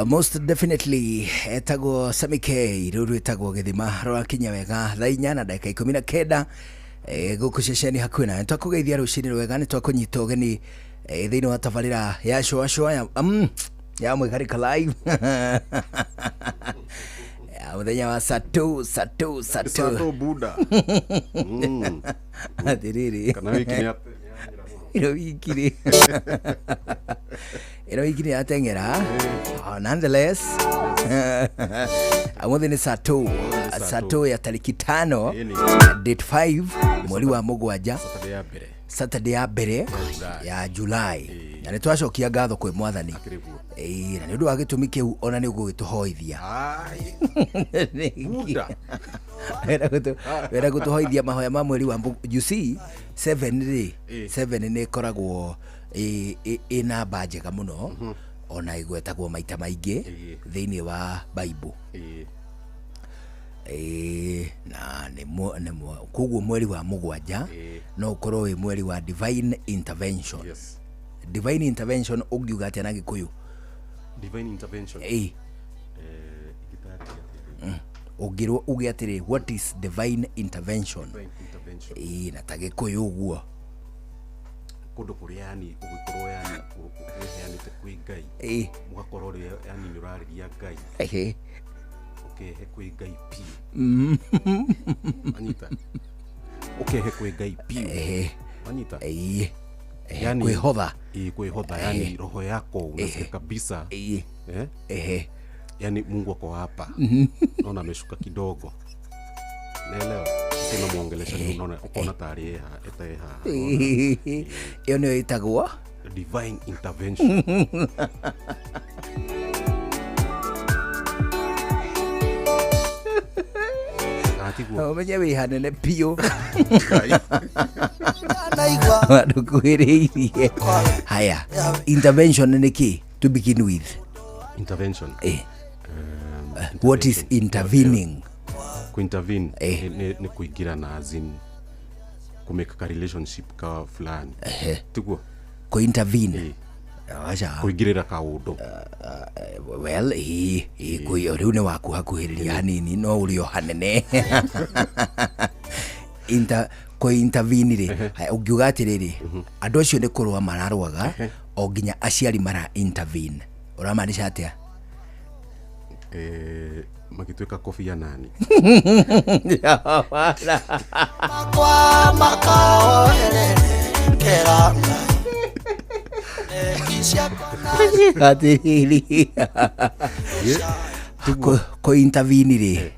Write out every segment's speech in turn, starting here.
Most definitely etagwo Sammy K rĩu rwĩtagwo gĩthima rwakinya wega thaa inya na ndagĩka ikũmi na kenda gũkũ ceceni hakuhĩ nawe. Twakũgeithia rũcinĩ rwega, nĩ twakũnyita ũgeni thĩinĩ wa tabarĩra ya cũa cũa ya, ya Mwĩgarĩka Live ya mũthenya wa satu satu satu. Sato Buda. Atĩrĩrĩ, Kana wiki nĩ ĩno wiki rĩ, ĩno wiki nĩ yateng'era. Oh, nonetheless ũmũthĩ nĩ satu satu ya tarĩki 5, Ĩni. date 5 mweri wa 7, Saturday ya mbere. Saturday ya mbere ya July, na nĩ twacokia ngatho kwĩ Mwathani. Akĩrĩ guo. Ĩĩ, na nĩ ũndũ wa gĩtũmi kĩu ona nĩ ũgũgĩtũhoithia. Ai. Buda. Wenda gũtũhoithia mahoya ma mweri wa you see, 7 rĩ, 7 nĩ ĩkoragwo ĩ namba njega mũno, ona ĩgwetagwo maita maingĩ thĩinĩ wa Bible. Ĩĩ, na nĩ koguo mweri wa 7 no ũkorwo wĩ mweri wa divine intervention. Yes. Divine intervention ũngiuga atĩa na Gĩkũyũ? Divine intervention. Ĩĩ. Ingĩtarĩria atĩa? Ũngĩrwo uge atĩrĩ, what is divine intervention? Divine intervention. Ĩĩ, na ta Gĩkũyũ ũguo. Kũndũ kũrĩa yani ũgĩkorwo yani wĩheanĩte kwĩ Ngai. Mũgakorwo rĩrĩa yani nĩ ũrarĩria Ngai. Ũkehe kwĩ Ngai piũ. Anyita. Ũkehe kwĩ Ngai piũ. Anyita. Ĩĩ. Yani, Kwĩhotha. Ĩĩ, kwĩhotha, yani roho yako unasikia kabisa. Yani Mungu ako hapa. Naona ameshuka kidogo. Naelewa. Sasa unamuongelesha ni unaona ukaona tayari yeye eta yeye ha. Ĩyo nĩyo ĩtagwo divine intervention. Atiguo. Ũmenye wĩ hanene biũ. Ndũkuhĩrĩirie. Haya, intervention nĩ kĩ to begin with? Intervention. What is intervening? Kuintervene nĩ kũingĩra na as in kumake ka relationship ka fulani. Tiguo? Kuintervene. Aca. Kũingĩrĩra kaũndũ. Well, ĩĩ, rĩu nĩ waku hakuhĩrĩria hanini, no ũrĩ o hanene. Kũ-intervene rĩ, haya, ũngiuga atĩrĩrĩ, andũ acio nĩ kũrũa mararũaga, o nginya aciari mara intervene. Ũramaanisha atĩa? Magĩtuĩka Kofi Annan. Kwa makao kera Atĩrĩrĩ, kũ-intervene rĩ,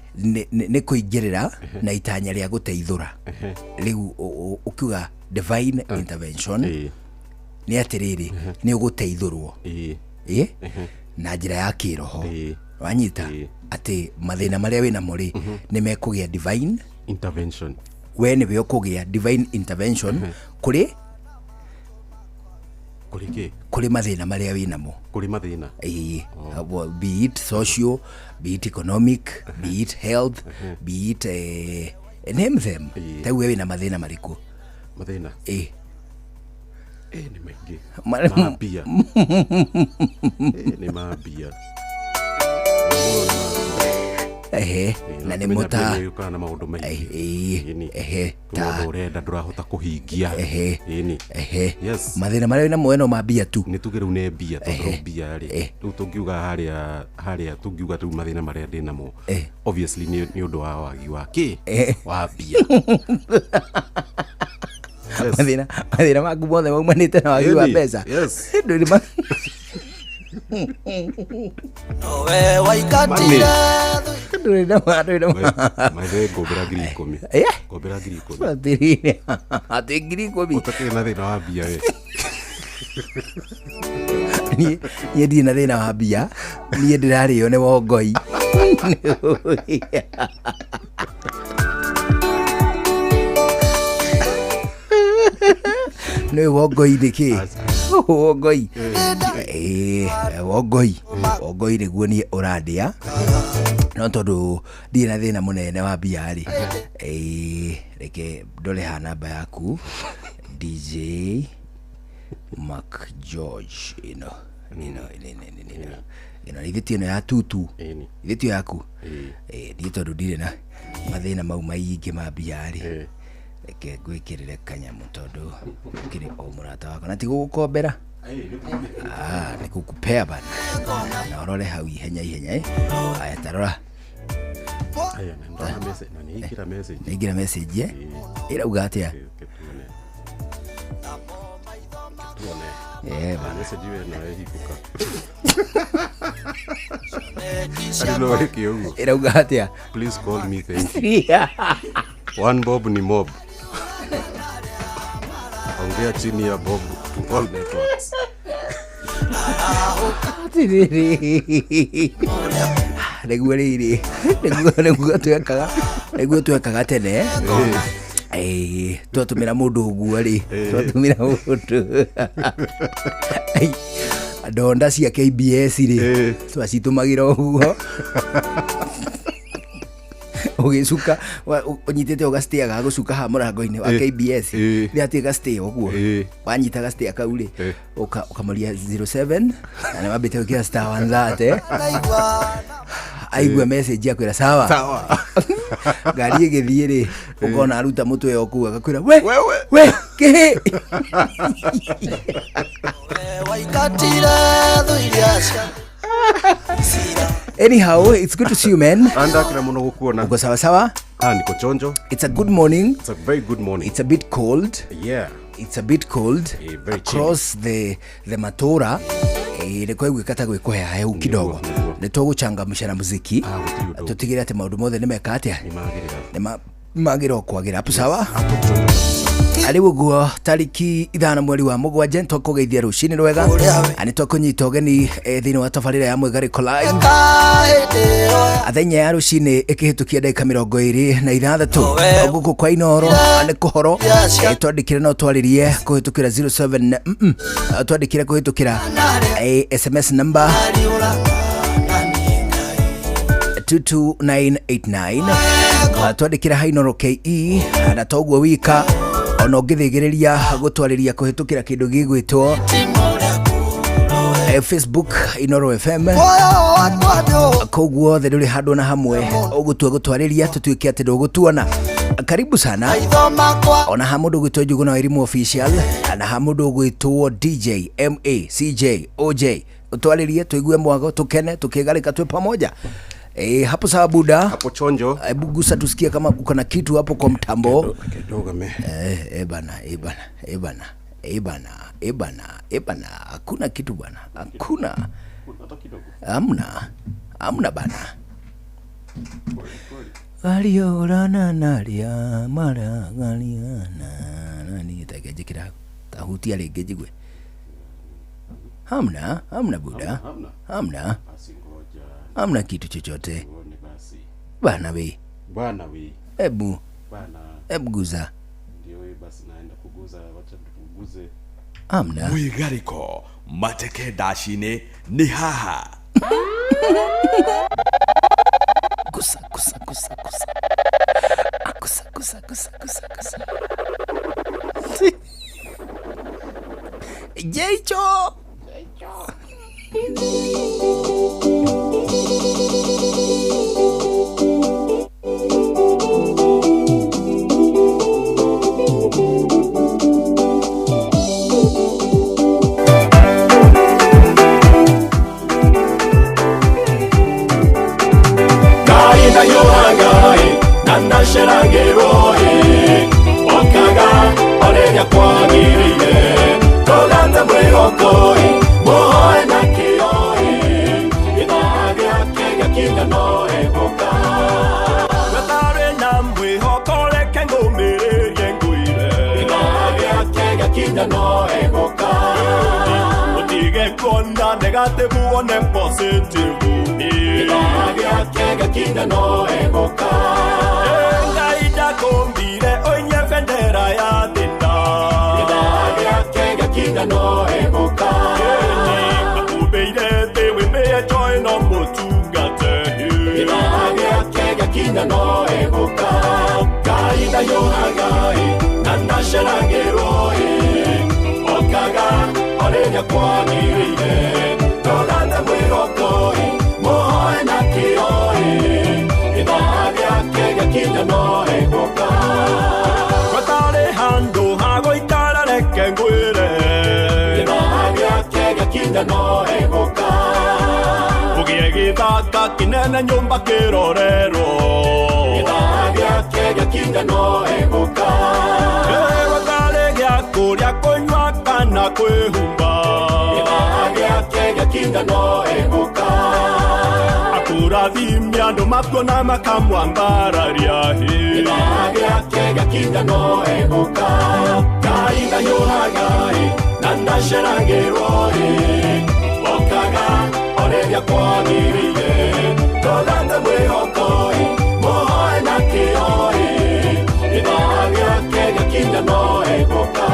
nĩ kũingĩrĩra na itanya rĩa gũteithũra. Rĩu ũkiuga divine intervention nĩ atĩrĩrĩ, nĩ ũgũteithũrwo. Na njĩra ya kĩroho. Wanyita? Atĩ mathĩna marĩa wĩnamo rĩ, nĩ mekũgĩa divine intervention. We nĩwe ũkũgĩa divine intervention kũrĩ Kũrĩ kĩ? Kũrĩ mathĩna marĩa wĩnamo. Kũrĩ mathĩna. Ĩĩ. Well, be it social, be it economic, be it health, be it, name them. Ta we wĩna mathĩna marĩkũ? Mathĩna? Ĩĩ. Nĩ maingĩ. Mambia. Nĩ mambia. Na nĩ mũta. Nĩ yũkaga na maũndũ maingĩ. Ĩni. Ta. Mũndũ ũrenda ndũrahota kũhingia. Ĩni. Yes. Mathĩna marĩa wĩnamo we no mambia tu. Nĩ tuge rĩu nĩ mbia, tondũ rĩu mbia rĩ, rĩu tũngiuga harĩa tũngiuga rĩu mathĩna marĩa ndĩ namo. Obviously nĩ ũndũ wa wagi wa kĩ? Wa mbia. Yes. Mathĩna maku mothe maumanĩte na wagi wa Ĩni. mbeca. Yes. Ndũrĩ Nowe waikatire ndũrĩ na ndũrĩ na Maithe ngombera 10,000. Ngombera 10,000. Atĩrĩrĩ, atĩ 10,000. Ũtakĩrĩ na thĩna wa mbia we. Niĩ ndirĩ na thĩna wa mbia, niĩ ndĩrarĩo nĩ wongoi. Nĩ wongoi nĩ kĩ? Wongoi. Wongoi. Wongoi nĩguo niĩ ũrandĩa. No tondũ ndirĩ na thĩna mũnene wa mbia rĩ, reke ndore ha namba yaku DJ Mark George ĩno ĩno ĩno ĩno ĩno ithe ti ĩno ya tutu, ithe ti yaku. Niĩ tondũ ndirĩ na mathĩna mau maingĩ ma mbia rĩ, reke ngwĩkĩrĩre kanyamũ tondũ ũkĩrĩ o mũrata wakwa na ti gũgũkombera. Nĩ gũkupea bana, na ũrore hau ihenya ihenya. Aya, tarora. Aya, na ndona message, na nĩingĩra message. Nĩingĩra message ĩrauga atĩa? Tuone. Bana. Message ĩyo no ĩhingũka. Arĩ no ĩke ũguo. Ĩrauga atĩa? Please call me, thank you. One bob ni mob. Ongea chini ya bob to all networks. Atirĩrĩ, nĩguo rĩrĩ, nĩguo twekaga tene. Twatũmĩra mũndũ ũguo rĩ, twatũmĩra mũndũ ndonda cia KBS rĩ, twacitũmagĩra ũguo ũgĩcuka ũnyitĩte ũgastĩa ga gũcuka ha mũrango-inĩ wa KBS, rĩrĩa gastĩa ũguo wanyita gastĩa kau rĩ, ũkamũria 07 na nĩ wambĩte gwĩkĩra star 130, aigua message akwĩra sawa. Ngari ĩgĩthiĩ rĩ, ũkona aruta mũtwe o kũu agakwĩra we we kĩhĩ. Anyhow, it's good to see you, man. Andakira muno gukuona. Uko sawa sawa? Niko chonjo. It's a good morning. It's a very good morning. It's a bit cold. Yeah. It's a bit cold. Very across the matura. Nĩ kwaiguĩka ta gwĩkũheahehu kidogo. Nĩ tũgũchangamsha na muziki. Tũtigĩre atĩ maũndũ mothe nĩ meka atĩa? Nĩ magĩra o kwagĩra. Hapo sawa? Arĩ ũguo tariki 5 mweri wa 7 twakũgeithia rũcinĩ rwega, na nĩtwakũnyita ũgeni thĩinĩ wa tabarĩra ya Mwĩgarĩko Live. Athenya ya rũcinĩ ĩkĩhĩtũkia ndagĩka 26 gũkũ kwa Inooro nĩ kũhoro. Twandĩkire no twarĩrie kũhĩtũkĩra 07, twandĩkire kũhĩtũkĩra SMS number 22989, twandĩkĩra ha Inooro KE, na toguo wika ona ũngĩthĩgĩrĩria gũtwarĩria kũhĩtũkĩra kĩndũ gĩgwĩtwo Facebook Inooro FM. Koguo othe ndũrĩ handũ na hamwe ũgũtua gũtwarĩria tũtuĩke atĩ ndũgũtuona. Karibu sana. Ona ha mũndũ ũgwĩtwo Njuguna wa Elimu Official, na ha mũndũ ũgwĩtwo DJ MA CJ OJ, ũtwarĩrie tũigue mwago, tũkene, tũkĩgarĩka twĩ pamoja. Hapo sawa buda. Hapo chonjo. Hebu gusa tusikie kama uko na kitu hapo kwa mtambo. Kidogo me. Bana, bana. Bana. Hakuna kitu bana. Hakuna. Hamna bana. Galiorana naria mara galiana nani takejikira tahutia rĩngĩ njigue. Hamna buda. Hamna. Hamna kitu chochote. Bana we. Hebu. Bana. Hebu guza. Ndio wewe basi naenda kuguza, wacha tuguze. Hamna. Mwĩgarĩko mateke ndaci-inĩ nĩ haha. Gusa gusa gusa gusa. Gusa gusa gusa gusa gusa. Jecho. Kuona negative wone positive. Gĩthaa gĩake gĩakinya no egũka. Ngai ndakũmbire ũinie bendera ya thĩna. Gĩthaa gĩake gĩakinya no egũka. Akũmbĩire thĩ wĩmĩe joy no mũtungate. Gĩthaa gĩake gĩakinya no egũka. Ngai ndayũhaga ĩ, na ndaceragĩrwo ĩ, okaga o rĩrĩa kwagĩrĩire. Ndũgate mwĩhoko ĩ, mũhoe na kĩyo ĩ, gĩthaa gĩake gĩakinya no egũka. Gũtarĩ handũ ha gũikara reke ngwĩre. Gĩthaa gĩake gĩakinya no egũka. Ũgĩe gĩthaka kĩnene nyũmba kĩrorerwo. Gĩthaa gĩake gĩakinya no egũka. Gũtarĩ gĩa kũrĩa kũnyua kana kwĩhumba. Gĩthaa gĩake gĩakinya no egũka. Akũrathimia andũ makuona makamwambararia. Gĩthaa gĩake gĩakinya no egũka. Ngai ndayũhaga ĩ, na ndaceragĩrwo ĩ, okaga o rĩrĩa kwagĩrĩire. Ndũgate mwĩhoko ĩ, mũhoe na kĩyo ĩ, gĩthaa gĩake gĩakinya no egũka.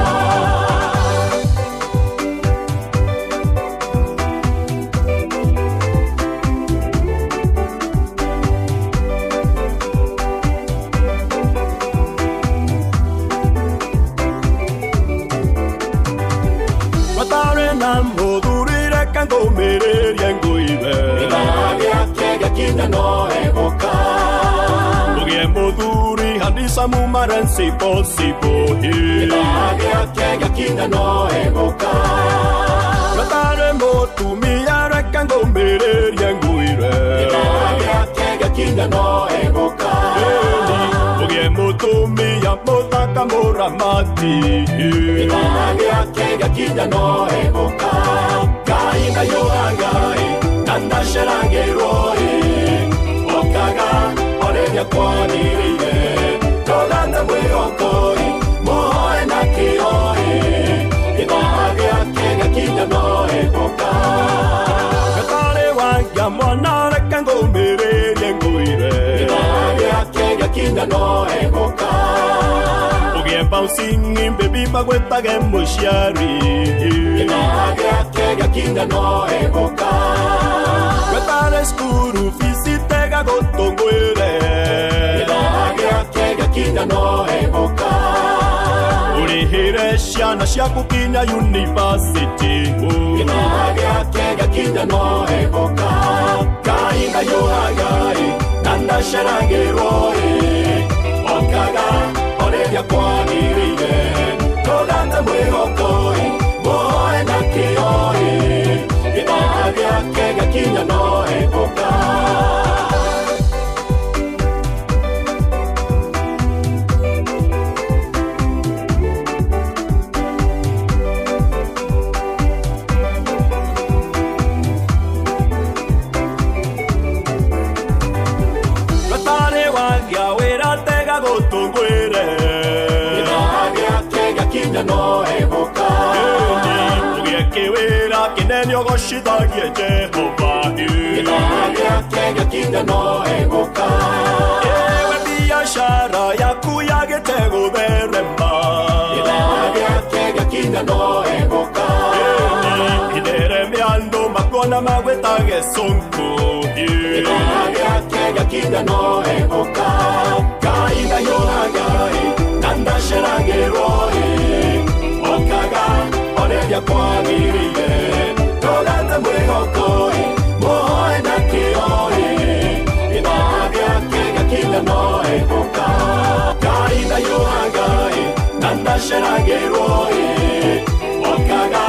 Gũtarĩ na mũthuri reke ngũmĩrĩrie ngũibe. Gĩthaa gĩake gĩakinya no egũka. Ũgĩe mũthuri handicamu marensi possible. Gĩthaa gĩake gĩakinya no egũka. Gũtarĩ mũtumia reke ngũmĩrĩrie ngũire. Gĩthaa gĩake gĩakinya no egũka. Ũgĩe mũtumia mũthaka mũramati. Gĩthaa gĩake gĩakinya no egũka. Ngai ndayũhaga ĩ, na ndaceragĩrwo ĩ, okaga o rĩrĩa kwagĩrĩire. Ndũgate mwĩhoko ĩ, mũhoe na kĩyo ĩ, gĩthaa gĩake gĩakinya no egũka. Gũtarĩ wagĩa mwana reke ngũmĩrĩrie ngũire. Gĩthaa gĩake gĩakinya no egũka. Ũgĩe bouncing baby magwĩtage mũciari. Gĩthaa gĩake gĩakinya no egũka. Gũtarĩ cukuru fees tega gũtũ ngwĩre. Gĩthaa gĩake gĩakinya no egũka. Ũrĩhĩre ciana ciaku kinya university. Gĩthaa gĩake gĩakinya no egũka. Ngai ndayũhaga ĩ, na ndaceragĩrwo ĩ, okaga o rĩrĩa kwagĩrĩire. Ndũgate mwĩhoko ĩ, mũhoe na kĩyo ĩ, gĩthaa gĩake gĩakinya no egũka. Gũtarĩ wagĩa wĩra tega gũtũ ngwĩre. Gĩthaa gĩake gĩakinya no egũka. Ũgĩe kĩwĩra kĩnene ũgocithagie Jehova. Gĩthaa gĩake gĩakinya no egũka. Ewe biacara yaku yagĩte gũtherema. Gĩthaa gĩake gĩakinya no egũka. Itheremia andũ makuona magwĩtage sonko. Gĩthaa gĩake gĩakinya no egũka. Ngai ndayũhaga ĩ, na ndaceragĩrwo ĩ, okaga o rĩrĩa kwagĩrĩire. Ndũgate mwĩhoko ĩ, mũhoe na kĩyo ĩ, gĩthaa gĩake gĩakinya no egũka. Ngai ndayũhaga ĩ, na ndaceragĩrwo ĩ, okaga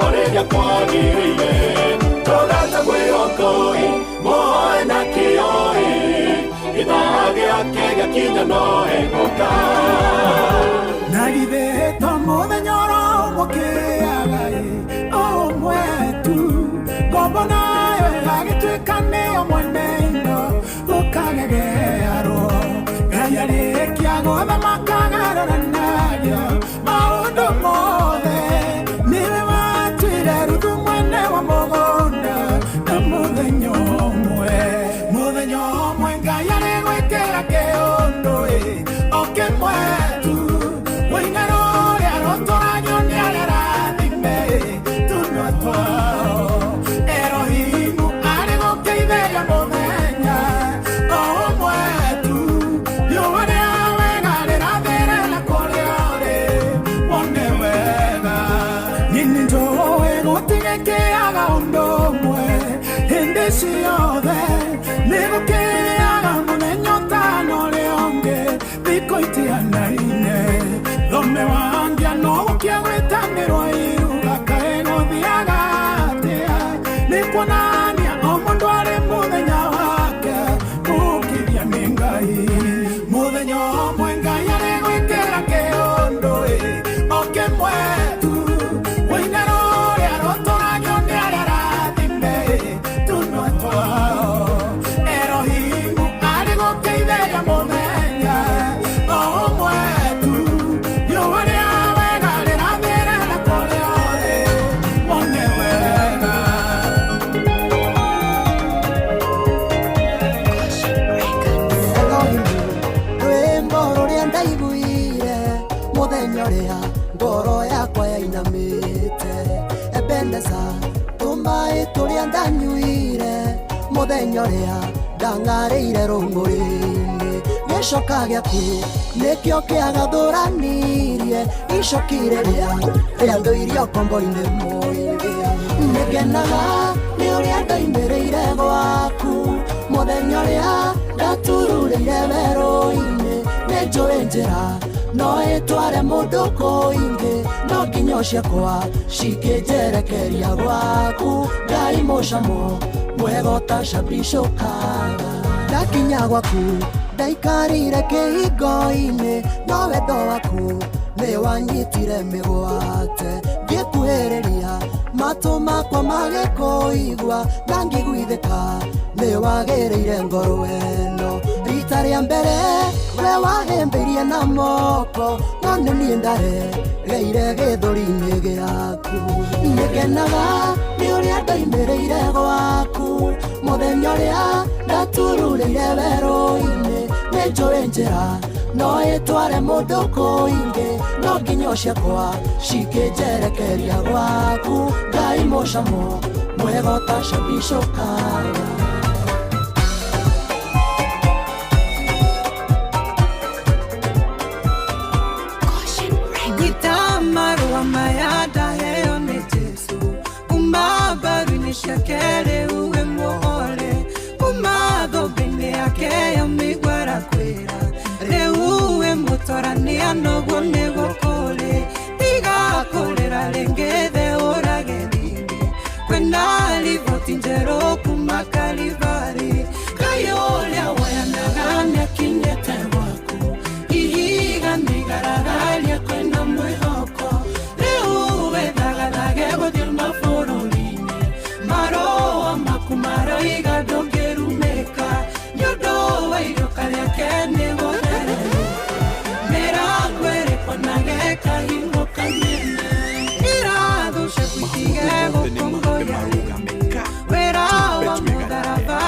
o rĩrĩa kwagĩrĩire. Ndũgate mwĩhoko ĩ, mũhoe na kĩyo ĩ, gĩthaa gĩake gĩakinya no egũka. Na githĩ to mũthenya oro ũmũkĩaga ĩ, ũmwe tu, ngombo nayo ĩgagĩtuĩka nĩyo mwene indo, ũkagegearwo. Ngai arĩkia gũthamaka agarũranagia maũndũ mothe, nĩwe watuire Ruthu mwene wa twao Erohimu arĩ gũkĩithĩria mũthenya o ũmwe tu riũa rĩa wega rĩrathĩre na kũrĩa ũrĩ wone wega niĩ nĩnjũĩ gũtigĩkĩaga ũndũ ũmwe hĩndĩ ciothe nĩ gũkĩaga mũthenya ũtana ũrĩa ũngĩ thikũ itianaine thome wangia no gũkia gwĩtanĩrwo iruga kaĩ gũthiaga atĩa nĩ kuonania o mũndũ arĩ mũthenya wake gũkĩria nĩ Ngai mũthenya ũmwe Ngai arĩ gwĩkĩra kĩũndũ ĩ o kĩmwe tu wĩine rũrĩa rũtũragio nĩ arĩa arathime tũnua twao Erohimu arĩ gũkĩithĩria mũthenya o ũmwe tu riũa rĩa wega rĩrathĩre na kũrĩa ũrĩ wone wega. Elohimu rwĩmbo rũrĩa ndaiguire mũthenya ũrĩa ngoro yakwa yainamĩte Ebeneza tũmaĩ tũrĩa ndanyuire mũthenya ũrĩa ndang'arĩire rũng'ũrĩ-inĩ gĩcoka gĩaku nĩkĩo kĩagathũranirie icoki rĩrĩa rĩandũirie ũkombo-inĩ mũingĩ nĩngenaga nĩ ũrĩa ndoimĩrĩire gwaku mũthenya ũrĩa ndatururĩire werũ-inĩ nĩ njũĩ njĩra no ĩtware mũndũ kũingĩ no nginyo ciakwa cikĩnjerekeria gwaku Ngai mũcamo mwega ũtacabicũkaga ndakinya gwaku ndaikarire kĩhingo-inĩ no wendo waku nĩ wanyitire mĩgwate ngĩkuhĩrĩria matũ makwa magĩkũigua na ngĩiguithĩka nĩ wagĩrĩire ngoro ĩno rita rĩa mbere we wahĩmbĩirie na moko no nĩ niĩ ndaregeire gĩthũri-inĩ gĩaku nĩngenaga nĩ ũrĩa ndoimĩrĩire gwaku mũthenya ũrĩa ndatururĩire werũ-inĩ nĩ njũĩ njĩra no ĩtware mũndũ kũingĩ no nginyo ciakwa cikĩnjerekeria gwaku Ngai mũcamo mwega ũtacabicũkaga. Gitamarua maya ndaheo nĩ Jesũ kuma mbaru-inĩ ciake rĩu wĩ muohore kuma thũmbĩ-inĩ yake ya mĩigua arakwĩra rĩu wĩ mũtorania noguo nĩguo kũrĩ tiga kũrĩra rĩngĩ theũrage rĩngĩ kwĩna riboti njerũ kuma Kalivari Ngai ũrĩa woyanaga nĩakinyĩte gwaku ihiga nĩigaragaria kwĩna mwĩhoko rĩu wĩthagathage gũthiĩ mabũrũri-inĩ marũa maku maroiga ndũngĩrumĩka nĩ ũndũ wa iruka rĩake nĩgũthererũka mĩrango ĩrĩkonage kahingo kanene irathũ ciaku itige gũkũngũya rĩngĩ wĩra wa mũtharaba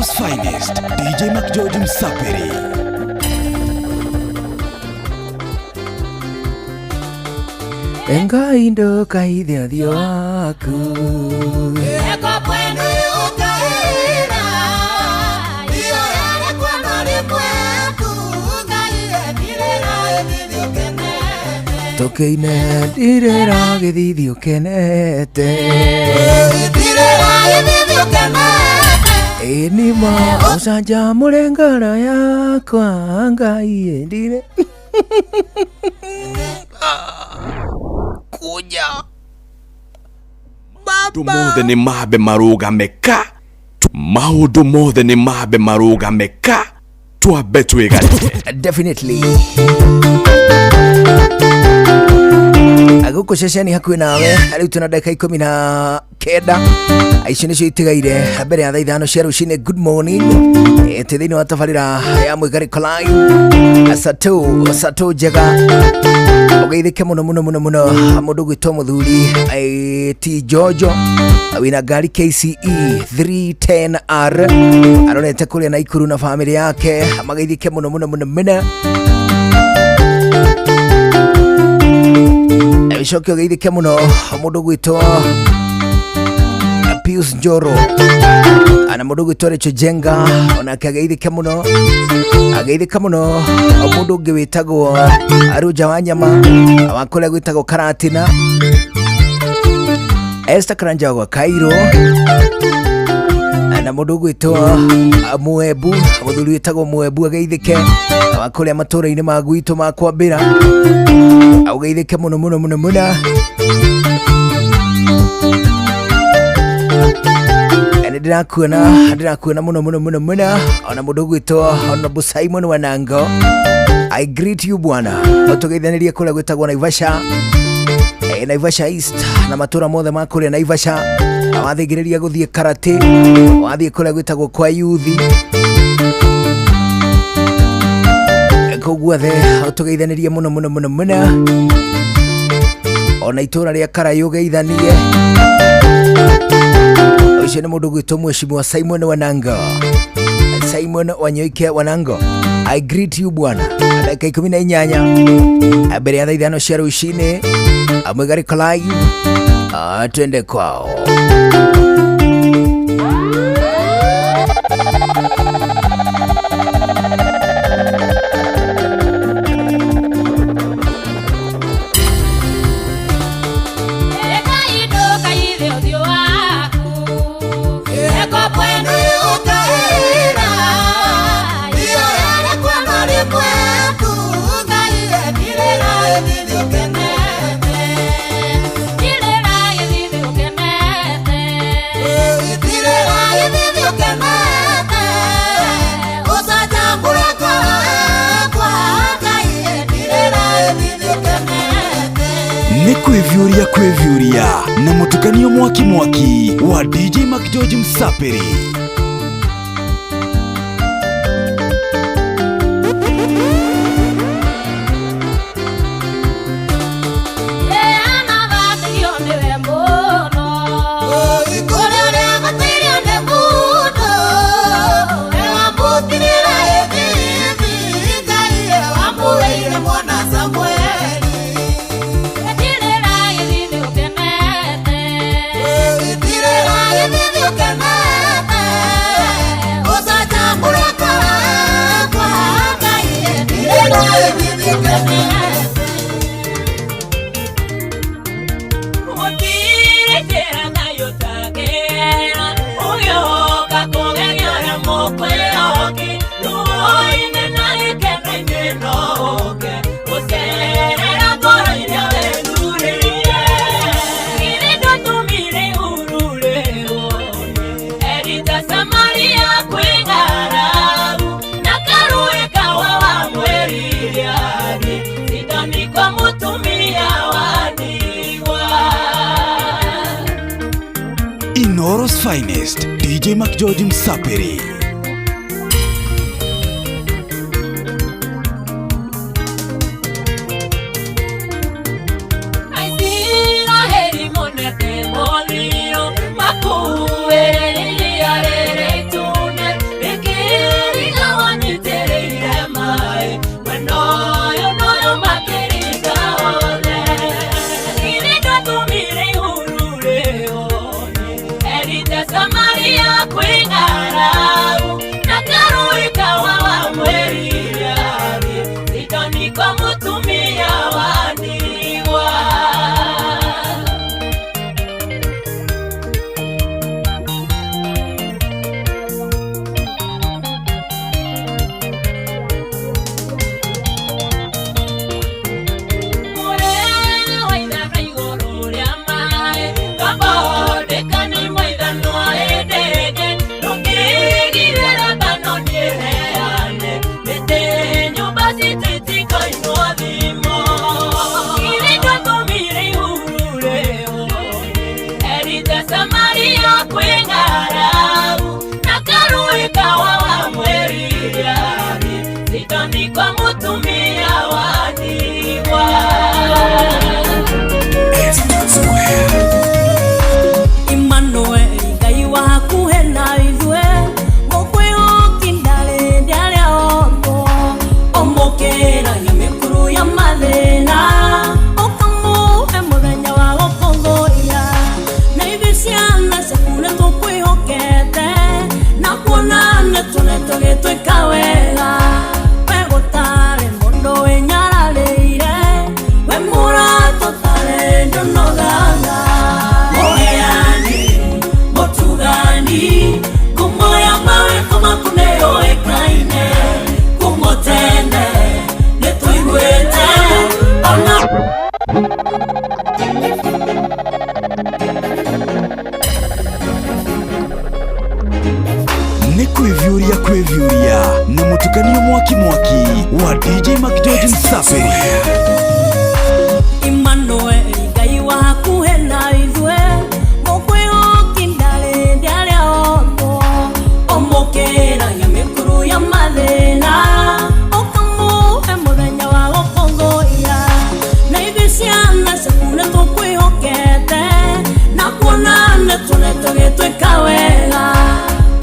Inooro's finest, DJ McGeorge Msapiri. Ngai ndũkaithe ũthiũ waku. Tũkĩine ndirĩra gĩthithi ũkenete. Ĩ nĩma ũcanjamũre ngoro yakwa Ngai ndire. Kuja. Maũndũ mothe nĩ mambe marũgame ka. Maũndũ mothe nĩ mambe marũgame ka. Twambe twĩgate. Definitely. Gũkũ ceceni hakuhĩ nawe rĩu tũna ndagĩka 19 icio nĩcio itigaire mbere ya thaa 5 cia rũcinĩ. Good morning. Twĩ thĩinĩ wa tabarĩra ya Mwĩgarĩko Live. Sato sato njega ũgeithĩke mũno mũno mũno mũno mũndũ ũgwĩtwo mũthuri T Jojo wĩna ngari KCE 310R arorete kũrĩa Naikuru na famĩlĩ yake mageithĩke mũno mũno mũno mũno. Coke ũgeithĩke mũno mũndũ ũgwĩtwo Pius Njoro na mũndũ ũgwĩtwo Rachel Jenga onake ageithĩke mũno ageithĩka mũno mũndũ ũngĩ wĩtagwo Aruja wa Nyama wa kũrĩa gwĩtagwo Karatina Esther Karanja wa Cairo na mũndũ ũgwĩtwo Muebu mũthuri wĩtagwo Muebu ageithĩke wa kũrĩa matũũra-inĩ ma gwitũ ma kwambĩra ũgeithĩke mũno mũno mũno mũno. Ndĩrakuona mũno mũno mũno mũno ona mũndũ ũgwĩtwo Honorable Simon Wanango, I greet you bwana. Ũtũgeithanĩrie kũrĩa gwĩtagwo Naivasha, Naivasha East na matũũra mothe ma kũrĩa Naivasha. Wathĩngĩrĩria gũthiĩ karate, wathiĩ kũrĩa gwĩtagwo kwa yuthi kũu guothe ũtũgeithanĩrie mũno mũno mũno mũno. Ona itũũra rĩa Karayũ ũgeithanie. Ũcio nĩ mũndũ ũgwĩtwo Mheshimiwa Simon Wanango, Simon Wanyoike Wanango, I greet you bwana. Ndagĩka 18 mbere ya thaa 5 cia rũcinĩ. Mwĩgarĩko Live, twende kwao. Nĩ kwĩviũria kwĩviũria na mũtukanio mwaki mwaki wa DJ McGeorge Msapiri. Inooro's finest, DJ McGeorge Msapiri. kwĩ ng'aragu na karũĩ kawa wa mweri athiĩ Sidoni kwa mũtumia wa ndigwa. Kwa mutumia wa ndigwa. Emmanuel Ngai wa hakuhĩ na ithuĩ mũkwĩhoki ndarĩ ndarĩa otwo ũmũkĩragia mĩkuru ya mathĩna ũkamũhe mũthenya wa gũkũngũiya na ithuĩ ciana ciaku nĩ tũkwĩhokete na kuona nĩ tũne tũgĩtwĩka wega we gũtarĩ mũndũ wĩnyararĩire we mũrata ũtarĩ ndũnogaga mũheani mũtugani ngumo ya mawĩko maku nĩyũĩkaine kuuma tene nĩtũiguĩte ona. Nĩ kwĩviũria kwĩviũria na mũtukanio mwaki mwaki wa DJ McGeorge Msafiri. Emmanuel Ngai wa hakuhĩ na ithuĩ mũkwĩhoki ndarĩ ndarĩa otwo ũmũkĩragia mĩkuru ya mathĩna ũkamũhe mũthenya wa gũkũngũiya na ithuĩ ciana ciaku nĩ tũkwĩhokete na kuona nĩ tũne tũgĩtwĩka wega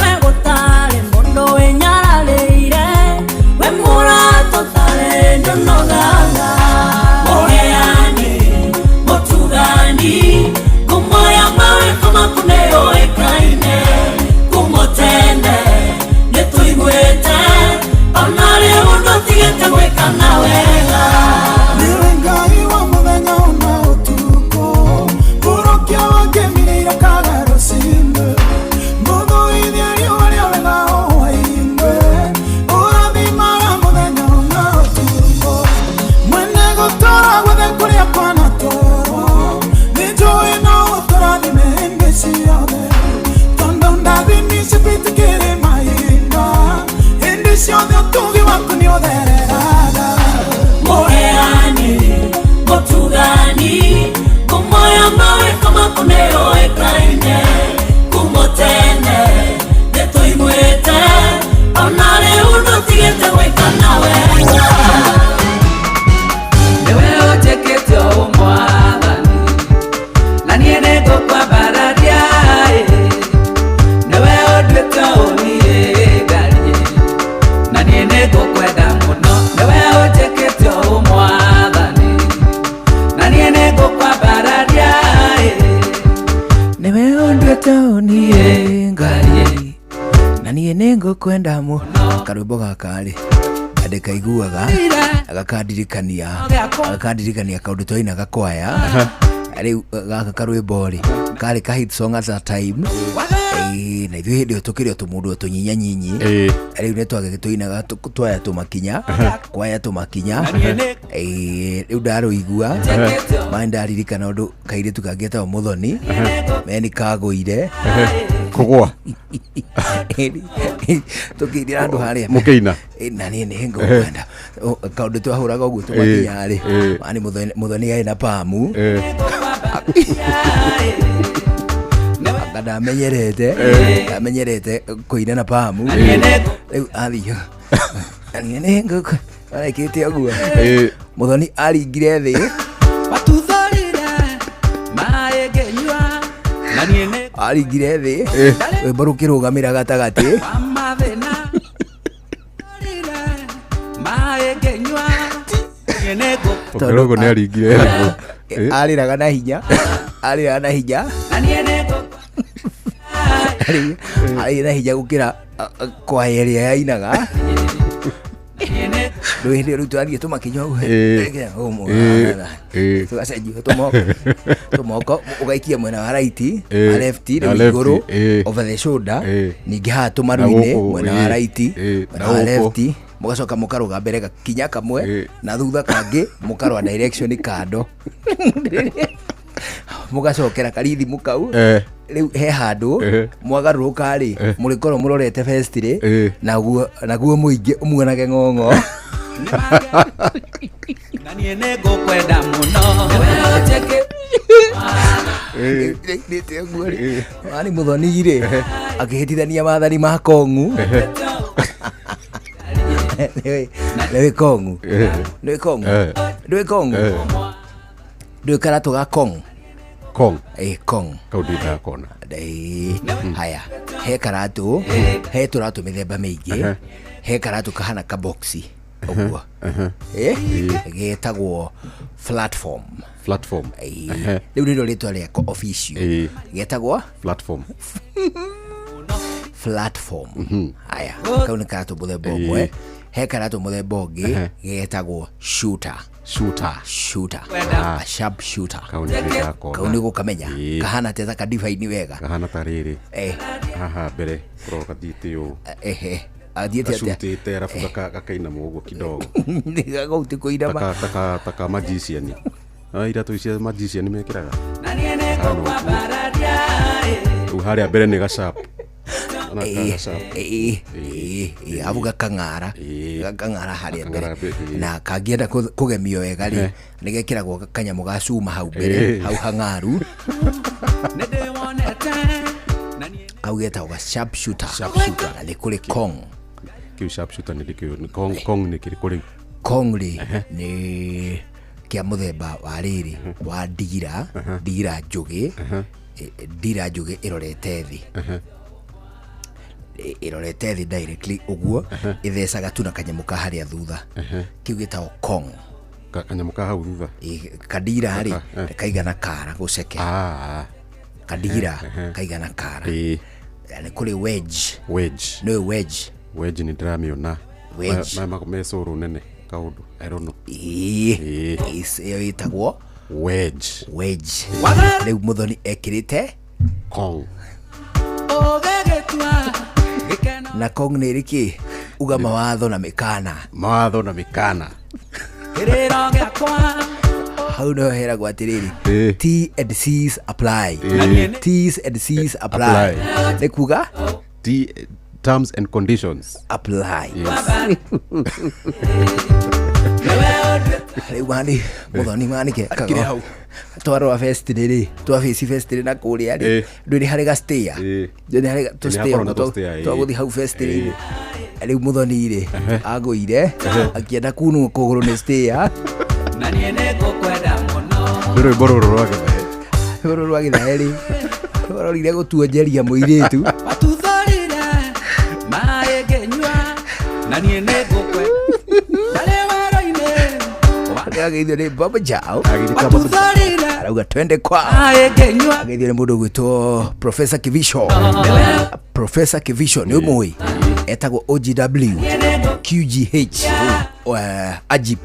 we gũtarĩ mũndũ wĩnyararĩire we mũrata ũtarĩ ndũnogaga mũheani mũtugani ngumo ya mawĩko maku nĩyũĩkaine kuuma tene nĩtũiguĩte ona rĩu ndũtigĩte gwĩka na wega. Nĩwe Ngai wa mũthenya ona ũtukũ Mũrokia wa ngemi irakaga rũcinĩ Mũthũithia riũa rĩa wega hwaĩ-inĩ Ũrathimaga mũthenya ona ũtukũ Mwene gũtũũra guothe kũrĩa kwanatũũrwo Nĩnjũĩ no ũtũrathime hĩndĩ ciothe Tondũ ndathimi citikĩrĩ mahinda Hĩndĩ ciothe ũtugi waku nĩũthereraga. Mũheani mũtugani ngumo ya mawĩko maku nĩyũĩkaine kuuma tene nĩtũiguĩte ona rĩu ndũtigĩte gwĩka na wega. Nĩwe ũnjĩkĩte ũũ Mwathani, na niĩ nĩngũkwambararia ĩ. Nĩwe ũnduĩte ũũ niĩ Ngai, na niĩ nĩngũkwenda mũno. Nĩwe ũnjĩkĩte ũũ Mwathani, na niĩ nĩngũkwambararia ĩ. Nĩwe ũnduĩte ũũ niĩ Ngai na niĩ nĩngũkwenda mũno. Karwĩmbo gaka rĩ ndĩkaiguaga agakandirikania kaũndũ twainaga kwaya. Rĩu gaka karwĩmbo rĩ karĩ ka hit song at that time. Na ithuĩ hĩndĩ ĩyo tũkĩrĩ o tũmũndũ o tũnyinya nyinyi. Rĩu nĩ twagĩtũinaga twaya tũmakinya kwaya tũmakinya. Rĩu ndarũigua ma ndaririkana ũndũ kairĩtu kangĩ getagwo Mũthoni meni kagũire kũgũa tũkĩinĩra handũ harĩa mũkĩina na niĩ nĩngũkwenda kaũndũ twahũraga ũguo tũmakinya rĩ mani Mũthoni arĩ na pamu anga ndamenyerete kũina na pamu rĩu athiĩ na niĩ nĩngũkwenda arekĩte ũguo Mũthoni aringire thĩ Watuthũrire maĩ ngĩnyua na niĩ nĩ aringire thĩ rwĩmbo rũkĩrũgamĩra gatagatĩ wa mathĩna maĩ ngĩnyua niĩ nĩngũ Ũkĩra ũguo nĩaringire thĩ. Arĩraga na hinya arĩraga na hinya na niĩ nĩngũ Rĩu arĩ na hinya gũkĩra kwaya ĩrĩa yainaga. Rĩu hĩndĩ ĩyo rĩu tũrathiĩ tũmakinya ũguo. Tũgacenjia tũmoko tũmoko, ũgaikia mwena wa right, wa left, Na rĩu left, igũrũ, over the shoulder, ningĩ haha tũmaru-inĩ, Na gũkũ, mwena wa right, mwena na wa gũkũ. left, mũgacoka mũkarũga mbere gakinya kamwe na thutha kangĩ, mũkarũa direction kando, mũgacokera karithimu kau. Rĩu he handũ mwagarũrũka rĩ, mũrĩkorwo mũrorete festire, naguo naguo mũingĩ ũmuonage ng'ong'o. Na niĩ nĩngũkwenda mũno. Nĩwe ũnjĩkĩte. Nĩte ũguo rĩ, wani mũthoni rĩ akĩhĩtithania mathani ma kongu. Nĩwĩ kongu? Nĩwĩ kongu? Ndũĩ kongu? Ndũĩ karatũ ga kong? Kong. Ĩ, kong. Kau ndindakona. Ĩĩ, haya, he karatũ, he tũratũ mĩthemba mĩingĩ. He karatũ kahana kaboxi ũguo. Ĩ, getagwo platform. Platform. Ĩĩ. Rĩu nĩrĩo rĩtwa rĩako official. Getagwo platform. Platform. Haya, kau nĩ karatũ mũthemba ũmwe. He karatũ mũthemba ũngĩ getagwo shooter. Shooter. Shooter. Ah. A sharp shooter. Kau nĩ ndakona. Kau nĩ gũkamenya? Kahana atĩa ta kadibaini wega? Kahana ta rĩrĩ, haha mbere kũroka gathiĩte ũũ. Ehe, athiĩte atĩa? Gacutĩte arabu gakainama ũguo kidogo. Gau ti kũinama. Taka magician. Ah, iratũ icia magician mekĩraga. Na niĩ nĩngũkwambararia. Rĩu harĩa mbere nĩ gacap. Ona ka sharp. Ĩĩ, abu gakang'ara, gakang'ara harĩa mbere. Gakang'ara mbere, ĩĩ. Na kangĩenda kũgemio wega rĩ, nĩ gekĩragwo kanyamũ ga cuma hau mbere, hau hang'aru. Nĩndĩwonete. Na niĩ Kau getagwo ga sharp shooter. Sharp shooter. Na nĩ kũrĩ kong. Kĩu sharp shooter nĩ ndĩkĩũĩ. Nĩ kong, kong nĩ kĩrĩkũ rĩu? Kong rĩ, nĩ kĩa mũthemba wa rĩrĩ wa ndira, ndira njũgĩ. Ndira njũgĩ ĩrorete thĩ. Ĩrorete thĩ directly ũguo, ĩthecaga tu na kanyamũ ka harĩa thutha. Kĩu gĩtagwo kong. Kanyamũ ka hau thutha. Ĩ, kandira rĩ, kaigana kara gũceke. Ah. Kandira kaigana kara. Na nĩ kũrĩ wedge. Wedge. Nĩũĩ wedge? Wedge nĩ ndĩramĩona. Wedge. Me cũrũ nene kaũndũ, I don't know. Ĩĩ. Ĩyo ĩtagwo wedge. Wedge. Rĩu mũthoni ekĩrĩte kong. Ũgĩgĩtua gĩkeno. Na kong nĩ rĩkĩ uga mawatho na mĩkana. Mawatho na mĩkana. Kĩrĩro gĩakwa. Hau nĩho heragwo atĩrĩrĩ, T and C's apply. T's and C's apply. Apply. Nĩ kuga T, terms and conditions. Apply. Yes. Rĩu mani mũthoni manike Akĩrĩ hau. twarora festire rĩ, twabici festire na kũrĩa rĩ, ndũrĩ harĩ ga stair, ndũrĩ harĩ tũ Nĩ stair hakoragwo na ũguo tũ stair, ĩĩ. twagũthiĩ hau festire-inĩ. Rĩu mũthoni rĩ agũire akĩenda kunwo kũgũrũ nĩ stair. Na niĩ nĩngũkwenda mũno. Nĩ rwĩmbo rũrũ rwa gĩthae. Rũrũ rwa gĩthae rĩ, rũrorire gũtuonjeria mũirĩtu. Watuthũrire maĩ ngĩnyua, na niĩ nĩngũkwenda ndarĩ werũ-inĩ. Ageithio nĩ Baba Jao. Ageithĩka Baba Jao. Watuthũrire arauga twende kwao. Maĩ ngĩnyua. Ageithio nĩ mũndũ ũgwĩtwo Professor Kivisho. Professor Kivisho nĩ ũmũĩ, etagwo OGW QGH, Ajip.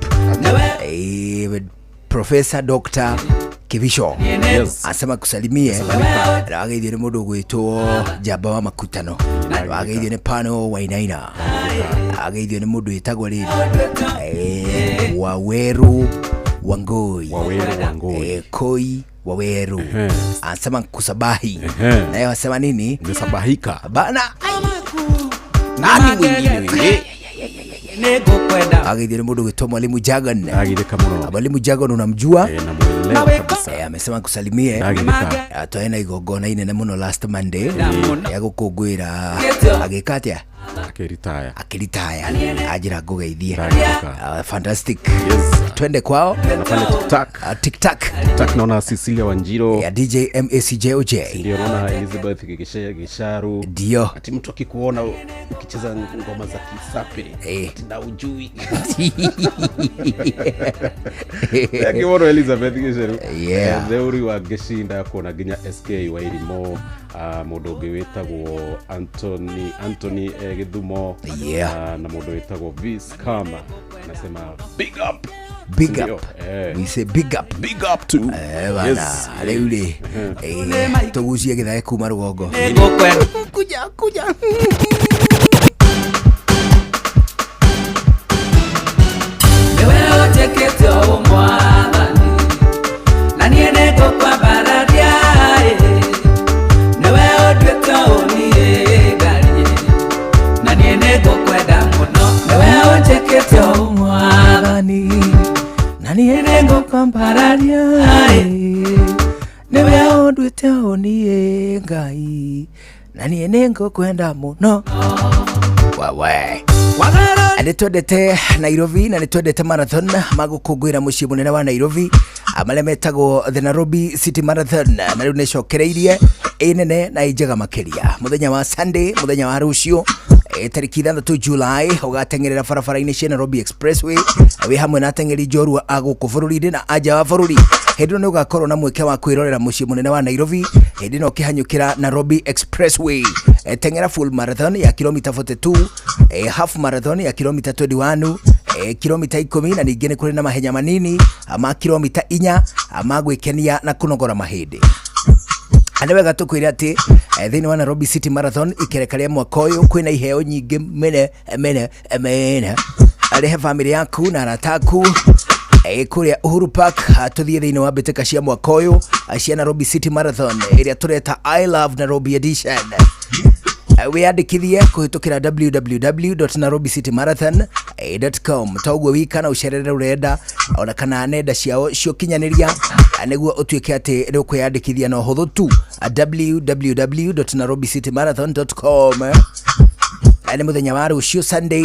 Professor Dr. Kivisho. Yes. Asema kusalimie. Na wageithio nĩ mũndũ ũgwĩtwo Jamba wa Makutano. Wageithio nĩ Pano Wainaina. Ageithio nĩ mũndũ wĩtagwo rĩrĩ, Waweru Wangoi. Waweru Wangoi. Koi Waweru anasema kusabahi. Naye wasema nini? Nimesabahika. Bana. Nani mwingine wewe? Nĩngũkwenda. Ageithio nĩ mũndũ ũgwĩtwo Mwalimu Jagan. Agithĩka mũno. Mwalimu Jagan unamjua? Namuelewa kabisa. Amesema kusalimie. Ndagĩrĩka. Twaĩ na igongona inene mũno last Monday ya gũkũngũĩra agĩka atĩa? Akĩritaya. Akĩritaya. Anjĩra ngũgeithie. Ndagĩrĩka. Fantastic. Yes. Twende kwao. Na pale TikTok. TikTok. TikTok naona Cecilia Wanjiro. Ya DJ MACJOJ. Ndio naona Elizabeth Gisharu. Ndio. Ati mtu akikuona ukicheza ngoma za Kisapiri ati na ujui. Yakiona Elizabeth Gisharu. Yeah. Theuri wa Geshinda kuona nginya SK wa Irimo, mundu ungi witagwo Anthony Githumo. Yeah. Na mundu witagwo Vis Kama. Nasema big up. Big up. We say big up. Big up to. Bana. Yes. Rĩu rĩ, tũgucie gĩthae kuma rũgongo. Kuja kuja. Niwe ũnjĩkĩte ũũ Mwathani, na niĩ nĩngũkwambararia, nĩwe ũnduĩte ũũ niĩ Ngai, na niĩ nĩngũkwenda mũno. Nĩwe ũnjĩkĩte ũũ Mwathani, na niĩ nĩngũkwambararia, nĩwe ũnduĩte ũũ niĩ Ngai, na niĩ nĩngũkwenda mũno. Wawe. Nĩ twendete Nairobi na nĩ twendete marathon magũkũngũĩra mũciĩ mũnene wa Nairobi marĩa metagwo the Nairobi City Marathon, na rĩu nĩcokereirie ĩ nene na ĩ njega makĩria. Mũthenya wa Sunday, mũthenya wa rũciũ, tarĩki 6 July, ũgateng'erera barabara-inĩ cia Nairobi Expressway wĩ hamwe na ateng'eri njorua a gũkũ bũrũri-inĩ na a nja wa bũrũri. Hĩndĩ ĩno nĩ ũgakorwo na mweke wa kwĩrorera mũciĩ mũnene wa Nairobi hĩndĩ ĩno ũkĩhanyũkĩra Nairobi Expressway. Teng'era full marathon ya kilomita 42, half marathon ya kilomita 21, kilomita 10, na ningĩ nĩ kũrĩ na mahenya manini ma kilomita 4 ma gwĩkenia na kũnogora mahĩndĩ. Nĩ wega tũkwĩre atĩ thĩinĩ wa Nairobi City Marathon ikereka rĩa mwaka ũyũ kwĩna iheo nyingĩ mene mene mene. Rehe famĩlĩ yaku na arata aku kũrĩa Uhuru Park, tũthiĩ thĩinĩ wa mbĩtĩka cia mwaka ũyũ cia Nairobi City Marathon ĩrĩa tũreta I Love Nairobi Edition. Wĩyandĩkithie kũhĩtũkĩra www.nairobicitymarathon.com. Toguo wika na ũcerere rũrenda ona kana nenda ciao cia ũkinyanĩria nĩguo ũtuĩke atĩ nĩ ũkwĩyandĩkithia na ũhũthũ tu www.nairobicitymarathon.com. Nĩ mũthenya wa rũciũ Sunday,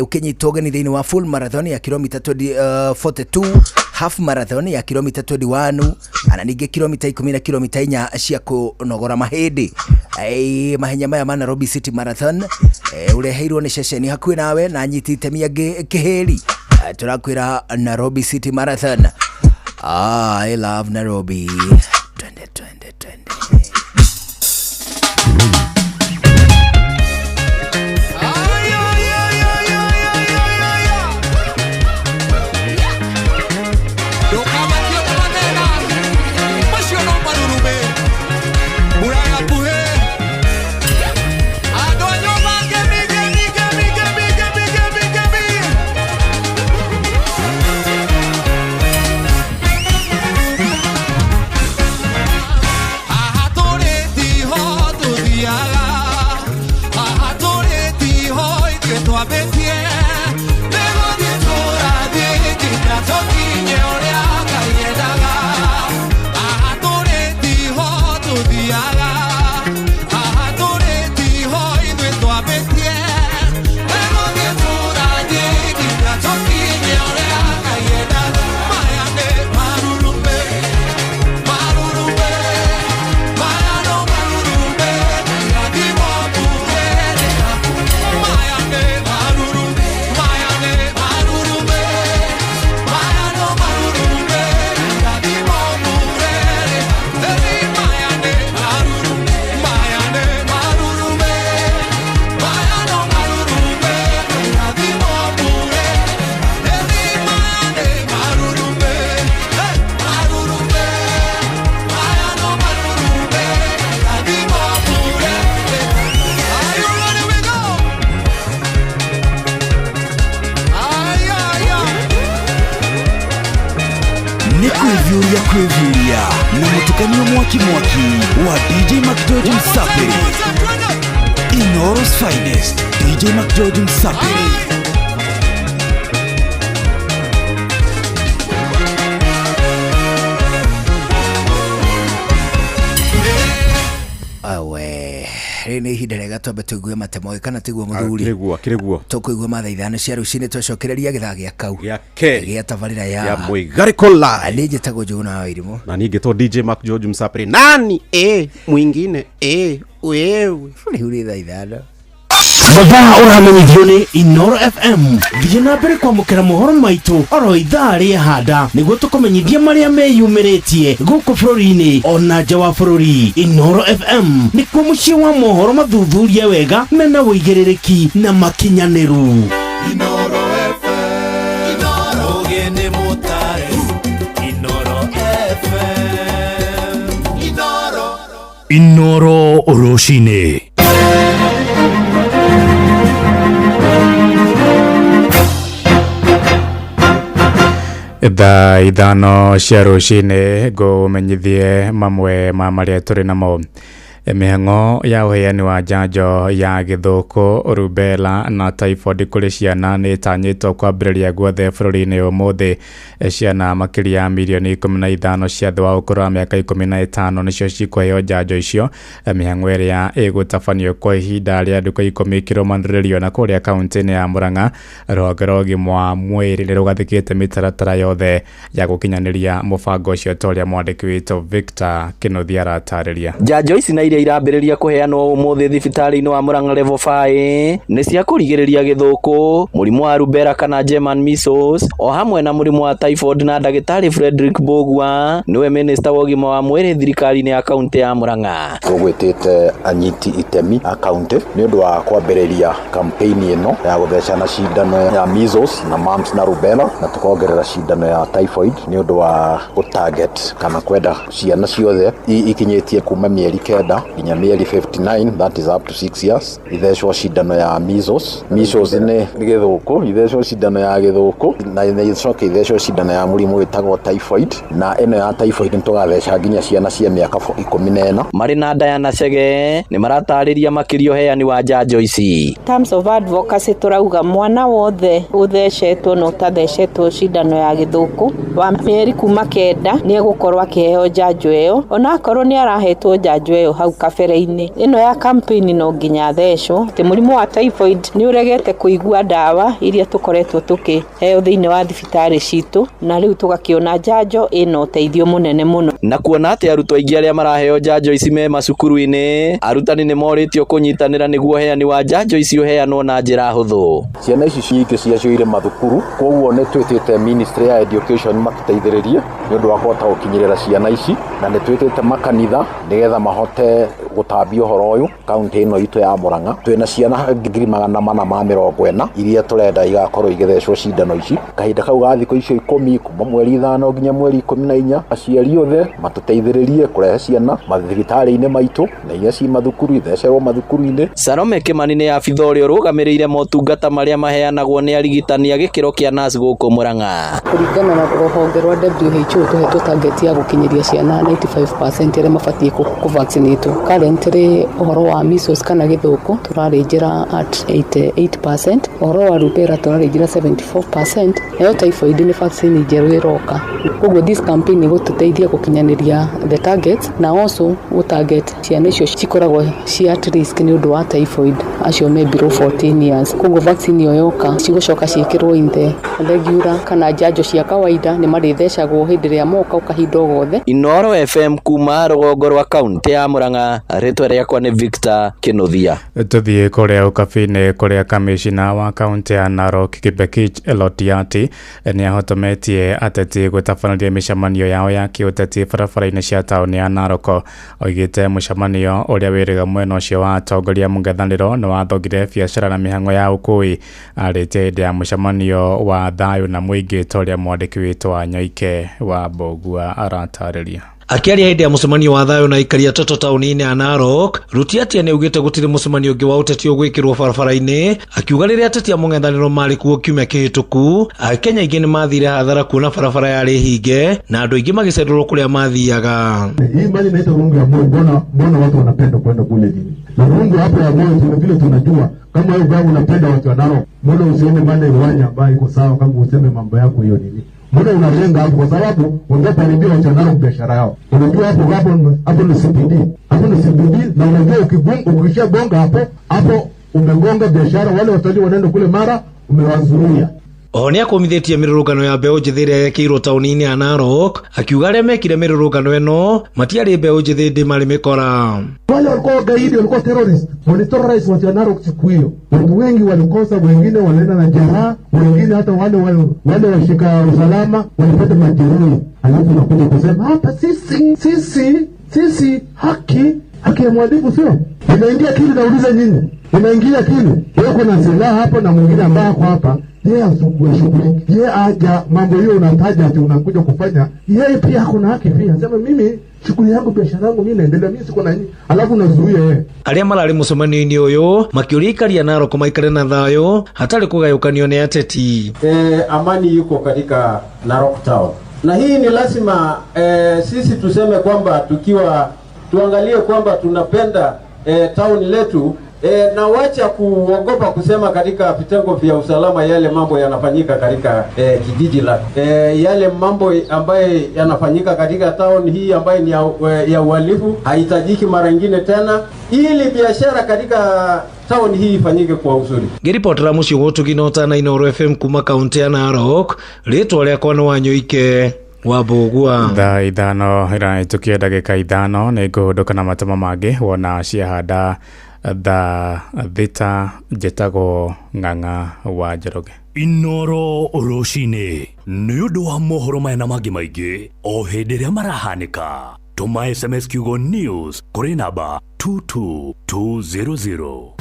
ũkĩnyitwo ũgeni thĩinĩ wa full marathon ya kilomita 42, half marathon ya kilomita 21, na ningĩ kilomita 10 na kilomita 4 cia kũnogora mahĩndĩ. Mahenya maya ma Nairobi City Marathon ũreheirwo nĩ ceceni hakuhĩ nawe na anyiti itemi angĩ kĩhĩri. Tũrakwĩra Nairobi City Marathon. I love Nairobi. Twende twende twende. Kwĩviũria na mũtukanio mwaki mwaki wa DJ McGeorge Msapiri. Inooro's finest DJ McGeorge Msapiri. Awe. Rĩrĩ nĩ ihinda rĩega twambe tũigue matemo kana tũigue mũthuri. Kĩrĩguo kĩrĩguo. Tũkũigua mathaa 5 cia rũcinĩ twacokereria gĩthaa gĩa kau. Gĩa kerĩ. Gĩa tabarĩra ya Mwĩgarĩko Live. Niĩ njĩtagwo Njũgũna wa Irimũ. Na niĩ ngĩtwo DJ Mark George Msapri. Nani mwingine wewe. Rĩu nĩ thaa 5. Mathaa ũramenyithio nĩ Inoro FM. Thiĩ na mbere kwamũkĩra mohoro maitũ oro ithaa rĩa handa nĩguo tũkũmenyithie marĩa meyumĩrĩtie gũkũ bũrũri-inĩ ona nja wa bũrũri. Inoro FM nĩkuo mũciĩ wa mohoro mathuthurie wega mena ũigĩrĩrĩki na makinyanĩru. Inoro FM, Inoro ũgĩ nĩ mũtare. Inoro FM, Inoro Inoro rũcinĩ. Thaa 5 cia rũcinĩ ngũmenyithie mamwe ma marĩa tũrĩ namo. Mĩhang'o ya ũheani wa njanjo ya gĩthũkũ, rubella na typhoid kũrĩ ciana nĩ ĩtanyĩtwo kwambĩrĩria guothe bũrũri-inĩ ũmũthĩ. Ciana makĩria ya mirioni 15 cia thĩ wa ũkũrũ wa mĩaka 15 nĩcio cikũheo njanjo icio. Mĩhang'o ĩrĩa ĩgũtabanio kwa ihinda rĩa ndukũ 10 kĩrũmanĩrĩrio na kũrĩa kaunti-inĩ ya Murang'a. Rũhonge rwa ũgima wa mwĩrĩ nĩ rũgathĩkĩte mĩtaratara yothe ya gũkinyanĩria mũbango ũcio ta ũrĩa mwandĩki witũ Victor Kĩnuthia aratarĩria. Njanjo ici na iria irambĩrĩria kũheanwo ũmũthĩ thibitarĩ-inĩ wa Murang'a Level 5 nĩ cia kũrigĩrĩria gĩthũkũ, mũrimũ wa rubella kana German measles o hamwe na mũrimũ wa typhoid. Na ndagĩtarĩ Frederick Mbugua nĩwe minista wa ũgima wa mwĩrĩ thirikari-inĩ ya kaunti ya Murang'a. Tũgwĩtĩte anyiti itemi a kaunti nĩ ũndũ wa kwambĩrĩria campaign ĩno ya gũthecana cindano ya measles na mumps na rubella, na tũkongerera cindano ya typhoid nĩ ũndũ wa gũtarget kana kwenda ciana ciothe ikinyĩtie kuma mĩeri 9 nginya mĩeri 59, that is up to 6 years, ithecwo cindano ya measles. Measles nĩ gĩthũkũ, ithecwo cindano ya gĩthũkũ na icoke ithecwo cindano ya mũrimũ wĩtagwo typhoid, na ĩno ya typhoid nĩtũgatheca nginya ciana cia mĩaka 14. Marĩ na Diana Chege nĩ maratarĩria makĩria ũheani wa njanjo ici. Terms of advocacy tũrauga mwana wothe ũthecetwo na ũtathecetwo cindano ya gĩthũkũ wa mĩeri kuma 9 nĩ egũkorwo akĩheo njanjo ĩyo, onakorwo nĩ arahetwo njanjo ĩyo hau kabere-inĩ. Ĩno ya campaign no nginya athecwo. Atĩ mũrimũ wa typhoid nĩ ũregete kũigua ndawa iria tũkoretwo tũkĩheo thĩinĩ wa thibitarĩ citũ, na rĩu tũgakĩona njanjo ĩna ũteithio mũnene mũno. Na kuona atĩ arutwo aingĩ arĩa maraheo njanjo ici me macukuru-inĩ, arutani nĩ morĩtio kũnyitanĩra nĩguo ũheani wa njanjo ici ũheanwo na njĩra hũthũ. Ciana ici nyingĩ ciacio irĩ mathukuru, koguo nĩ twĩtĩte Ministry ya Education matũteithĩrĩrie nĩ ũndũ wa kũhota gũkinyĩrĩra ciana ici, na nĩ twĩtĩte makanitha nĩgetha mahote gũtambia ũhoro ũyũ kaunti ĩno itũ ya Murang'a. Twĩna ciana 440 iria tũrenda igakorwo igĩthecwo cindano ici kahinda kau ga thikũ icio 10 kuma mweri 5 nginya mweri 14. Aciari othe matũteithĩrĩrie kũrehe ciana mathibitarĩ-inĩ maitũ na iria ci mathukuru ithecerwo mathukuru-inĩ. Salome Kimani nĩ abitha ũrĩa ũrũgamĩrĩire motungata marĩa maheanagwo nĩ arigitani a gĩkĩro kĩa nurse gũkũ Murang'a. Kũringana na rũhonge rwa WHO tũhetwo target ya gũkinyĩria ciana 95% arĩa mabatiĩ kũvaccinate. Currently ũhoro wa measles kana gĩthũkũ tũrarĩnjĩra at 88%, ũhoro wa rubella tũrarĩnjĩra 74%, nayo typhoid nĩ vaccine njerũ ĩroka. Koguo this campaign ĩgũtũteithia gũkinyanĩria the targets na also gũtarget ciana icio cikoragwo ci at risk nĩ ũndũ wa typhoid acio me below 14 years. Koguo vaccine ĩyo yoka cigũcoka ciĩkĩrwo in the regular kana njanjo cia kawaida nĩ marĩthecagwo hĩndĩ ĩrĩa moka kahinda o gothe. Inoro FM kuma rũgongo rwa kaunti ya Murang'a, rĩtwa rĩakwa nĩ Victor Kĩnuthia. Tũthiĩ kũrĩa ũkabi-inĩ kũrĩa kamishina wa kaunti ya Narok Kibekich Elotiati nĩ ahotometie ateti gũtabanĩria mĩcemanio yao ya kĩũteti barabara-inĩ cia taũni ya Narok. Oigĩte mũcemanio ũrĩa wĩrĩga mwena ũcio wa atongoria mũng'ethanĩro nĩ wathogire biacara na mĩhang'o ya ũkui. Arĩtie hĩndĩ ya mũcemanio wa thayũ na mũingĩ ta ũrĩa mwandĩki witũ wa Nyoike wa Mbũgua aratarĩria. Akiaria hĩndĩ ya mũcemanio wa thayũ na aikari atatũ taũni-inĩ ya Narok, Rutiatia nĩ augĩte gũtirĩ mũcemanio ũngĩ wa ũteti ũgwĩkĩrwo barabara-inĩ, akiuga rĩrĩa ateti a mũng'ethanĩro marĩ kuo kiumia kĩhĩtũku, Akenya aingĩ nĩ mathire hathara kuona barabara yarĩ hinge na andũ aingĩ magĩcererwo kũrĩa mathiaga. Hii mali inaitwa rungu ya Moi. Mbona watu wanapenda kwenda kule nini? Na rungu hapo ya Moi tuna vile tunajua kama wewe unapenda watu wa Narok, mbona usiende pale uwanja ambayo iko sawa kama useme mambo yako hiyo nini? Mbona unalenga hapo? Kwa sababu unataka kuharibia watu wa Narok biashara yao. Unajua hapo hapo hapo ni CBD. Hapo ni CBD, na unajua ukishagonga hapo hapo umegonga biashara, wale watalii wanaenda kule Mara umewazuia. Oho nĩakũmithĩtie mĩrũrũngano ya mbeũ njĩthĩ ĩrĩa yekĩirwo taũni-inĩ ya Narok, akiuga arĩa mekire mĩrũrũngano ĩno matiarĩ mbeũ njĩthĩ ndĩ marĩ mĩkora. Wale walikuwa wagaidi, walikuwa terrorist, waliterrorize watu wa Narok siku hiyo. Watu wengi walikosa, wengine walienda na jeraha, wengine hata wale wale washika usalama walipata majeruhi. Alafu unakuja kusema hapa sisi sisi sisi haki haki ya mhalifu sio? Inaingia akili, nauliza nyinyi, inaingia akili? Wewe kuna silaha hapo na mwingine ambaye ako hapa, yeye ashughuliki, yeye aja mambo hiyo unataja ati unakuja kufanya, yeye pia ako na haki pia. Sema mimi shughuli yangu, biashara yangu mimi naendelea, mimi siko na nyinyi, alafu unazuia yeye. Arĩa mararĩ mũcemanio-inĩ ũyũ makĩũria aikari a Narok maikare na thayũ hatarĩ kũgayũkanio nĩ ateti. Amani yuko katika Narok town, na hii ni lazima sisi tuseme kwamba tukiwa tuangalie kwamba tunapenda town letu. Na wacha kuogopa kusema katika vitengo vya usalama yale mambo yanafanyika katika kijiji la yale mambo ambaye yanafanyika katika town hii ambaye ni ya uhalifu haihitajiki mara nyingine tena, ili biashara katika town hii ifanyike kwa uzuri. Ngĩribotera mũciĩ gũtũgi na ũtana Inooro FM kuma kaunti ya Narok, rĩtwa rĩakwa nĩ Wanyũike wa Mbũgua. Thaa 5 ĩrahĩtũkia ndagĩka 5 nĩ ngũhũndũka na matemo mangĩ wona ciahanda thaa 6. Njĩtagwo Ng'ang'a wa Njoroge. Inooro rũcinĩ nĩ ũndũ wa mohoro maya na mangĩ maingĩ o hĩndĩ ĩrĩa marahanĩka. Tũma SMS kiugo news kũrĩ namba 22200.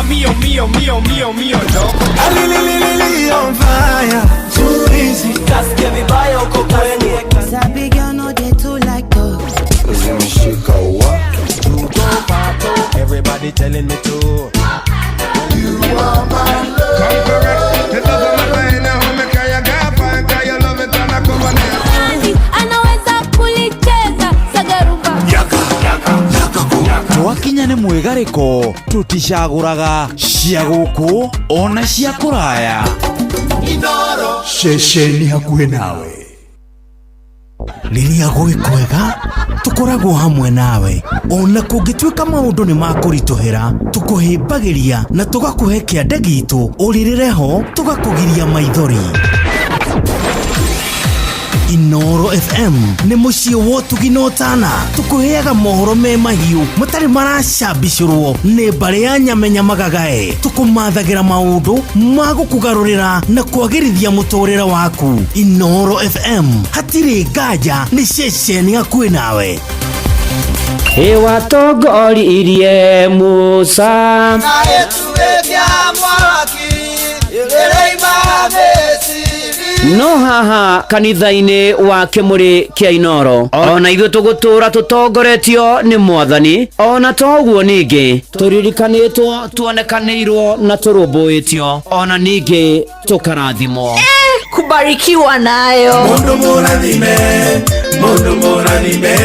Mio, mio, mio, mio, mio, no. Ali, on fire. Too easy. Kasikia vibaya uko kwenye. Sabi girl no dey too like talk. Zimeshika wa. Everybody telling me to. You are my love. Come correct. It doesn't matter any how me kaya gapa kaya love it and I come on. Anaweza kulicheza sagarumba. Yaka, yaka, yaka. Twakinya nĩ mwĩgarĩko tũticagũraga cia gũkũ ona cia kũraya. Ceceni hakuhĩ nawe. Rĩrĩa gwĩ kwega tũkoragwo hamwe nawe, ona kũngĩtuĩka maũndũ nĩ makũritũhĩra tũkũhĩmbagĩria na tũgakũhe kĩande gitũ ũrĩrĩre ho tũgakũgiria maithori. Inooro FM nĩ mũciĩ wa ũtugi na ũtana, tũkũheaga mohoro me mahiũ matarĩ maracambicũrwo nĩ mbarĩ ya nyamenya magagae, tũkũmathagĩra maũndũ ma gũkũgarũrĩra na kwagĩrithia mũtũrĩre waku. Inooro FM hatirĩ nganja, nĩ ceceni hakuhĩ nawe. Ĩwatongoririe Musa na ĩtuĩkia mwaki ĩrĩima Misiri. No haha kanitha-inĩ wa kĩmũrĩ kĩa Inooro ona ithuĩ tũgũtũra tũtongoretio nĩ Mwathani, ona toguo ningĩ tũririkanĩtwo, tuonekanĩirwo na tũrũmbũĩtio, ona ningĩ tũkarathimwo. Kubarikiwa nayo. Mundu mũrathime, mundu mũrathime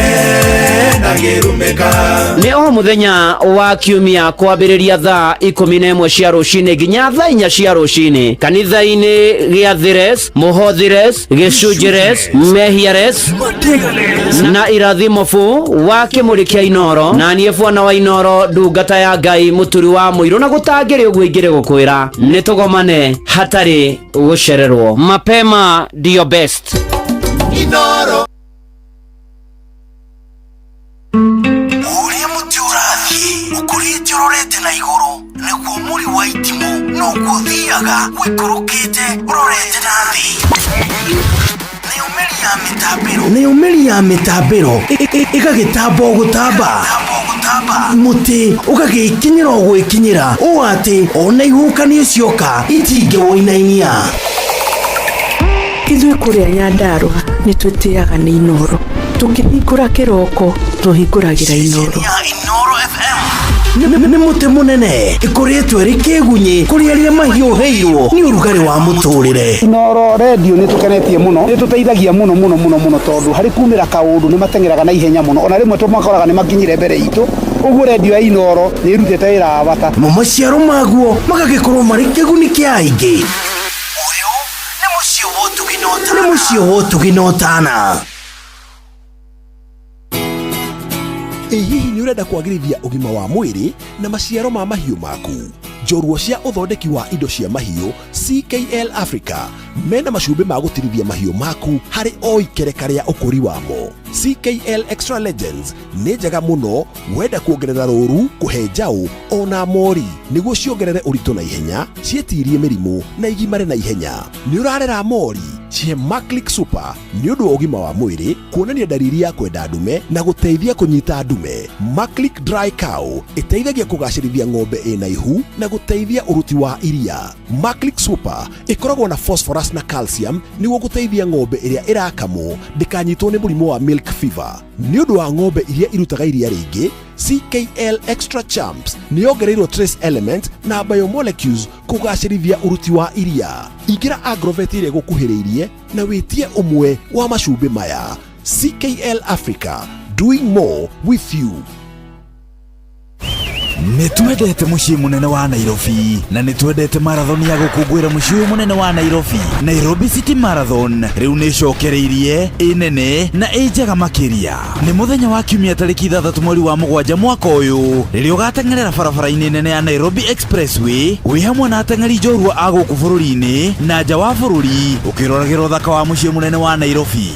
ndangĩrumĩka. Nĩ o mũthenya wa kiumia kwambĩrĩria thaa 11 cia rũcinĩ nginya thaa 4 cia rũcinĩ kanitha-inĩ gĩa Thires, Mũhothires, Gĩcunjĩres, Mehiares na Irathimobu wa kĩmũrĩ kĩa Inooro. Na niĩ bwana wa Inooro, ndungata ya Ngai, mũturi wa mũirũ na gũtangĩrĩ ũguo ingĩrĩ gũkwĩra nĩ tũgomane hatarĩ gũcererwo. Mapema ndio best. Inooro. Ũrĩa mũtĩ ũrathiĩ ũkũrĩte ũrorete na igũrũ nĩguo mũri wa itimũ noguo ũthiaga ũikũrũkĩte ũrorete na thĩ. Nayo mĩri ya mĩtambĩro ĩgagĩtamba o gũtamba, mũtĩ ũgagĩkinyĩra o gwĩkinyĩra ũũ atĩ ona ihuhũkanio cioka itingĩwũinainia. Ithuĩ kũrĩa Nyandarũa nĩ twĩtĩaga nĩ Inooro. Tũkĩhingũra kĩroko tũhingũragĩra Inooro. Nĩ mũtĩ mũnene ĩkũrĩtwo ĩrĩ kĩgunyĩ kũrĩ arĩa mahiũhĩirwo nĩ ũrugarĩ wa mũtũrĩre. Inooro redio nĩ tũkenetie mũno, nĩ tũteithagia mũno mũno mũno mũno tondũ harĩ kumĩra kaũndũ nĩ mateng'eraga na ihenya mũno, ona rĩmwe tũmakoraga nĩ makinyire mbere itũ Ũguo redio ya Inooro nĩ ĩrutĩte wĩra wa bata. Mo maciaro maguo magagĩkorwo marĩ kĩguni kĩa aingĩ. Ũyũ nĩ mũciĩ wa ũtugi na ũtana. Ĩ hihi nĩ ũrenda kwagĩrithia ũgima wa mwĩrĩ na maciaro ma mahiũ maku? Njorua cia ũthondeki wa indo cia mahiũ CKL Africa mena macumbĩ ma gũtirithia mahiũ maku harĩ o ikereka rĩa ũkũri wamo. CKL Extra Legends nĩ njega mũno wenda kuongerera rũru, kũhe njaũ ona mori nĩguo ciongerere ũritũ na ihenya, ciĩtirie mĩrimũ na igimare na ihenya. Nĩ ũrarera mori? Cihe Maclick Super nĩ ũndũ wa ũgima wa mwĩrĩ, kuonania ndariri ya kwenda ndume na gũteithia kũnyita ndume. Maclick Dry Cow ĩteithagia kũgacĩrithia ng'ombe ĩna ihu na gũteithia ũruti wa iria. Maclick Super ĩkoragwo na phosphorus na calcium nĩguo gũteithia ng'ombe ĩrĩa ĩrakamwo ndĩkanyitwo nĩ mũrimũ wa milk fever. Nĩ ũndũ wa ng'ombe iria irutaga iria rĩingĩ, CKL Extra Champs nĩ yongereirwo trace element na biomolecules kũgacĩrithia ũruti wa iria. Ingĩra Agrovet ĩrĩa ĩgũkuhĩrĩirie na wĩtie ũmwe wa macumbĩ maya. CKL Africa, doing more with you. Nĩ twendete mũciĩ mũnene wa Nairobi na nĩ twendete marathon ya gũkũngũĩra mũciĩ ũyũ mũnene wa Nairobi. Nairobi City Marathon rĩu nĩ ĩcokereirie, ĩ nene na ĩ njega makĩria. Nĩ mũthenya wa kiumia tarĩki 6 mweri wa 7 mwaka ũyũ rĩrĩa ũgateng'erera barabara-inĩ nene ya Nairobi Expressway wĩ hamwe na ateng'eri njorua a gũkũ bũrũri-inĩ na nja wa bũrũri ũkĩroragĩra ũthaka wa mũciĩ mũnene wa Nairobi.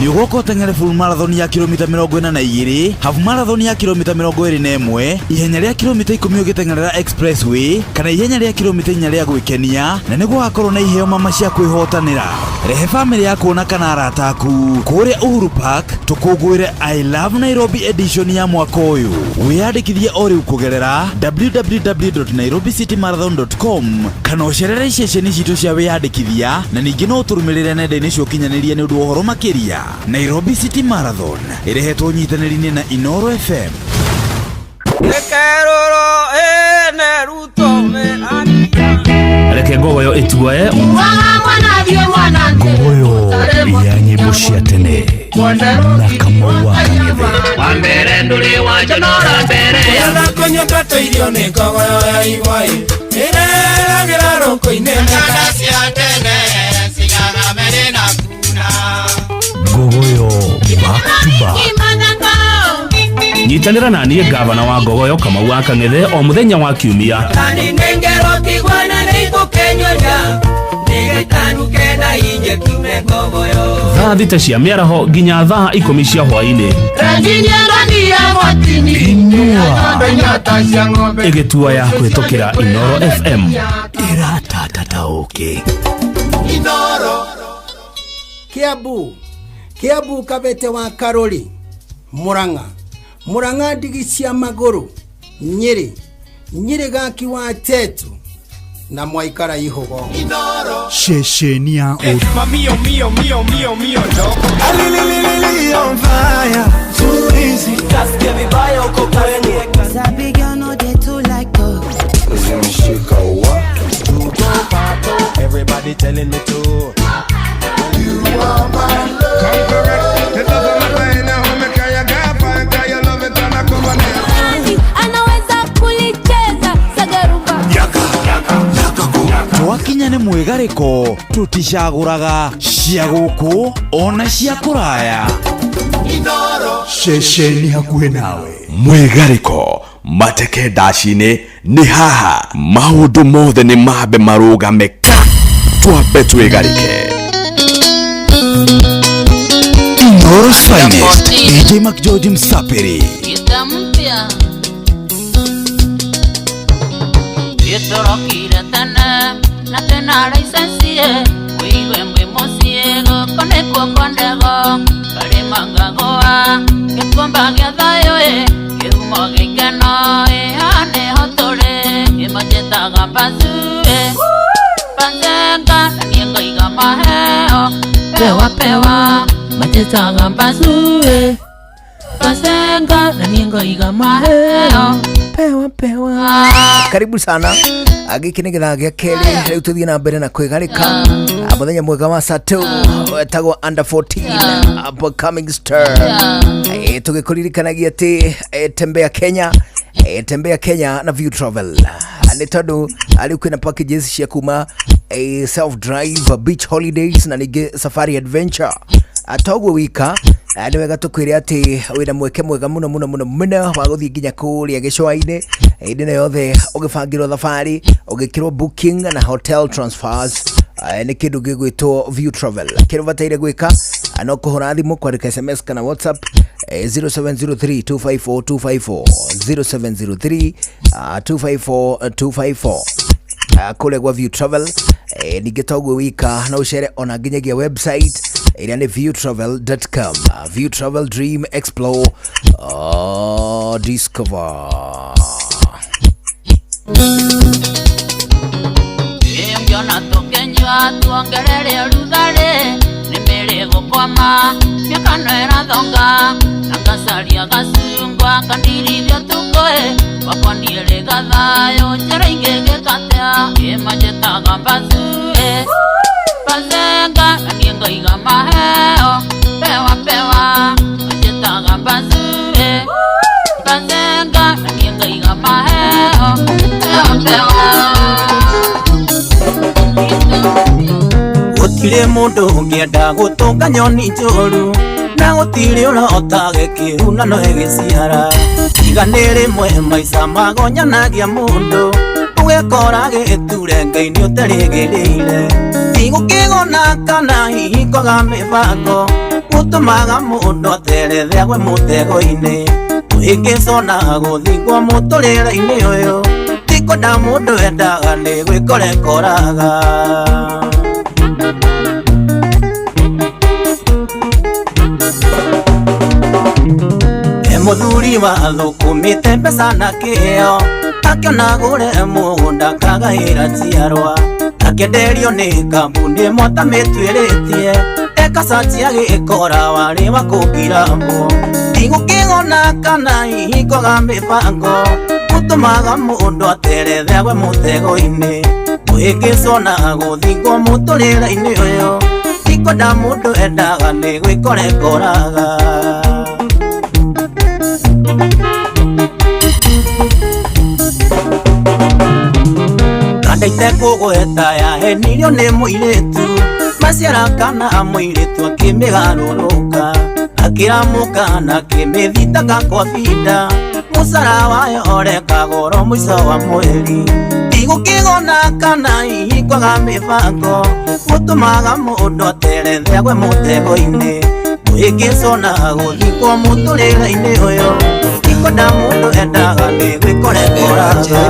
Nĩ ũgoka ũteng'ere full marathon ya kilomita 42, half marathon ya kilomita 21, ihenya rĩa kilomita 10 ũgĩteng'erera expressway kana ihenya rĩa kilomita 4 rĩa gwĩkenia, na nĩ gũgakorwo na iheo mama cia kwĩhotanĩra. Rehe bamĩrĩ yaku ona kana arata aku kũrĩa Uhuru Park tũkũngũĩre I Love Nairobi edition ya mwaka ũyũ. Wĩyandĩkithie o rĩu kũgerera www.nairobicitymarathon.com kana ũcerere iceceni citũ cia wĩyandĩkithia, na ningĩ no ũtũrũmĩrĩre nenda-inĩ cia ũkinyanĩria nĩ ũndũ wa ũhoro makĩria. Nairobi City Marathon ĩrehetwo ũnyitanĩri-inĩ na Inooro FM. Reke ngogoyo ĩtuoe ngogoyo ya nyĩmbo cia tene na Kamau wa Kang'ethe. Wambere ndũrĩ wanjonora mbere kũnyua irio nĩ ngogoyo ya igwai ĩreragĩra rũkũ-inĩ cia tene cigaga mere na kuna Ngogoyo back to back. Nyitanĩra na niĩ gavana wa Ngogoyo Kamau wa Kang'ethe o mũthenya wa kiumia thaa 6 cia mĩaraho nginya thaa 10 cia hwaĩ-inĩ. Inua ĩgĩtua ya kũhĩtũkĩra Inooro FM. Ĩratatataũkĩ. Kiambu Kiambu Kabete wa Karori, Murang'a Murang'a ndigi cia magũrũ, Nyĩrĩ Nyĩrĩ gaki wa Tetu na mwaikara ihogo. Ceceni ya Mio mio mio mio mio on fire too easy. Kasikia vibaya uko kwenye. Zimeshika wa Everybody telling me to. You are my love. Come correct. It doesn't matter any how me carry your you love it and I come on. Anaweza kulicheza sagarumba. Yaka yaka yaka. Twakinya nĩ mwĩgarĩko tũticagũraga cia gũkũ ona cia kũraya. Ceceni hakuhĩ nawe. Mwĩgarĩko mateke ndaci-inĩ nĩ haha maũndũ mothe nĩ mambe marũgame ka twambe twĩgarĩke. Inooro Finest, DJ McGeorge Msapiri. Gita mpya gĩtorokire tene na tena license wiwe mwi mũciĩ gũkũ nĩkuo kwa ndego karĩma ngagũa gĩkomba gĩa thayũ ĩ kĩhumo gĩkeno ĩ haha nĩho tũrĩ ĩmanjĩtaga mbacu ĩ banzenga na niĩ ngoiga maheo pewa pewa manjĩtaga mbacu ĩ bazenga na niĩ ngoiga maheo Pewa pewa. Karibu sana. Gĩkĩ nĩ gĩthaa gĩa kerĩ rĩu tũthiĩ na mbere na kwĩgarĩka. Mũthenya mwega wa Sato wetagwo under 14 upcoming star. Tũgĩkũririkanagia atĩ tembea Kenya, tembea Kenya na View Travel nĩ tondũ rĩu kwĩna packages cia kuma self drive, beach holidays na ningĩ safari adventure. Toguo wika nĩ wega tũkwĩre atĩ wĩna mweke mwega mũno mũno mũno mũno wa gũthiĩ nginya kũrĩa gĩcũa-inĩ hĩndĩ ĩno yothe ũgĩbangĩrwo thabarĩ, ũgĩkĩrwo booking na hotel transfers. Nĩ kĩndũ gĩgwĩtwo View Travel. Kĩrĩa ũbataire gwĩka no kũhũra thimũ, kwandĩka SMS kana WhatsApp 0703 254 254, 0703 254 254 kũrĩa gwa View Travel. Ningĩ toguo wika no ũcere ona nginyagia website ĩrĩa nĩ viewtravel.com. View Travel, dream, explore, discover. Ũngĩona tũkĩnyua tuongerere ũrugarĩ nĩ mĩrĩ gũkwama mĩaka no ĩrathonga na ngacaria gacungwa kandirithia tukũĩ gwakwa ndiĩrĩ gathayũ njĩra ingĩgĩkatea ĩmanjĩtaga mbacuĩ bazenga na niĩ ngaiga maheo pewa pewa manjĩtaga mbacuĩ bazenga na niĩ ngaiga maheo pewa pewa. Gũtirĩ mũndũ ũngĩenda gũtũnga nyoni njũru na gũtirĩ ũrota gĩkĩhuna no ĩgĩciara. Tiga nĩ rĩmwe maica magonyanagia mũndũ ũgekora gĩture Ngai nĩ ũterĩgĩrĩire. Tigũkĩgona kana hihi kwaga mĩbango gũtũmaga mũndũ aterethe agwe mũtego-inĩ. Kũhĩngĩcwo na gũthingwo mũtũrĩre-inĩ ũyũ ti kwenda mũndũ endaga nĩ gwĩkora ekoraga. Mũthuri wa thũkũmĩte mbeca na kĩo akĩona gũre mũgũnda kagaĩra njiarwa akĩenderio nĩ kambuni ĩmwe atamĩtuĩrĩtie ekacaci agĩkora warĩ wa kũngirambwo. Tigũkĩgona kana hihi kwaga mĩbango gũtũmaga mũndũ aterethe agwe mũtego-inĩ. Kũhĩngĩcwo na gũthingwo mũtũrĩre-inĩ ũyũ ti kwenda mũndũ endaga nĩ gwĩkora ekoraga. Kandaite kũgweta yahenirio nĩ mũirĩtu maciara kana mũirĩtu akĩmĩgarũrũka akĩramũka na akĩmĩthitanga kwa binda mũcara wayo ũrekagwo mũico wa mweri. Tigũkĩgona kana hihi kwaga mĩbango gũtũmaga mũndũ aterethe agwe mũtego-inĩ. Kũhĩngĩcwo na gũthikwo mũtũrĩre-inĩ ũyũ ti kwenda mũndũ endaga nĩ gwĩkora ekoraga.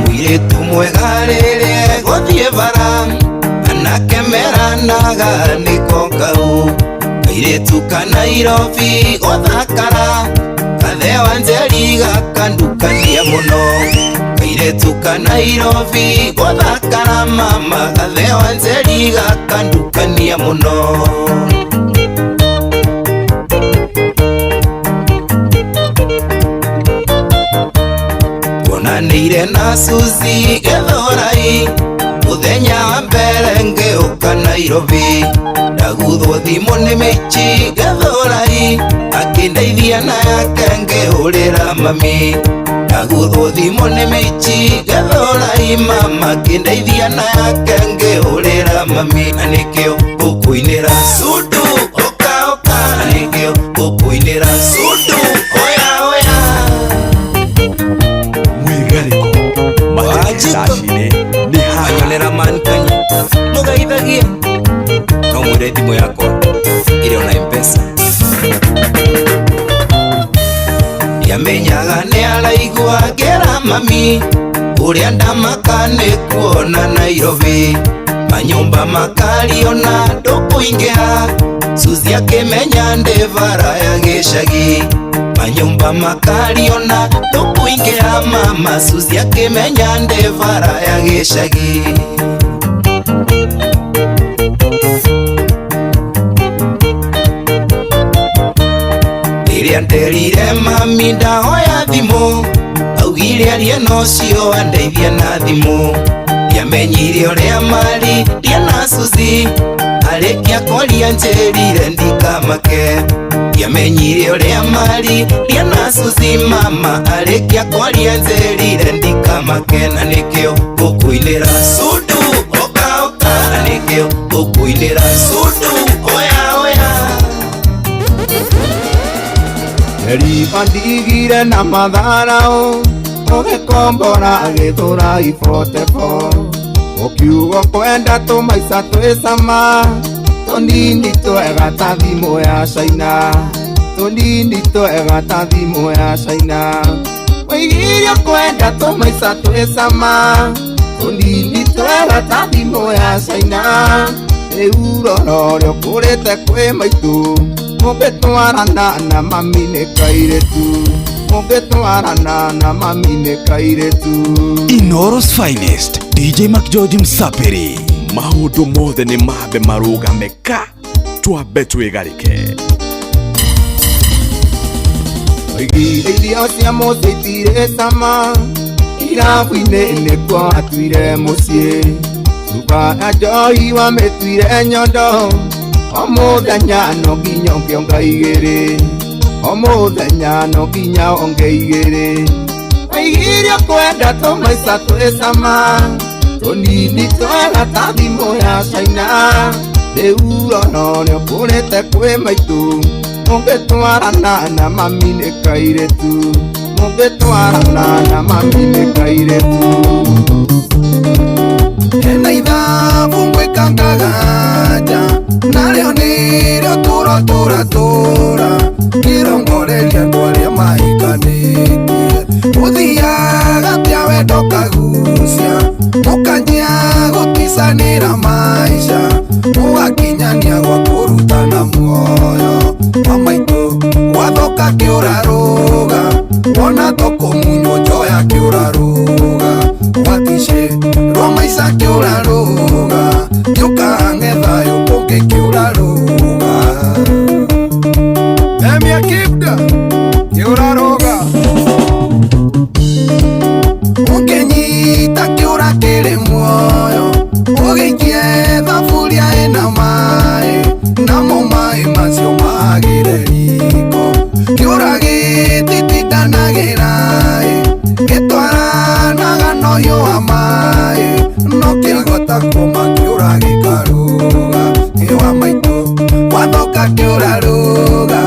Mũirĩtu mwega rĩrĩa egũthiĩ bara anake meranaga nĩko kau kairĩtu ka Nairobi gũthakara kathe wa Njeri gakandukania mũno kairĩtu ka Nairobi gũthakara mama kathe wa Njeri gakandukania mũno. Tuonanĩire na Suzy Gĩthũrai mũthenya wa mbere ngĩũka Nairobi ndaguthwo thimũ nĩ mĩici Gĩthũrai akĩndeithia na yake ngĩhũrĩra mami ndaguthwo thimũ nĩ mĩici Gĩthũrai mama akĩndeithia na yake ngĩhũrĩra mami na nĩkĩo ngũkũinĩra Sudu ũka ũka na nĩkĩo ngũkũinĩra Sudu oya oya. Anyonera man kanyi mũgeithagie no mwĩre thimũ yakwa ĩrĩ ona M-Pesa. Ndiamenyaga nĩ araigua ngĩra mami ũrĩa ndamaka nĩ kuona Nairobi manyũmba makariona ndũkũingĩra Suzy akĩmenya ndĩ bara ya gĩcagi manyũmba makariona ndũkũingĩra mama Suzy akĩmenya ndĩ bara ya gĩcagi. Nderire mami ndahoya thimũ augire arie nocio andeithie na thimũ ndiamenyire ũrĩa mari na Suzy arĩkia kwaria njĩrire ndikamake ndiamenyire ũrĩa mari na Suzy mama arĩkia kwaria njĩrire ndikamake na nĩkĩo ngũkũinĩra sudu oka oka na nĩkĩo ngũkũinĩra sudu oya oya. Ndigire na matharao ũgĩkombora gĩthũra ibotebo ũkiuga kwenda tũmaica twĩ cama tũnini twega ta thimũ ya China tũnini twega ta thimũ ya China waigire kwenda tũmaica twĩ cama tũnini twega ta thimũ ya China rĩu rora ũrĩa ũkũrĩte kwĩ maitũ mũngĩtwarana na mami nĩ kairĩtu mũngĩtwarana na mami nĩ kairĩtu. Inooro's finest DJ McGeorge Msapiri. Maũndũ mothe nĩ mambe marũgame ka twambe twĩgarĩke. Oigire irio cia mũciĩ itirĩ cama irabu-inĩ nĩkuo atuire mũciĩ cuba ya njohi wamĩtuire nyondo o mũthenya no nginya ũngĩonga igĩrĩ o mũthenya no nginya onge igĩrĩ waigire ũkwenda tũmaica twĩ cama tũnini twega ta thimũ ya China rĩu rora ũrĩa ũkũrĩte kwĩ maitũ mũngĩtwarana na mami nĩ kairĩtu mũngĩtwarana na mami nĩ kairĩtu. Hena ithabu ngwĩka ngaganja narĩo nĩrĩo tũra tũra tũra ngĩrongoreria andũ arĩa mahikanĩtie ũthiaga tia wendo kagucia mũkanjia gũticanĩra maica mũgakinyania gwa kũrutana muoyo wa maitũ gwathoka kĩũrarũga wona tũkũmunywo njoya kĩũrarũga gwaticĩ rwa maica kĩũrarũga gĩũkang'e thayũ kũngĩ kĩũrarũga Emia Kibda kĩũrarũga ũkĩnyita kĩũra kĩrĩ muoyo ũgĩikie thaburia ĩna maĩ namo maĩ macio magĩre riko kĩũra gĩtitindanagĩra gĩtwaranaga na ũhiũ wa maĩ no kĩagota kũma kĩũra gĩkarũga kĩwa maitũ gwathoka kĩũrarũga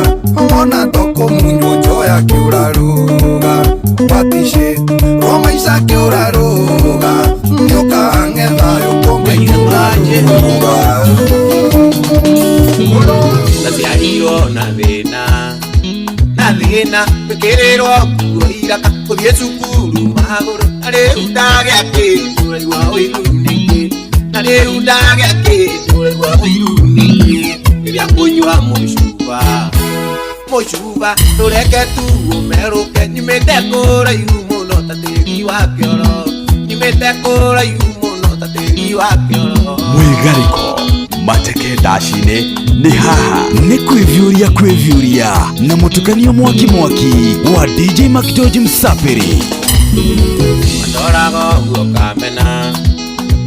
wona tũkũmunywo njoya kĩũrarũga gwaticĩ rwa maica kĩũrarũga nĩũkang'e thayũ kũngĩ kĩũrarũga. Ndaciarirwo na thĩna na thĩna gwĩkĩrĩrwo nguo iraka gũthiĩ cukuru magũrũ na rĩu ndagĩa kĩndũ ũraigua ũiru nĩkĩ na rĩu ndagĩa kĩndũ ũraigua ũiru nĩkĩ rĩrĩa ngũnyua mũcuba mũcuba tũreke tu ũmerũke nyumĩte kũraihu mũno ta tĩri wa kĩoro nyumĩte kũraihu mũno ta tĩri wa kĩoro. Mwĩgarĩko mateke ndaci-inĩ nĩ haha nĩ kwĩviũria kwĩviũria na mũtukanio mwaki mwaki wa DJ McGeorge Msapiri. Mandoraga ũguo kamena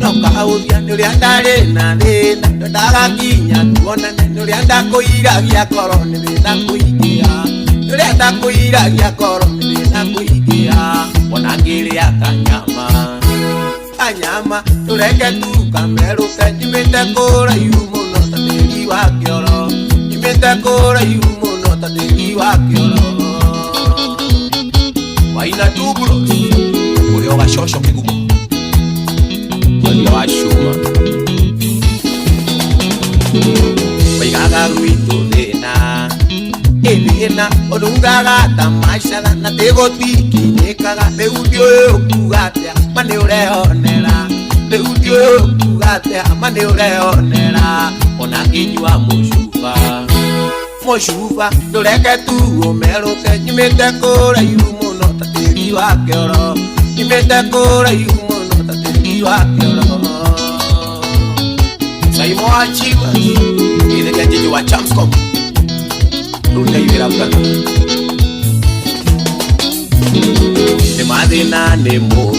no kaũthia nĩ ũrĩa ndarĩ na thĩna ndendaga nginya tuonane nĩ ũrĩa ndakũiragia ngoro nĩ thĩna kũingĩha nĩ ũrĩa ndakũiragia ngoro nĩ thĩna kũingĩha wona ngĩrĩa kanyama kanyama tũreke tu kamerũke nyumĩte kũraihu mũno ta tĩri wa kĩoro nyumĩte kũraihu mũno ta tĩri wa kĩoro. Waina Douglas ũrĩa ũgacoco kĩgumo mwendia wa cuma waigaga gwitũ thĩna ĩthĩna ũnungaga ta macatha na tĩgũtikinyĩkaga rĩu ndiũĩ ũkuga atĩa ma nĩ ũreyonera rĩu ndiũĩ ũkuga atĩa ma nĩ ũreyonera ona ngĩnyua mũcuba mũcuba ndũreke tu ũmerũke nyumĩte kũraihu mũno ta tĩri wa kĩoro nyumĩte kũraihu mũno ta tĩri wa kĩoro. Saimo wa Chivas gĩthĩ kĩa Njĩjĩ wa Chamscom rĩu nĩ wĩra brother. Nĩ mathĩna nĩ mũru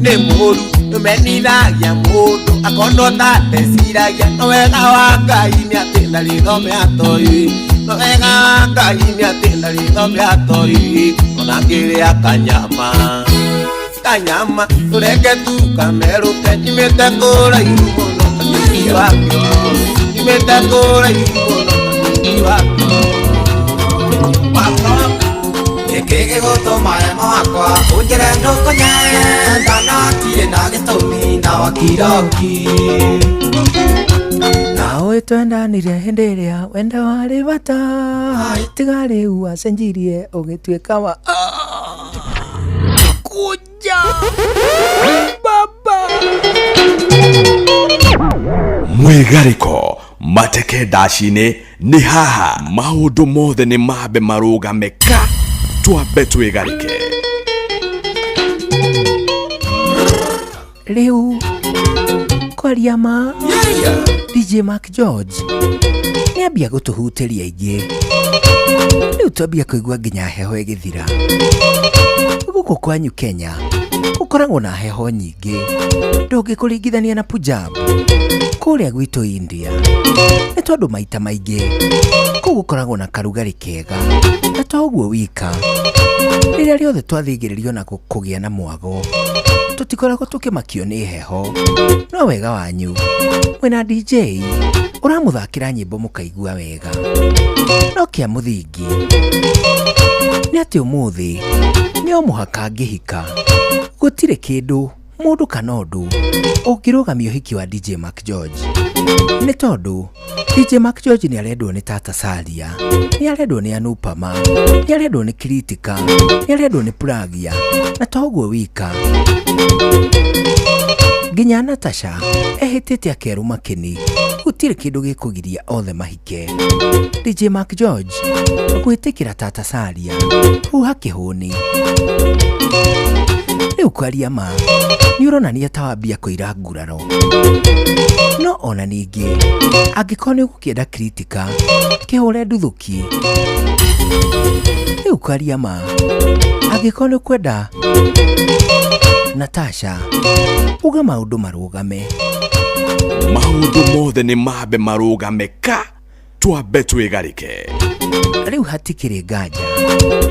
nĩ mũru nĩmenithagia mũndũ akonwo ta ndeciragia no wega wa Ngai nĩ atĩ ndarĩ thome atoi no wega wa Ngai nĩ atĩ ndarĩ thome atoi ona ngĩrĩa kanyama kanyama tũreke tu kamerũke nyimĩte kũraihu mũno tũthiĩ wakĩo nyimĩte kũraihu mũno tũthiĩ wakĩo Nĩkĩ gĩgũtũma hema wakwa ũnjĩre ndũkũnyenda na ndirĩ na gĩtũmi na wakiroki Nawe twendanire hĩndĩ ĩrĩa wendo warĩ bata tiga rĩu wacenjirie ũgĩtuĩka wa kuja baba Mwĩgarĩko mateke ndaci-inĩ nĩ haha maũndũ mothe nĩ mambe marũgame ka twambe twĩgarĩke. Rĩu kwaria ma DJ Mark George nĩambia gũtũhutĩria ingĩ rĩu twambia kũigua nginya heho ĩgĩthira. Gũkũ kwanyu Kenya gũkoragwo na heho nyingĩ ndũngĩkũringithania na Punjab kũrĩa gwitũ India nĩ tondũ maita maingĩ kũu gũkoragwo na karugarĩ kega na to ũguo wika rĩrĩa rĩothe twathingĩrĩrio na kũgĩa na mwago tũtikoragwo tũkĩmakio nĩ heho no wega wanyu mwĩna DJ ũramũthakĩra nyĩmbo mũkaigua wega no kĩa mũthingi nĩ atĩ ũmũthĩ nĩ o mũhaka ngĩhika gũtirĩ kĩndũ mũndũ kana ũndũ ũngĩrũgamia ũhiki wa DJ Mark George nĩ tondũ DJ Mark George nĩ arendwo nĩ Tata Salia nĩ arendwo nĩ Anupama nĩ arendwo nĩ Kritika nĩ arendwo nĩ Pragya na to ũguo wika nginya Natasha ehĩtĩte akerũma kĩni gũtirĩ kĩndũ gĩkũgiria othe mahike. DJ Mark George gwĩtĩkĩra Tata Salia huha kĩhũni rĩu kwaria ma nĩ ũronania ta wambia kũira nguraro no ona ningĩ angĩkorwo nĩ ũgũkĩenda Kritika kĩhũre nduthũki rĩu kwaria ma angĩkorwo nĩ ũkwenda Natasha uga maũndũ marũgame. Maũndũ mothe nĩ mambe marũgame ka twambe twĩgarĩke. Rĩu hatikĩrĩ nganja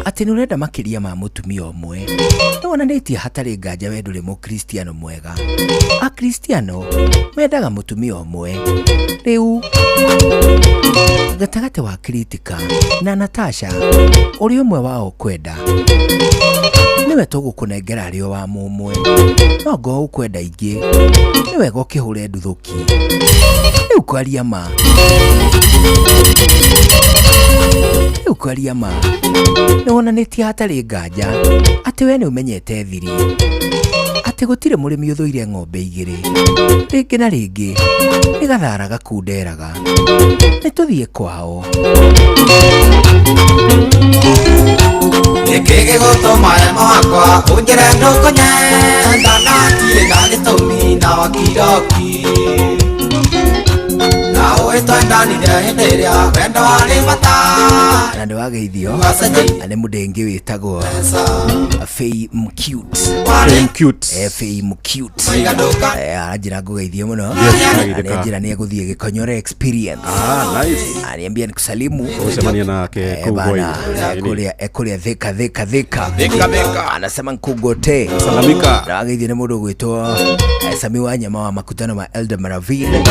atĩ nĩ ũrenda makĩria ma mũtumia ũmwe nĩ wonanĩtie hatarĩ nganja we ndũrĩ mũkristiano mwega. Akristiano mendaga mũtumia ũmwe. Rĩu gatagatĩ wa Kritika na Natasha ũrĩa ũmwe wao kwenda nĩwe tũgũkũnengera arĩ o wa mũmwe no ngoo ũkwenda ingĩ nĩ wega ũkĩhũre nduthũki. Rĩu kwaria ma rĩu kwaria ma nĩ wonanĩtie hatarĩ nganja atĩ we nĩ ũmenyete thiri atĩ gũtirĩ mũrĩmi ũthũire ng'ombe igĩrĩ rĩngĩ na rĩngĩ nĩ gathara gakunderaga nĩ tũthiĩ kwao. Nĩkĩ gĩgũtũma hema wakwa ũnjĩre ndũkũnyenda na ndirĩ na gĩtũmi na wakiroki na ũĩ twendanire hĩndĩ ĩrĩa wendo warĩ bata na nĩ wageithio na nĩ mũndũ wĩtagwo Fay Mcute. Fay Mcute aranjĩra ngũgeithie mũno na nĩ egũthiĩ Gĩkonyore experience. Nice. Aniambia nikusalimu ucemania nake kũu kũrĩa kũrĩa Thika Thika Thika Thika anasema nkugote salamika na wageithio nĩ mũndũ ũgwĩtwo Sami wa nyama wa makutano ma Elder Maraville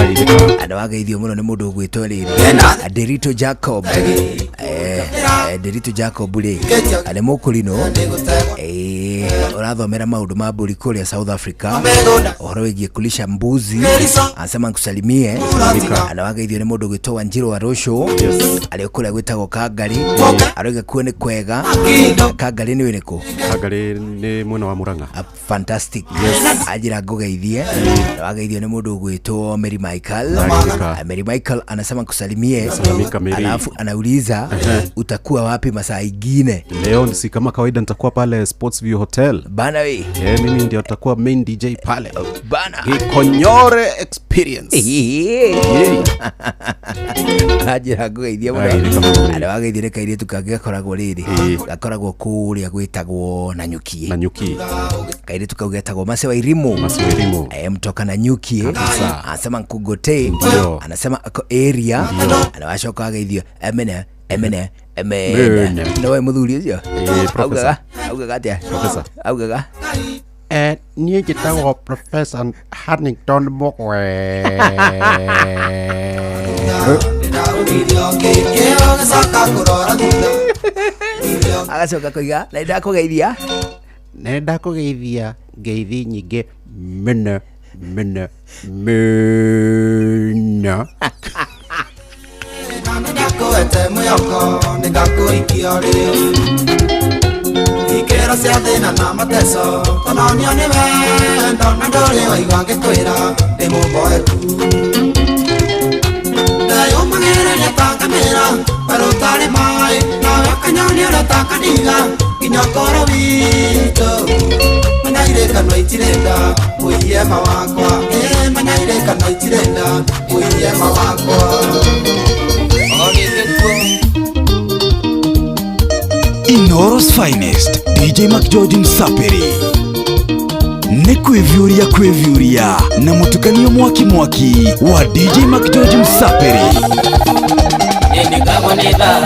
na wageithio mũno nĩ mũndũ ũgwĩtwo rĩrĩ Derito Jacob Derito Jacob rĩ nĩ mũkũrinũ ũrathomera maũndũ ma mbũri kũrĩa South Africa ũhoro wĩgiĩ kulisha mbuzi anasema nkusalimie na wageithio nĩ mũndũ ũgwĩtwo Wanjiru wa Rũcũ arĩ kũrĩa gwĩtagwo Kangari aroiga kuo nĩ kwega. Kangari nĩ wĩrĩkũ? Kangari nĩ mwena wa Murang'a. Fantastic. Anjĩra ngũgeithie na wageithio nĩ mũndũ ũgwĩtwo Mary Michael. Mary Michael Anasema kusalimie. Salamika Mary. Alafu anauliza utakuwa wapi masaa ingine? Leo si kama kawaida nitakuwa pale Sports View Hotel. Bana we. Mimi ndio nitakuwa main DJ pale. Bana. Gikonyore experience. Yeah. Ajira ngũgeithia mũno. Andũ ageithire kairĩtu kangĩ gakoragwo rĩrĩ. Gakoragwo kũrĩa gwĩtagwo Nanyuki. Nanyuki. Kairĩtu kau getagwo Mase wa Irimu. Mase wa Irimu. Mtoka Nanyuki. Anasema nkugote. Anasema ako area. Anawacoka ageithio emene emene emene. Nowe mũthuri ũcio? Professor. Augaga atĩa? Professor. Augaga? Niĩ njĩtagwo Professor Hannington Mugwe. Agacoka koiga na ndakũgeithia. Nĩ ndakũgeithia ngeithi nyingĩ mũno mũno mũno. Ikero cia thĩna na mateso tononio nĩ wendo na ndũrĩ waigua ngĩkwĩra ndĩ mũboeku ndeyũmagĩrĩria ta ngamĩra werũ ũtarĩ maĩ nawe ũkanyonia ũrĩa ũtakaniga nginya ũkũrũ witũ manyairĩkano itirenda ũiye ma wakwa manyairĩkano itirenda ũiye ma wakwa. Inoro's finest DJ McGeorge Msaperi. Nĩ kwĩviũria kwĩviũria na mũtukanio mwaki mwaki wa DJ McGeorge Msaperi. Nĩngabonetha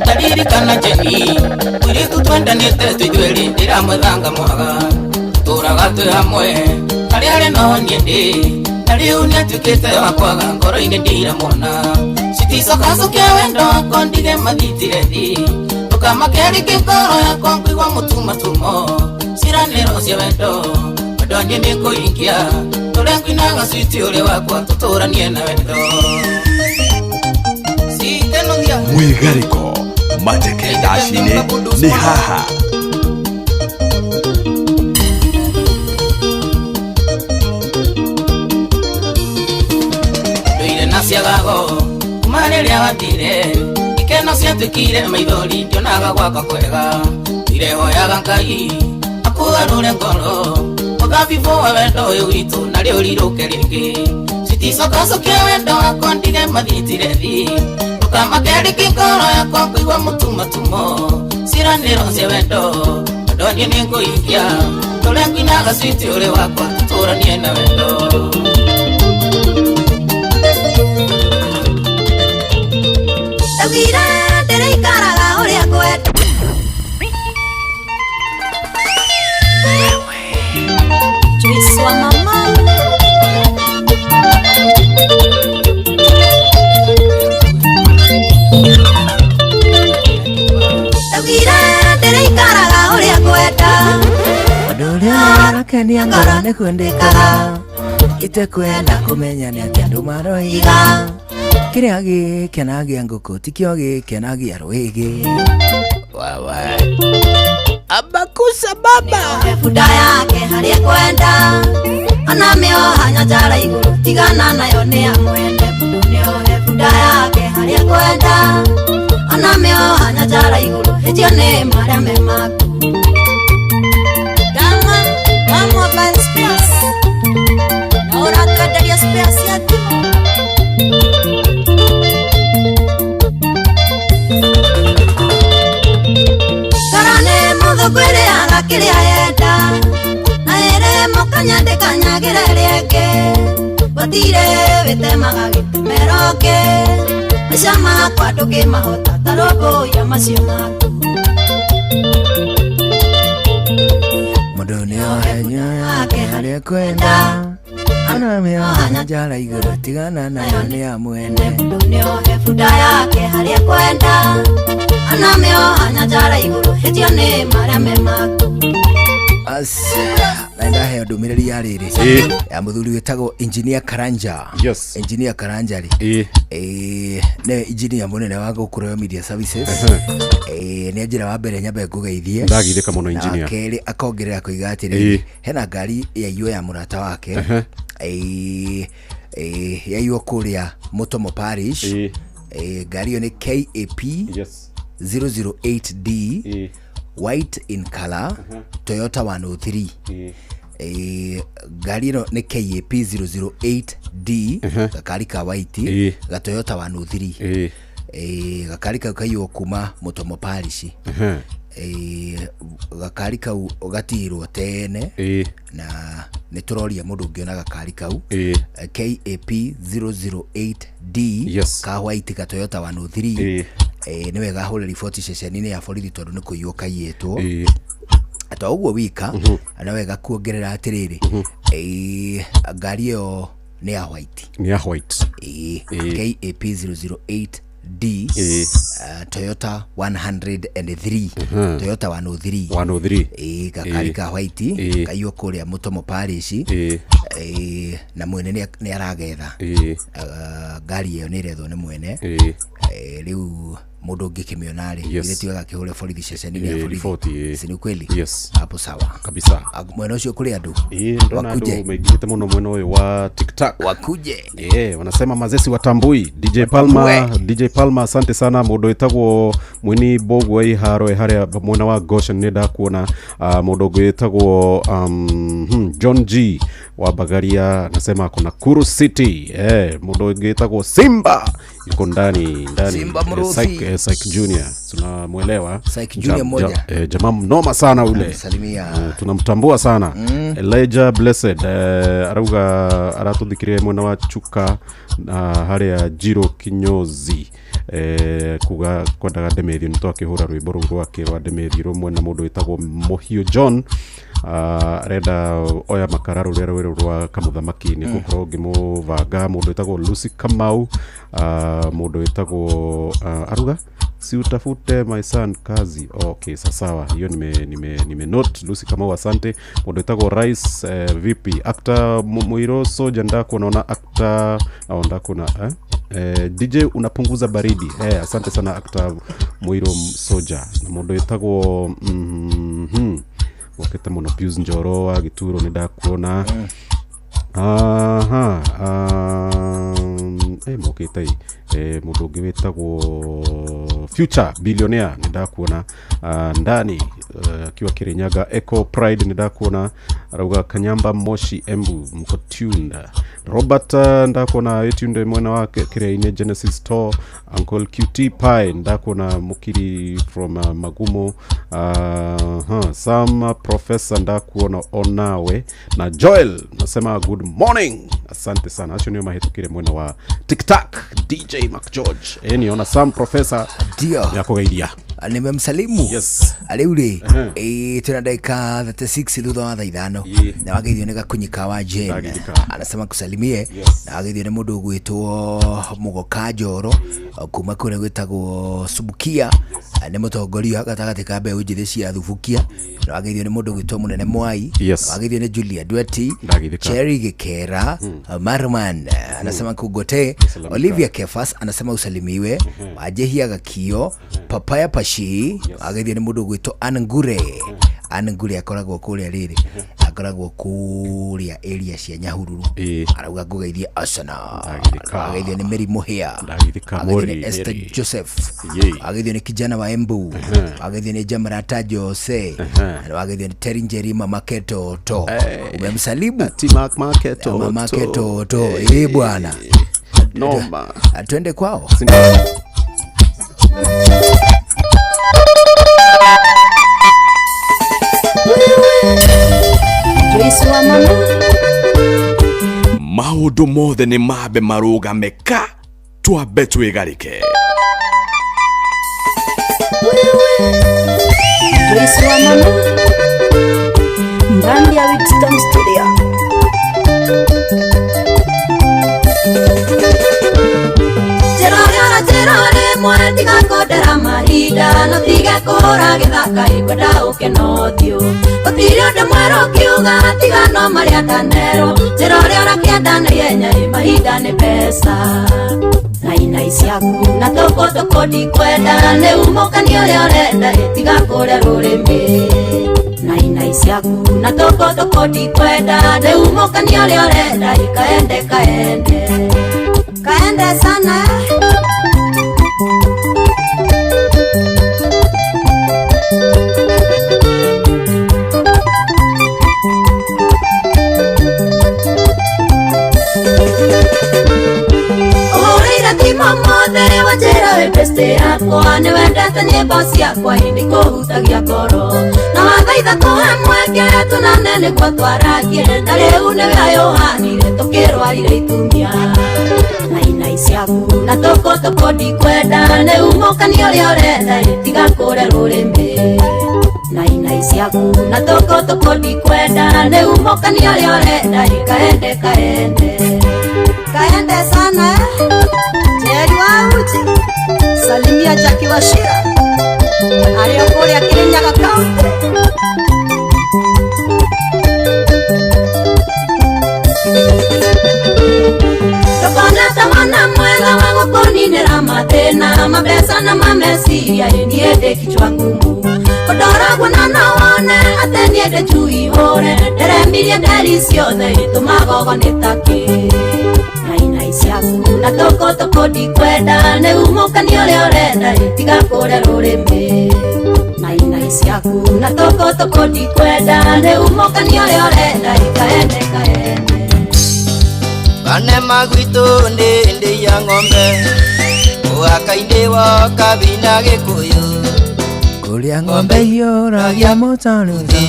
taririkana jeni mũirĩtu twendanĩte twĩ ndĩramwethanga mwaga tũraga twĩ hamwe harĩa arĩ no niĩ ndĩ na rĩu nĩatuĩkĩte wa kwaga ngoro-inĩ ndiramwona citicokacokia wendo wakwa ndige mathitire thi ndũkamakeri kĩngoro yakwa ngũigua mũtumatumo ciranĩro cia wendo wendo niĩ nĩngũingia tũrĩa ngũinaga switi ũrĩ wakwa tũtũranie na wendo. Mwigariko mateke dashine ni haha. Nduire na ciagago kuma rĩrĩa wathire ikeno ciatuĩkire maithori ndionaga gwakwa kwega ndirehoyaga Ngai akũgarũre ngoro mũthabibũ wa wendo ũyũ witũ na rĩu rirũke rĩngĩ citicokacokia wendo wakwa ndige mathitire thi ndũkamakeri kĩngoro yakwa ngũigua mũtumatumo ciranĩro cia wendo wendo niĩ nĩngũingia tũrĩa ngũinaga switi ũrĩ wakwa tũtũranie na wendo. Ndaugire ndĩrĩikaraga ũrĩa ngwenda. Joyce wa mama. Ndaugire ndĩrĩikaraga ũrĩa ngwenda. Ũndũ ũrĩa ũrakenia ngoro nĩguo ndĩkaga itekwenda kũmenya nĩ atĩa andũ maroiga kĩrĩa gĩkenagia ngũkũ tikĩo gĩkenagia rwĩgĩ. Wawa abakusa baba bunda yake harĩa kwenda ona mĩoha nyanjara igũrũ tigana nayo nĩ ya mwene mũndũ nĩohe bunda yake harĩa kwenda ona mĩoha nyanjara igũrũ hĩtio nĩ marĩa me maku. Dama mobile spares na ũratwenderia spares cia thimũ. Mũthũngũ kĩrĩa yenda na ĩrĩ mũkanyandĩka nyagĩre rĩngĩ gũtirĩ wĩtemaga gĩtemero kĩ maica makwa ndũngĩmahota ta rũmbũiya macio maku. Mũndũ nĩohe yake harĩa kwenda ona mĩoha nyanjara igũrũ tigana nayo nĩ ya mwene. Mũndũ nĩohe bunda yake harĩa kwenda ona mĩoha nyanjara igũrũ hĩtio nĩ marĩa me maku. As na ndaheo ndũmĩrĩri ya rĩrĩ Ĩĩ. ya mũthuri wĩtagwo engineer Karanja. Yes. Engineer Karanja rĩ Ĩĩ. Nĩwe engineer mũnene wa gũkũ Royal Media Services. Nĩ njĩra wa mbere nyambe ngũgeithie. Ndagithĩka mũno Na wa engineer. kerĩ akongerera koiga atĩrĩrĩ, Ĩĩ. hena ngari yaiywo ya mũrata wake. Yaiywo kũrĩa Mũtomo Parish. Ngari ĩyo nĩ KAP 008D, white in color, Toyota 103. Ngari ĩno nĩ KAP 008D, gakari ka white ga Toyota 103. Gakari kau kaiywo kuma Mũtomo Parish. Gakari kau gatigirwo tene na nĩ tũroria mũndũ ũngĩona gakari kau. KAP 008D ka white ka Toyota 103. Nĩ wega ahũre riboti ceceni-inĩ ya borithi tondũ nĩ kũiywo kaiyĩtwo. To ũguo wika, na wega kuongerera atĩrĩrĩ, ngari ĩyo nĩ ya white. Nĩ ya white. KAP 008D, Toyota 103. Toyota 103. 103. Gakari ka white kaiywo kũrĩa Mũtomo Parish. Na mwene nĩ aragetha. Ngari ĩyo nĩ ĩrethwo nĩ mwene. Rĩu mũndũ ũngĩkĩmĩona rĩ, githĩ ti wega akĩhũre borithi ceceni-inĩ ya borithi? Riboti, ĩĩ. Si ni kweli? Yes. Hapo sawa. Kabisa. Mwena ũcio kũrĩ andũ. Ndona Wakuje. andũ maingĩhĩte mũno mwena ũyũ wa TikTok. Wakuje. Wanasema mazesi watambui. DJ Palma, DJ Palma, asante sana. Mũndũ wĩtagwo Mwini Mbũgua iharo harĩa mwena wa Goshen nĩ ndakuona. Mũndũ ũngĩ wĩtagwo John G wa Bagaria anasema ako Nakuru City. Mũndũ ũngĩ wĩtagwo Simba yuko ndani ndani. Simba Mruthi. Psych Junior tunamuelewa. Psych Junior moja. Jamaa mnoma sana ule. Salimia. Tunamtambua sana. Elijah Blessed arauga aratuthikirie mwena wa Chuka na haria Jiro Kinyozi. Kuga kwendaga Ndemethio nĩ twakĩhũra rwĩmbo rũu rwake rwa Ndemethio rũmwe na mũndũ wĩtagwo Mũhiũ John. Arenda oya makara rũrĩa rwerũ rwa kamũthamaki nĩ gũkorwo ngĩmũbanga. Mũndũ wĩtagwo Lucy Kamau, mũndũ wĩtagwo aruga si utafute my son kazi. Okay, sawa, hiyo nime note. Lucy Kamau, asante. Mũndũ wĩtagwo Rice, vipi actor Muiro Soja ndako naona actor au ndako na DJ unapunguza baridi. Asante sana actor Muiro Soja. Na mũndũ wĩtagwo wakete mũno Pius Njoro wa Gituro nĩ ndakuona. Aha, mokete mũndũ ũngĩ wĩtagwo Future Billionaire nĩ ndakuona ndani akiwa Kirinyaga. Eco Pride nĩ ndakuona arauga Kanyamba Moshi Embu mko tuned. Robert ndakuona etunde mwena wa Kirinyaga Genesis Store. Uncle QT Pie ndakuona Mukiri from Magumo. Sam Professor ndakuona onawe na Joel nasema good morning, asante sana. Acho niyo mahetukire mwena wa TikTok. DJ Mac George niona Sam Professor ndio yakugairia nimemsalimu. Yes. Rĩu rĩ, tuna dakika 36 thutha wa thaa ithano. Na wageithio nĩ Gakunyika wa Jane anasema kusalimie. Na wageithio nĩ mũndũ ũgwĩtwo Mũgoka Njoro kuma kũrĩa gwĩtagwo Subukia, nĩ mũtongoria gatagatĩ ka mbeũ njĩthĩ cia Thubukia. Na wageithio nĩ mũndũ ũgwĩtwo Mũnene Mwai. Yes. Na wageithio nĩ Julia Dweti, Ndagithĩka. Cherry Gikera, Marman anasema kugote. Olivia Kefas anasema usalimiwe. Wajehia Gakio, Papaya Pashi. Wageithio nĩ mũndũ ũgwĩtwo Angure. Angure akoragwo kũrĩa rĩrĩ, akoragwo kũrĩa area cia Nyahururu. Arauga ngũgeithie Arsenal. Wageithio nĩ Mary Muhia. Wageithio nĩ Esther Joseph. Wageithio nĩ kijana wa Embu. Wageithio nĩ Jamarata Jose. Wageithio nĩ Terry Njerima Maketo to. Umemsalimu Maketo to. Bwana. Noma. Twende kwao. Joyce wa mama. Maũndũ mothe nĩ mambe marũgame ka twambe twĩgarĩke. Joyce wa mama. Ndani ya Winston Studio. Tirore mwe tiga kondera mahinda no tiga Kũhũra gĩthaka ĩkwenda ũke na ũthiũ. Gũtirĩ ũndũ mwerũ ũkiuga tiga no marĩa ndanerwo. Njĩra ũrĩa ũrakĩenda na ihenya ĩ mahinda nĩ mbeca. Nainai ciaku na tũkũ ndikwenda nĩ umũkani ũrĩa ũrenda ĩ tiga kũrĩa rũrĩmĩ. Nainai ciaku na tũkũ ndikwenda nĩ umũkani ũrĩa ũrenda ĩ kaende kaende. Kaende sana. Mothe wanjĩra wĩ beste yakwa nĩ wendete nyĩmbo ciakwa ĩndĩ kũhutagia ngoro na wathaitha kũhe mweke tũnane nĩguo twaragie na rĩu nĩwe ayũhanire tũkĩrwarire itumia. Nainai ciaku na tũkũ ndikwenda nĩ umũkani ũrĩa ũrenda ĩ tiga kũrĩa rũrĩmĩ. Nainai ciaku na tũkũ ndikwenda nĩ umũkani ũrĩa ũrenda ĩ kaende kaende. Kaende sana. Jerry wa Uji, salimia Jackie Wachira arĩa kũrĩa Kirinyaga County. Ndũkonete mwana mwega wa gũkũninĩra mathĩna mabeca na mameciria ĩ niĩ ndĩ kichwa ngumu. Ũndoragwo na no wone atĩ niĩ ndĩ chui hũre ndĩremirie nderi ciothe ĩtũmagogo nĩ takĩ. Nainai ciaku na tũkũ ndikwenda nĩ umũkani ũrĩa ũrenda ĩ tiga kũrĩa rũrĩmĩ. Nainai ciaku na tũkũ ndikwenda nĩ umũkani ũrĩa ũrenda ĩ kaende kaende. Banema gwitũ nĩ ndĩ ya ng'ombe mũhaka-inĩ wa Kabina Gĩkũyũ kũrĩa ng'ombe iyũragia mũtarũtho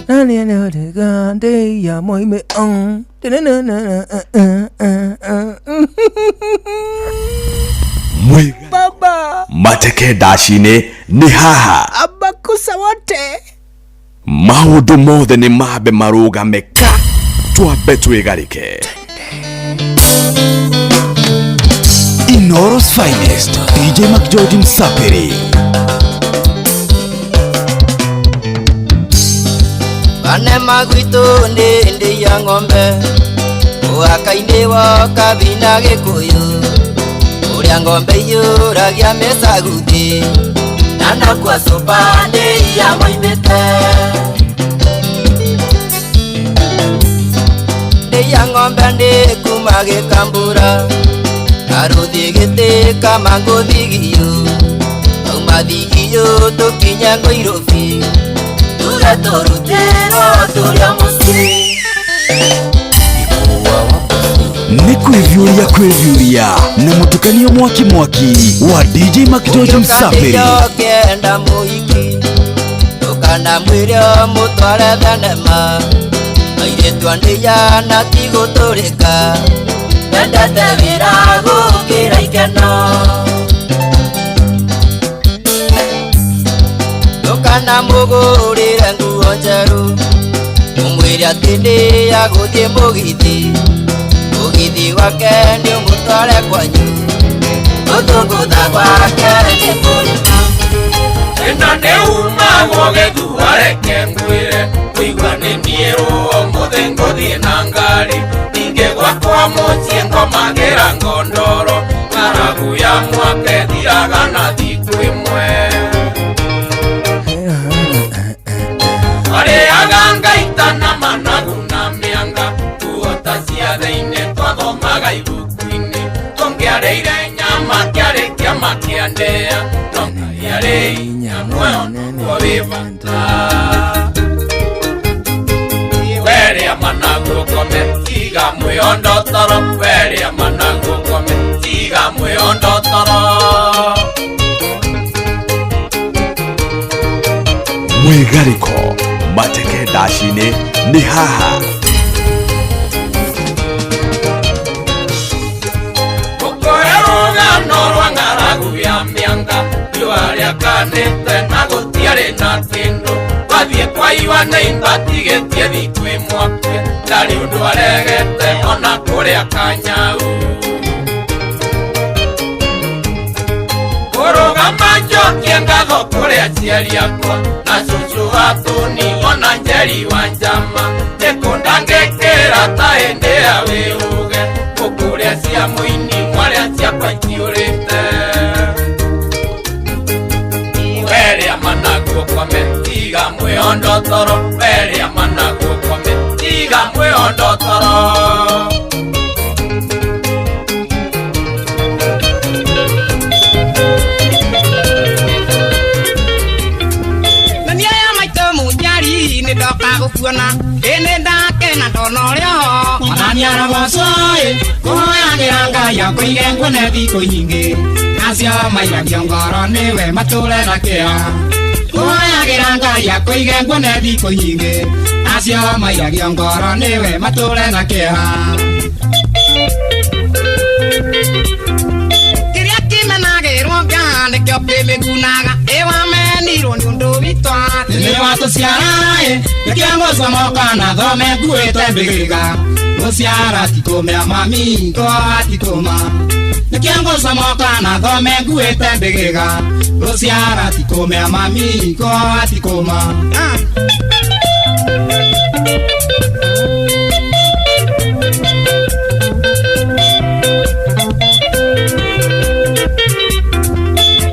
na nĩ nĩũrĩga ndĩ ya moime. Baba Mateke ndaci-inĩ nĩ haha. Abakusa wote Maũndũ mothe nĩ mambe marũgame ka twambe twĩgarĩke. Inooro's finest DJ McGeorge Msapiri. Banema gwitũ nĩ ndĩ ya ng'ombe mũhaka-inĩ wa Kabina Gĩkũyũ ũrĩa ng'ombe iyũragia mĩcaguthi na no kwa cuba ndĩ ya moimĩte. Ndĩ ya ng'ombe ndĩ kuma Gĩkambura na rũthiĩ gĩtĩ kama ngũthigio auma thigio tũkinya Ngũirũbi tuge tũrutĩrwo tũrĩa mũciĩ. Nĩ kwĩviũria kwĩviũria na mũtukanio mwaki mwaki wa DJ McGeorge Msapiri. Ũkĩenda mũhiki ndũkanamwĩre mũtware thenema airĩtu a ndĩya na ti gũtũrĩka mendete wĩra gũkĩra ikeno. Ndũkanamũgũrĩre nguo njerũ ũmwĩre atĩ nĩ ya gũthiĩ mũgithi mũgithi wake nĩ ũmũtware kwanyu gũtũngũtha gwake nĩ kũrĩma. Ĩno nĩ umagwo gĩthua reke ngwĩre kũigua nĩ niĩ ũmũthĩ ngũthiĩ na ngari ningĩ gwakwa mũciĩ ngomagĩra ngondoro ng'aragu ya mwaka ĩthiraga na thikũ ĩmwe. Arĩaga ngaita na managu na mĩanga tuota ciathĩ-inĩ twathomaga ibuku-inĩ tũngĩarĩire nyama kĩarĩ kĩama kĩa ndĩa no Ngai arĩ hinya muoyo noguo wĩ bata. Werĩa managu ũkome tiga mwĩondo toro werĩa managu ũkome tiga mwĩondo toro. Mwĩgarĩko Mateke ndaci-inĩ nĩ haha. Gũkũhe rũgano rwa ng'aragu ya mĩanga riũa rĩakanĩte na gũtiarĩ na kĩndũ wathiĩ kwa iwa nĩ imbatigĩtie thikũ ĩmwe akue ndarĩ ũndũ aregete ona kũrĩa kanyau. Kũrũgama Njokie ngatho kũrĩ aciari akwa na cũcũ wa Tũni ona Njeri wa Njama. Nĩkũnda ngĩkĩra ta hĩndĩ ya wĩũge gũkũrĩa cia mũini mwarĩa ciakwa itiũrĩte. Weria managuo kwame tiga mwĩondo toro, weria managuo kwame tiga mwĩondo toro. Ndoka gukuona ene ndakena ndona ũrĩa ho mwathani arogocwo ĩ kũhoyagĩra Ngai akũige nguone thikũ nyingĩ acio mairagio ngoro nĩwe matũre na kĩo kũhoyagĩra Ngai akũige nguone thikũ nyingĩ acio mairagio ngoro nĩwe matũre na kĩo kĩrĩa kĩmenagĩrwo nga nĩkĩo kĩmĩgunaga ĩwamenirwo nĩ ũndũ witũ nĩ watũciara ĩ nĩkĩo ngũcomoka na thome nguĩte mbĩgĩga gũciara ti kũmĩa mami ngoa ti kũma nĩkĩo ngũcomoka na thome nguĩte mbĩgĩga gũciara ti kũmĩa mami ngoa ti kũma.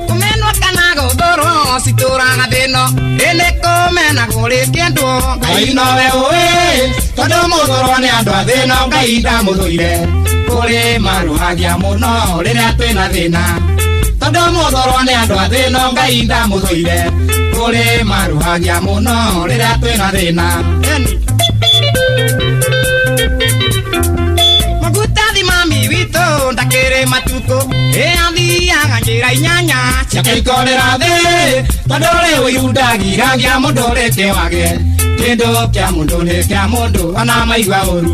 Kũmenwo kana gũthũrwo citũraga thĩno ĩnĩ kũmena gũrĩ kĩndũ Ngai nowe ũĩ tondũ mũthũrwo nĩ andũ a thĩno Ngai ndamũthũire kũrĩ marũhagia mũno rĩrĩa twĩna thĩna tondũ mũthũrwo nĩ andũ a thĩno Ngai ndamũthũire kũrĩ marũhagia mũno rĩrĩa twĩna thĩna. Magutathi mami witũ ndakĩrĩ matukũ ĩ athiaga njĩra inyanya ciake ikorĩra thĩ tondũ rĩu irundagiragia mũndũ rĩkĩwage kĩndũ kĩa mũndũ nĩ kĩa mũndũ ona maigua ũru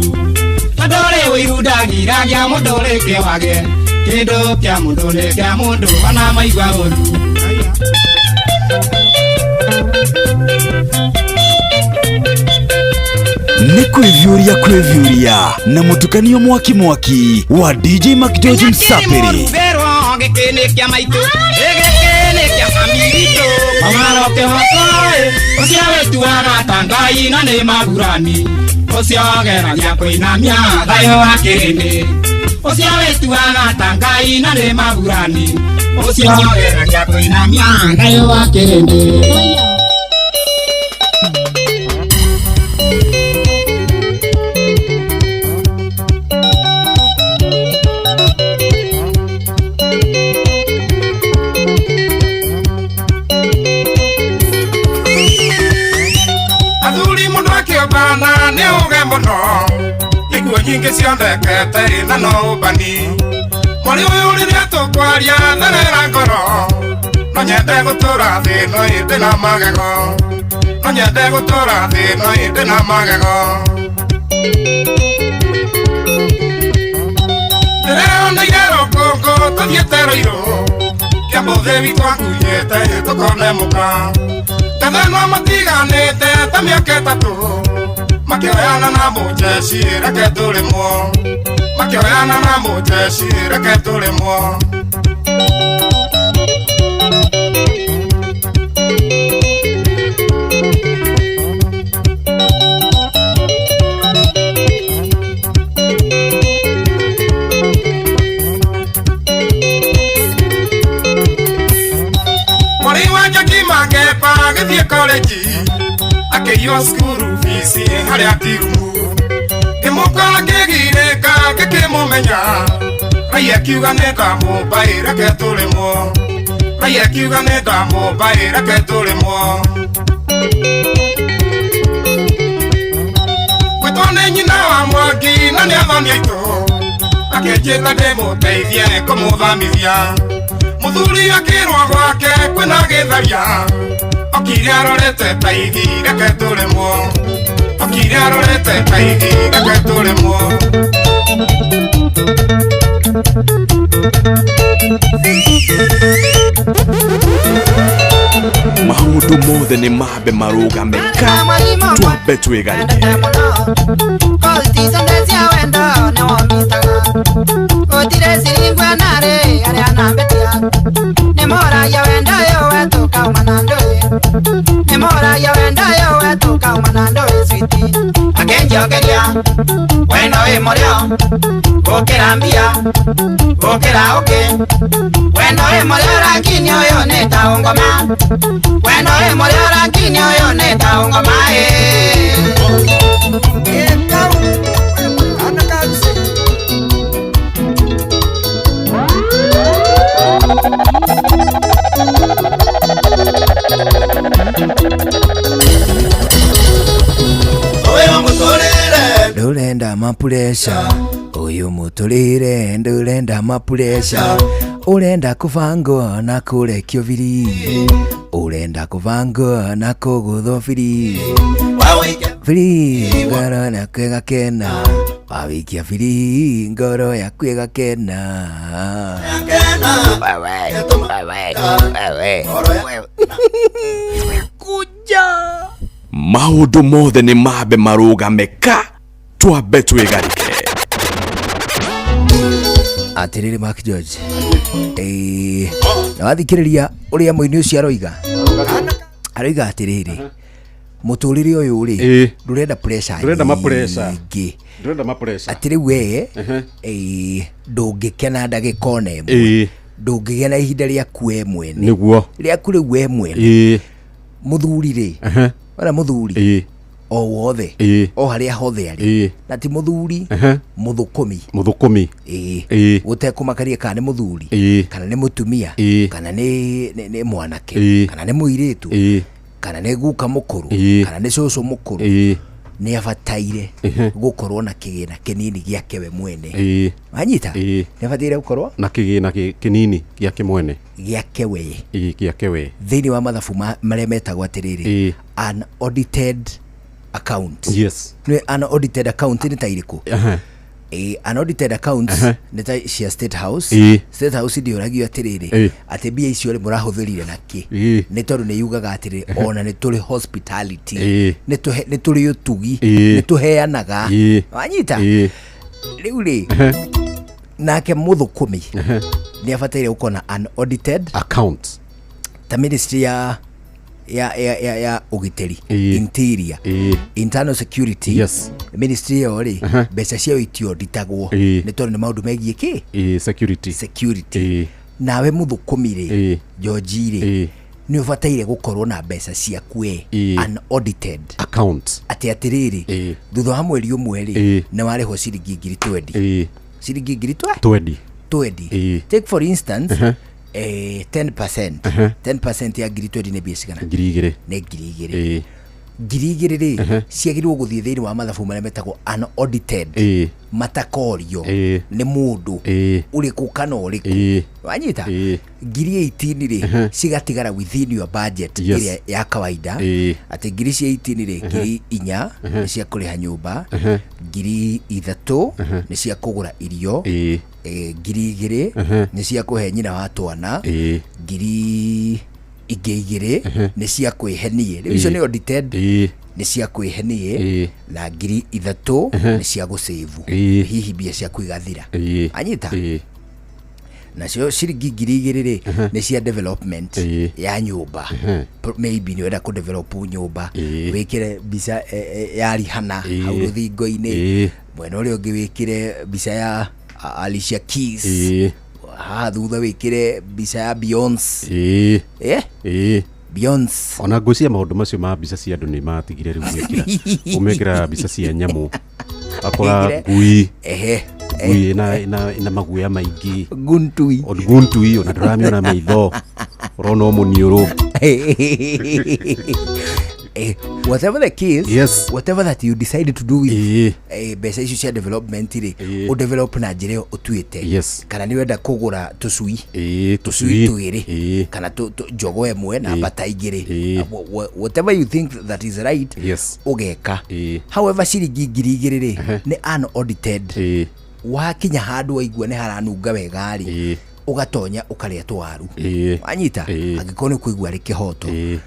tondũ rĩu irundagiragia mũndũ rĩkĩwage kĩndũ kĩa mũndũ nĩ kĩa mũndũ ona maigua ũru. Nĩ kwĩviũria kwĩviũria na mũtukanio mwaki mwaki wa DJ McGeorge Msapiri. Gĩkĩ nĩ kĩa maitũ gĩkĩ nĩ kĩa mami witũ mamaro kĩhoko ũcio wĩtuaga ta Ngai na nĩ magurani ũcio geragia kũinamia thayũ wa kĩrĩndĩ ũcio wĩtuaga ta Ngai na nĩ magurani ũcio geragia kũinamia thayũ wa kĩrĩndĩ. Ikuo nyingĩ cionekete na no ũmbani mwari ũyũ rĩrĩa tũkwaria therera ngoro no nyende gũtũra thĩ no ĩndĩ na magego no nyende gũtũra thĩ no ĩndĩ na magego ndĩreoneire rũkũngũ tũthiĩte Rũirũ kĩambũthĩ witũ angunyĩte tũkone mũka ngathenwa matiganĩte ta mĩaka ĩtatũ makĩoyana na mũjeci reke tũrĩmwo makĩoyana na mũjeci reke tũrĩmwo. Mwarĩ wa Njagi Mangemba agĩthiĩ korenji akĩiywo cukuru bici harĩa tirumu ngĩmũkora ngĩgirĩka ngĩkĩmũmenya Rai akiuga nĩ ndamũmba ĩ reke tũrĩmwo Rai akiuga nĩ ndamũmba ĩ reke tũrĩmwo. Gwĩtwo nĩ nyina wa Mwangi na nĩ athoni aitũ akĩnjĩta ndĩmũteithie kũmũthamithia mũthuri akĩrwo gwake kwĩna gĩtharia okire arorete ta igi reke tũrĩmwo okire arorete ta igi reke tũrĩmwo. Maũndũ mothe nĩ mambe marũgame ka twambe twĩgarĩke. Gũtirĩ ciringi narĩ arĩa nambĩtia nĩ moragia wendo ũyũ. Ndũngĩongeria wendo wĩ mũrĩo gũkĩra mbia gũkĩra ũkĩ wendo wĩ mũrĩo lakini ũyũ nĩ ta ũngoma wendo wĩ mũrĩo lakini ũyũ nĩ ta ũngoma Ndurenda mapuresha uyu muturire ndurenda mapuresha urenda kubangwo na kurekio biri urenda kubangwo na kuguthwo biri biri ngoro yaku ĩgakena wawikia biri ngoro yaku ĩgakena kuja maundu mothe ni mambe marugame ka twambe twigarike. Atiriri Mark George, na wathikiriria uria muini ucio aroiga aroiga atiriri muturire uyu ri ndurenda pressure, ndurenda ma pressure, ndurenda ma pressure atiri we ndungikena ndagika ona imwe, ndungigĩa na ihinda rĩaku we mwene, niguo rĩaku rĩu we mwene muthuri ri wala muthuri o wothe o haria hothe ari na ti muthuri muthukumi muthukumi gutekumakaria kana ni muthuri kana ni mutumia kana ni mwanake kana ni muiritu kana ni guka mukuru kana ni cucu mukuru ni abataire gukorwo na kigina kinini giake we mwene. Wanyita ni abataire gukorwo na kigina kinini giake mwene giake we giake we thiini wa mathabu maria metagwo atiriri an audited account. Yes, ni an audited account ni ta iriku? An audited account ni ta cia State House. State House ndiuragio atiriri ati mbia icio ri murahuthirire naki, ni tondu ni yugaga atiriri ona ni turi hospitality, ni turi utugi, ni tuheanaga. Wanyita riu ri nake muthukumi ni abataire gukona an audited account ta ministry ya ugiteri, interior, internal security. Yes, ministry yo ri mbeca ciao itioditagwo ni tondu ni maundu megie ki security security. Nawe muthukumi ri George ri ni ubataire gukorwo na mbeca ciaku unaudited account ati atiriri thutha wa mweri umwe ri ni warihwo ciringi ngiri 20 ciringi ngiri 20 20. Take for instance 10% 10% ya ngiri 20 nĩ mbia cigana? Ngiri igĩrĩ. Nĩ ngiri igĩrĩ. Ngiri igĩrĩ rĩ ciagĩrĩirwo gũthiĩ thĩinĩ wa mathabu marĩa metagwo unaudited, matakorio nĩ mũndũ ũrĩkũ kana ũrĩkũ. Wanyita ngiri 18 rĩ cigatigara within your budget ĩrĩa ya kawaida, atĩ ngiri cia 18 rĩ ngiri 4 nĩ cia kũrĩha nyũmba, ngiri 3 nĩ cia kũgũra irio, ngiri 2 nĩ cia kũhe nyina wa twana, ngiri ingĩ 2 nĩ cia kwĩhenie, rĩu icio nĩ audited, nĩ cia kwĩhenie, na ngiri 3 nĩ cia gũsave, hihi mbia cia kũigathira. Anyita nacio ciringi ngiri 2 rĩ nĩ cia development ya nyũmba. Maybe nĩ ũrenda kũ-develop nyũmba, wĩkĩre mbica ya Rihanna hau rũthingo-inĩ, mwena ũrĩa ũngĩ wĩkĩre mbica ya Alicia Keys, haha thutha wikire mbica ya Beyonce. Beyonce. Ona ngwĩciria maũndũ macio ma mbica cia andũ nĩ matigire rĩu gwĩkĩra ũmekĩra mbica cia nyamũ, akora ngui ngui ina maguoya maingĩ, guntui guntui, ona ndũramĩona maitho, ũrona o mũniũrũ. Whatever the case, yes, whatever that you decide to do with mbeca icio cia development rĩ, u develop na njĩra ĩyo ũtuĩte. Yes. Kana nĩ wenda kũgũra tũcui tũcui twĩrĩ, kana njogo ĩmwe na mbata igĩrĩ, whatever you think that is right, yes, ũgeka. However, ciringi ngiri 2 rĩ nĩ unaudited. Wakinya handũ waigua nĩ haranunga wega rĩ, ũgatonya ũkarĩa tũwaru. Wanyita angĩkorwo nĩ kũigua rĩ kĩhoto,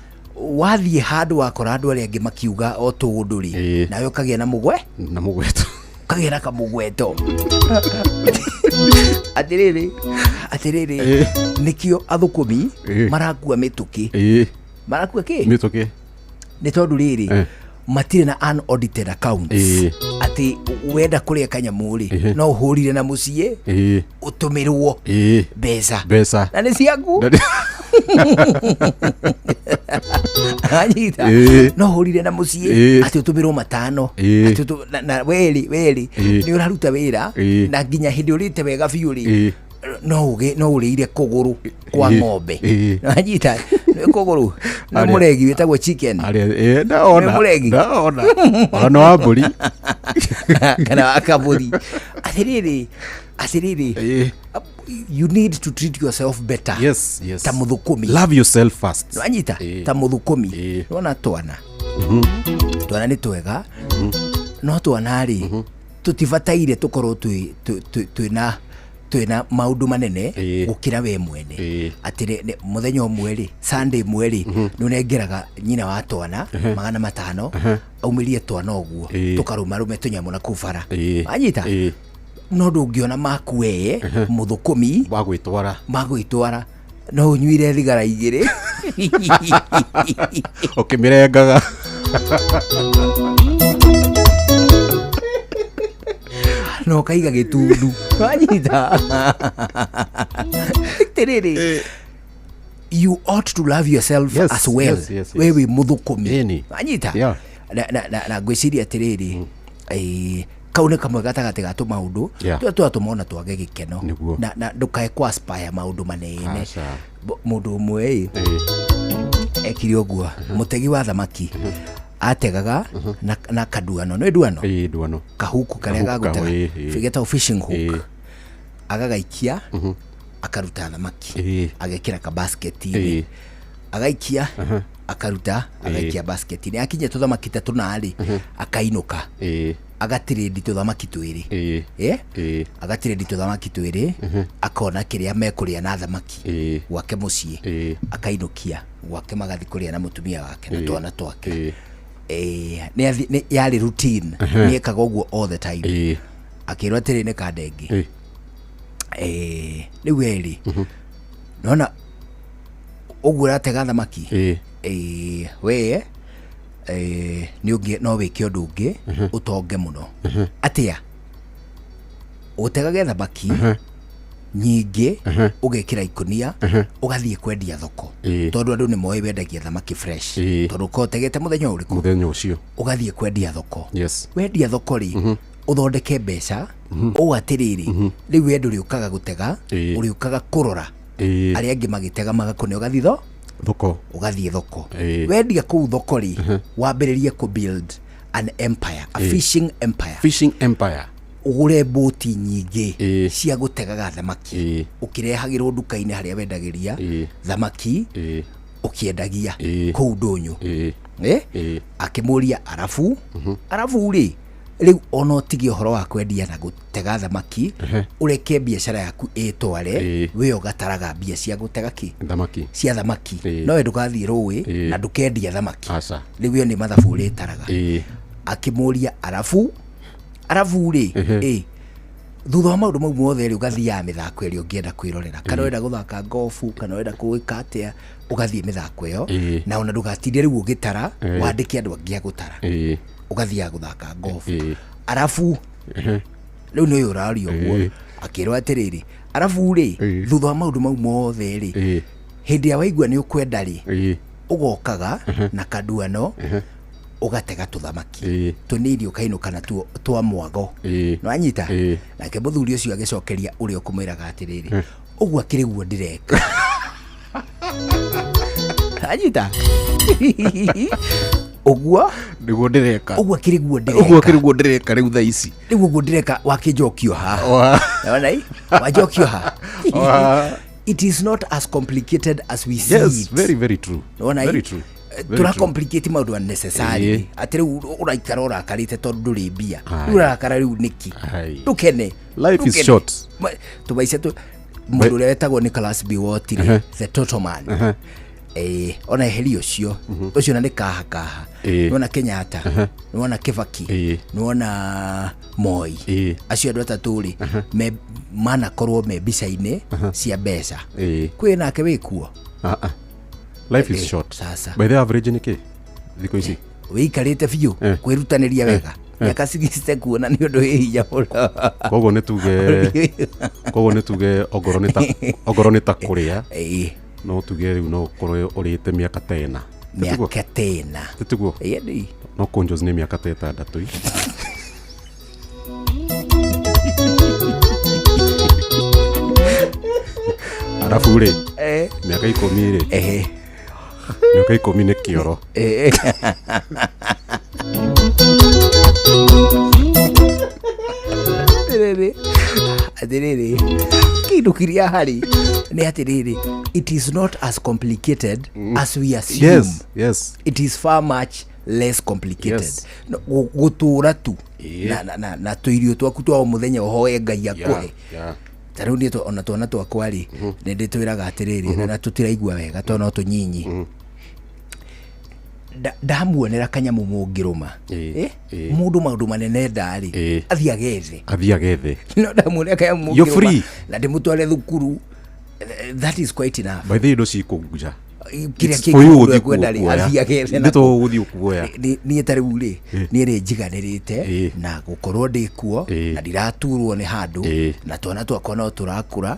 wathiĩ handũ wakora andũ arĩa angĩ makiuga o tũũndũ rĩ, nawe ũkagĩa na mũgwe na mũgweto, ũkagĩa na kamũgweto. Atĩrĩrĩ atĩrĩrĩ, nĩkĩo athũkũmi marakua mĩtũkĩ, marakua kĩ mĩtũkĩ, nĩ tondũ rĩrĩ Matirĩ na unaudited accounts. Atĩ wenda kũrĩa kanyamũ rĩ, no ũhũrire na mũciĩ, ũtũmĩrwo mbeca. Mbeca. Na nĩ ciaku. Anyita. No ũhũrire na mũciĩ atĩ ũtũmĩrwo 500. Atĩ na werĩ nĩ ũraruta wĩra na nginya hĩndĩ ũrĩte wega biũ rĩ, no ũrĩire kũgũrũ kwa ng'ombe. Anyita, nĩ kũgũrũ nĩ mũregi wĩtagwo chicken. Arĩa ndaona. Nĩ mũregi. Ndaona ona nĩ wa mbũri. Kana wa kabũri. Atĩrĩrĩ, you need to treat yourself better. Yes. Ta mũthũkũmi. Love yourself first. Anyita, ta mũthũkũmi. Nĩwona twana, twana nĩ twega, no twana rĩ, tũtibataire tũkorwo twĩna maũndũ manene gũkĩra we mwene. Atĩ mũthenya ũmwe rĩ, Sunday ĩmwe rĩ, nĩ ũnengeraga nyina wa twana 500, aumĩrie twana ũguo, tũkarũmarũme tũnyamũ na kũu bara. Wanyita? No ndũngĩona maku wee mũthũkũmi wa gwĩtwara. Magwĩtwara, no ũnyuire thigara 2. Ũkĩmĩrengaga. Na ũkaiga gĩtundu. Wanyita? Atĩrĩrĩ, you ought to love yourself as well. We wĩ mũthũkũmi. Wanyita? Na ngwĩciria atĩrĩrĩ, kau nĩ kamwe gatagatĩ ga tũmaũndũ tũrĩa tũratũma ona twage gĩkeno. Na ndũkae kũ aspire maũndũ manene. Aca. Mũndũ ũmwe ĩ ekire ũguo, mũtegi wa thamaki, ategaga na kaduano. Nĩ nduano? Ĩĩ, nduano. Kahuku karĩa Kahuku gagũtega. Ĩĩ. Getagwo fishing hook. Agagaikia, akaruta thamaki, agekĩra kabasketi-inĩ, agaikia, akaruta, agaikia basket-inĩ. Akinyia tũthamaki ta tũna rĩ, akainũka, agatirĩndi tũthamaki twĩrĩ. Agatirĩndi tũthamaki twĩrĩ, akona kĩrĩa mekũrĩa na thamaki gwake mũciĩ, akainũkia gwake, magathiĩ kũrĩa na mũtumia wake na twana twake. Nĩ yarĩ routine. Nĩ ekaga ũguo all the time. Akĩrwo atĩrĩ, nĩ kandenge, rĩu werĩ nona ũguo ũratega thamaki, we nĩ ũngĩ no wĩke ũndũ ũngĩ ũtonge mũno. Atĩa? Ũtegage thamaki nyingĩ, ũgekĩra ikũnia, ũgathiĩ kwendia thoko, tondũ andũ nĩ moĩ wendagia thamaki fresh, tondũ ũkorwo ũtegete mũthenya ũrĩkũ? Mũthenya ũcio. Ũgathiĩ kwendia thoko. Wendia thoko rĩ, ũthondeke mbeca ũũ atĩrĩrĩ, rĩu we ndũrĩũkaga gũtega, ũrĩũkaga kũrora arĩa angĩ magĩtega, magakũne, ũgathiĩ thoko. Ũgathiĩ thoko. Wendia kũu thoko rĩ, wambĩrĩrie kũ build an empire, a fishing empire. Fishing empire. Ũgũre mbũti nyingĩ cia gũtegaga thamaki, ũkĩrehagĩrwo nduka-inĩ harĩa wendagĩria thamaki, ũkĩendagia kũu ndũnyũ. Akĩmũria, arabu rĩ, rĩu ona ũtige ũhoro wa kwendia na gũtega thamaki, ũreke biacara yaku ĩtware, we ũgataraga mbia cia gũtega kĩ? Thamaki. Cia thamaki. No we ndũgathiĩ rũĩ na ndũkendia thamaki. Aca. Rĩu ĩyo nĩ mathabu ũrĩtaraga. Akĩmũria, arabu rĩ, thutha wa maũndũ mau mothe rĩ, ũgathiaga mĩthako ĩrĩa ũngĩenda kwĩrorera, kana ũrenda gũthaka ngobu, kana ũrenda gwĩka atĩa, ũgathiĩ mĩthako ĩyo, na ona ndũgatinde rĩu ũgĩtara, wandĩke andũ angĩ a gũtara. Ũgathiaga gũthaka ngobu. Arabu rĩu nĩ ũyũ ũraria ũguo, akĩrwo atĩrĩrĩ, arabu rĩ, thutha wa maũndũ mau mothe rĩ, hĩndĩ ĩrĩa waigua nĩ ũkwenda rĩ, ũgokaga na kaduano, ũgatega tũthamaki tũnini, ũkainũka natuo twa mwago. Nĩwanyita? Nake mũthuri ũcio agĩcokeria ũrĩa ũkũmwĩraga atĩrĩrĩ, ũguo akĩrĩ guo ndĩreka. Anyita ũguo? Nĩguo ndĩreka. Ũguo akĩrĩ guo Ũguo ndĩreka. akĩrĩ guo ndĩreka rĩu thaa ici. Rĩu ũguo ndĩreka, wakĩnjokio haha. Naona i wanjokio haha. It is not as complicated as we see it. Very, very true. Nĩwona i? Very true. Very Tũra true. complicate maũndũ unnecessary. Atĩ rĩu ũraikara ũrakarĩte tondũ ndũrĩ mbia. Aye. Rĩu ũrakara rĩu nĩkĩ? Aye. Ndũkene. Life is Ndũkene. short. Tũmaica tũ mũndũ ũrĩa wetagwo Nicholas Biwott rĩ, the total man, ona eheria ũcio ũcio na nĩ kaha kaha. Nĩwona Kenyatta, nĩwona Kibaki, nĩwona Moi, acio andũ atatũ rĩ, manakorwo me mbica-inĩ cia mbeca. Kwĩ nake wĩkuo. Ah, ah. Life is short. Sasa. By the average nĩ kĩ thikũ ici? Wĩikarĩte biũ kwĩrutanĩria wega mĩaka 60 kuona nĩ ũndũ wĩ hinya mũno. Koguo nĩ tuge ongorwo nĩ ta kũrĩa, no tuge rĩu no ũkorwo ũrĩte mĩaka ta ĩna. Mĩaka ta ĩna. Tiguo? No kũnjos nĩ mĩaka ta 6. Arabu rĩ, mĩaka 10 rĩ, mĩaka 10 nĩ kĩoro. Atĩrĩrĩ, kĩndũ kĩrĩa harĩ nĩ atĩrĩrĩ, it is not as complicated as we assume. Yes, yes. It is far much less complicated. Yes. Gũtũra tu na tũirio twaku twa o mũthenya ũhoe Ngai akũhe. Ta rĩu niĩ ona twana twakwa rĩ, nĩ ndĩtwĩraga atĩrĩrĩ, na tũtiraigua wega tondũ no tũnyinyi. Ndamuonera kanyamũ mũngĩrũma. Mũndũ maũndũ manene ndarĩ, athiĩ agethe. No ndamuonera kanyamũ mũngĩrũma na ndĩmũtware thukuru, that is quite enough. By the way, indo cikũnja. Kĩrĩa kĩngĩ mũndũ ekwenda rĩ, athiĩ agethe. Nĩ tũgũthiĩ kuoya. Niĩ ta rĩu rĩ, niĩ nĩ njiganĩrĩte na gũkorwo ndĩ kuo, na ndiraturwo nĩ handũ, na twana twakwa no tũrakũra.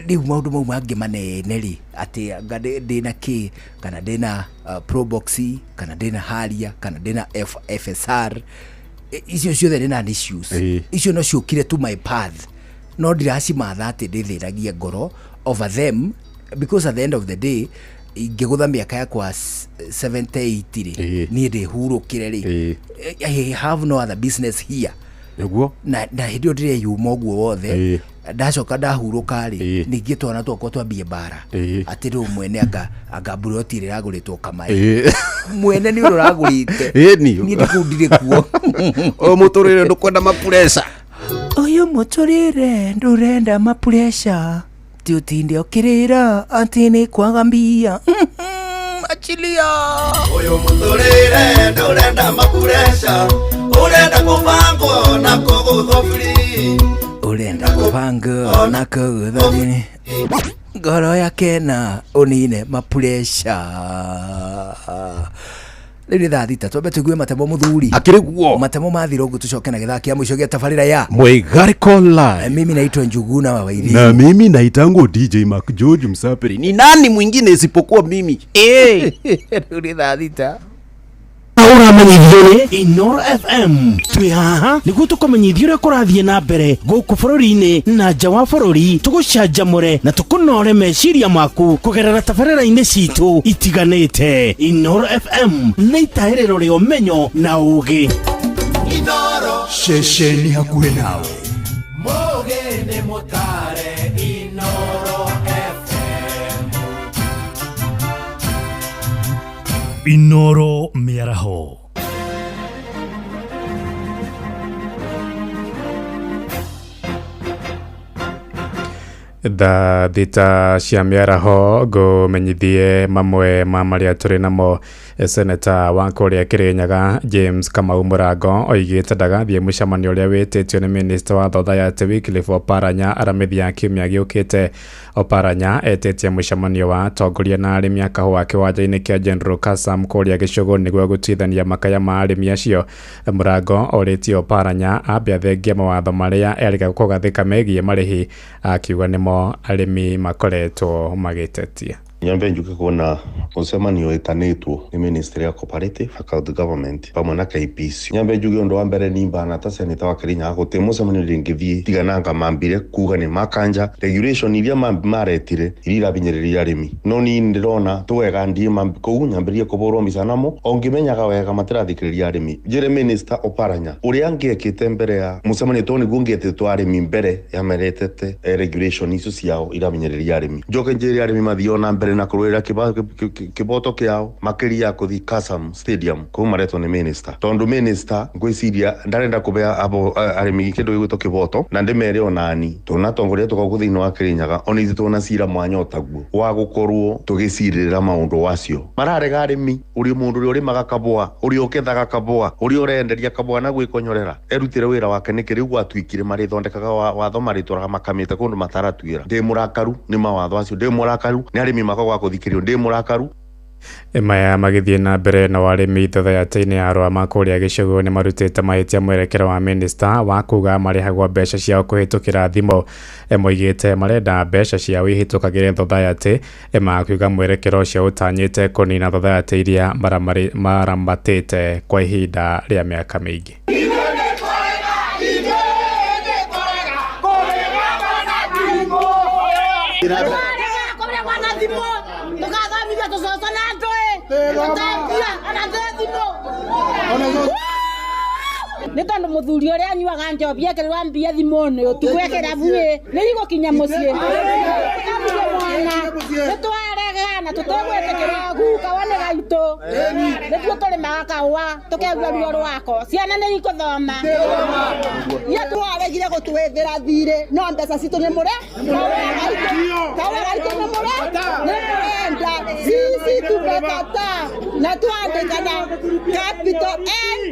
Rĩu maũndũ mau mangĩ manene rĩ, atĩ anga ndĩna kĩ, kana ndĩna Probox, kana ndĩna Harrier, kana ndĩna FSR, icio ciothe ndĩna issues. Icio no ciũkire to my path. No ndiracimatha atĩ ndĩthĩnagie ngoro over them, because at the end of the day, ingĩgũtha mĩaka yakwa 78 rĩ, niĩ ndĩhurũkĩre rĩ, I have no other business here. Nĩguo? Na hĩndĩ ĩyo ndĩreyuma ũguo wothe, ndacoka ndahurũka rĩ, ningĩ twana twakwa twambie mbara. Atĩ rĩu mwene anga mburoti ĩrĩa ĩragũrĩtwo kamaĩ. Mwene nĩ ũrĩa ũragũrĩte. Niĩ ndikũu ndirĩ kuo. Ũyũ mũtũrĩre ndũkwenda mapureca. Ũyũ mũtũrĩre ndũrenda mapureca. Tutinde okirira atĩ nĩ kwaga mbia. Achilia. Ũyũ mũtũrĩre ndũrenda mapureca, ũrenda kũbangwo na kũgũthwo free. Ũrenda kũbangwo na kũgũthwo free. Ngoro yake na ũnine mapureca. Rĩu nĩ thaa 6, twambe tũigue matemo mũthuri. Akĩrĩ guo. Matemo mathira ũguo tũcoke na gĩthaa kĩa mũico gĩa tabarĩra ya Mwĩgarĩko Live. Mimi naitwa Njuguna wa Wairimu. Na mimi naitangwo DJ Mark George Msapiri. Ni nani mwingine isipokuwa mimi? Rĩu nĩ thaa 6. Ũramenyithio nĩ Inoro FM. Twĩ haha nĩguo tũkũmenyithie ũrĩa kũrathiĩ na mbere gũkũ bũrũri-inĩ na nja wa bũrũri, tũgũcanjamũre na tũkũnore meciria maku kũgerera tabarĩra-inĩ citũ itiganĩte. Inoro FM nĩ itahĩrĩro rĩa ũmenyo na ũũgĩ. Ceceni hakuhĩ nawe. Mũgĩ nĩ mũtare Inoro FM. Inoro mĩaraho. Thaa 6 cia mĩaraho ngũmenyithie mamwe ma marĩa tũrĩ namo. Seneta wa kũrĩa Kĩrĩnyaga James Kamau Mũrango oigĩte ndagathiĩ mũcemanio ũrĩa wĩtĩtio nĩ minista wa Thothayaty Wycliffe Oparanya Aramithi ya kiumia gĩũkĩte. Oparanya etĩtie mũcemanio wa atongoria na arĩmi a kahũa kĩwanja-inĩ kĩa General Kasam kũrĩa Gĩcũgũ nĩguo gũtuithania makaya ma arĩmi acio. Mũrango orĩtie Oparanya ambe athengie mawatho marĩa erĩga kũgathĩka megiĩ marĩhi, akiuga nĩmo arĩmi makoretwo magĩtetia. Nyambe njuke kuona mucemanio itanitwo ni Ministry ya Cooperative County Government pamwe na KPC. Nyambe njuke undu wa mbere ni mbana ta senator wa Kirinyaga guti mucemanio ringithie tigananga mambire kuga ni makanja regulation iria maretire iria irabinyiriria arimi no ni ndirona tuwega ndie mambi kuu nyambirie kuburwo micanamo ongimenyaga wega matirathikiriria arimi. Njire Minister Oparanya uria angiekite mbere ya mucemanio to niguo ngietitwo arimi mbere ya meretete regulation icio ciao irabinyiriria arimi. Njoke njire arimi mathio na mbere na kuruira kiboto kiao makiria kuthi Kasam Stadium kuu maretwo ni minister tondu minister ngwiciria ndarenda kubea abo arimi kindu gigwitwo kiboto na ndimere onani tunatongoria tukagu thiini wa Kirinyaga ona ithu tuna cira mwanya otaguo wa gukorwo tugicirira maundu wacio mararega arimi uri mundu uri urimaga kabwa uri ukethaga kabwa uri urenderia kabwa na gwikonyorera erutire wira wake niki riu gwatuikire marithondekaga watho maritwaraga makamite kundu mataratuira. Ndi murakaru ni mawatho acio, ndi murakaru ni arimi makwa gwa kuthikirio, ndi murakaru. Maya magĩthiĩ na mbere na warĩmi thathayatĩ-inĩ ya Rwama kũrĩa gĩcũgũ nĩ marutĩte mahĩtia mwerekera wa minista wa kuga marĩhagwo mbeca ciao kũhĩtũkĩra thimũ. Moigĩte marenda mbeca ciao ihĩtũkagĩre thathayatĩ, makiuga mwerekera ũcio ũtanyĩte kũnina thathayatĩ iria maramatĩte kwa ihinda rĩa mĩaka mĩingĩ. Nĩ tondũ mũthuri ũrĩa anyuaga njobi ekĩrĩrwa mbia thimũ-inĩ ũtukũ ekĩra buĩ nĩ igũkinya mũciĩ mwana nĩ twarega na tũtegwĩtĩkĩra guka wa nĩ gaitũ nĩguo tũrĩmaga kahũa tũkegua ruo rwako ciana nĩ ikũthoma ia twaregire gũtwĩthĩra thirĩ no mbeca citũ nĩ mũre kahũa gaitũ nĩ mũre nĩ mũrenda sisi tumekataa na tuandĩkana capital N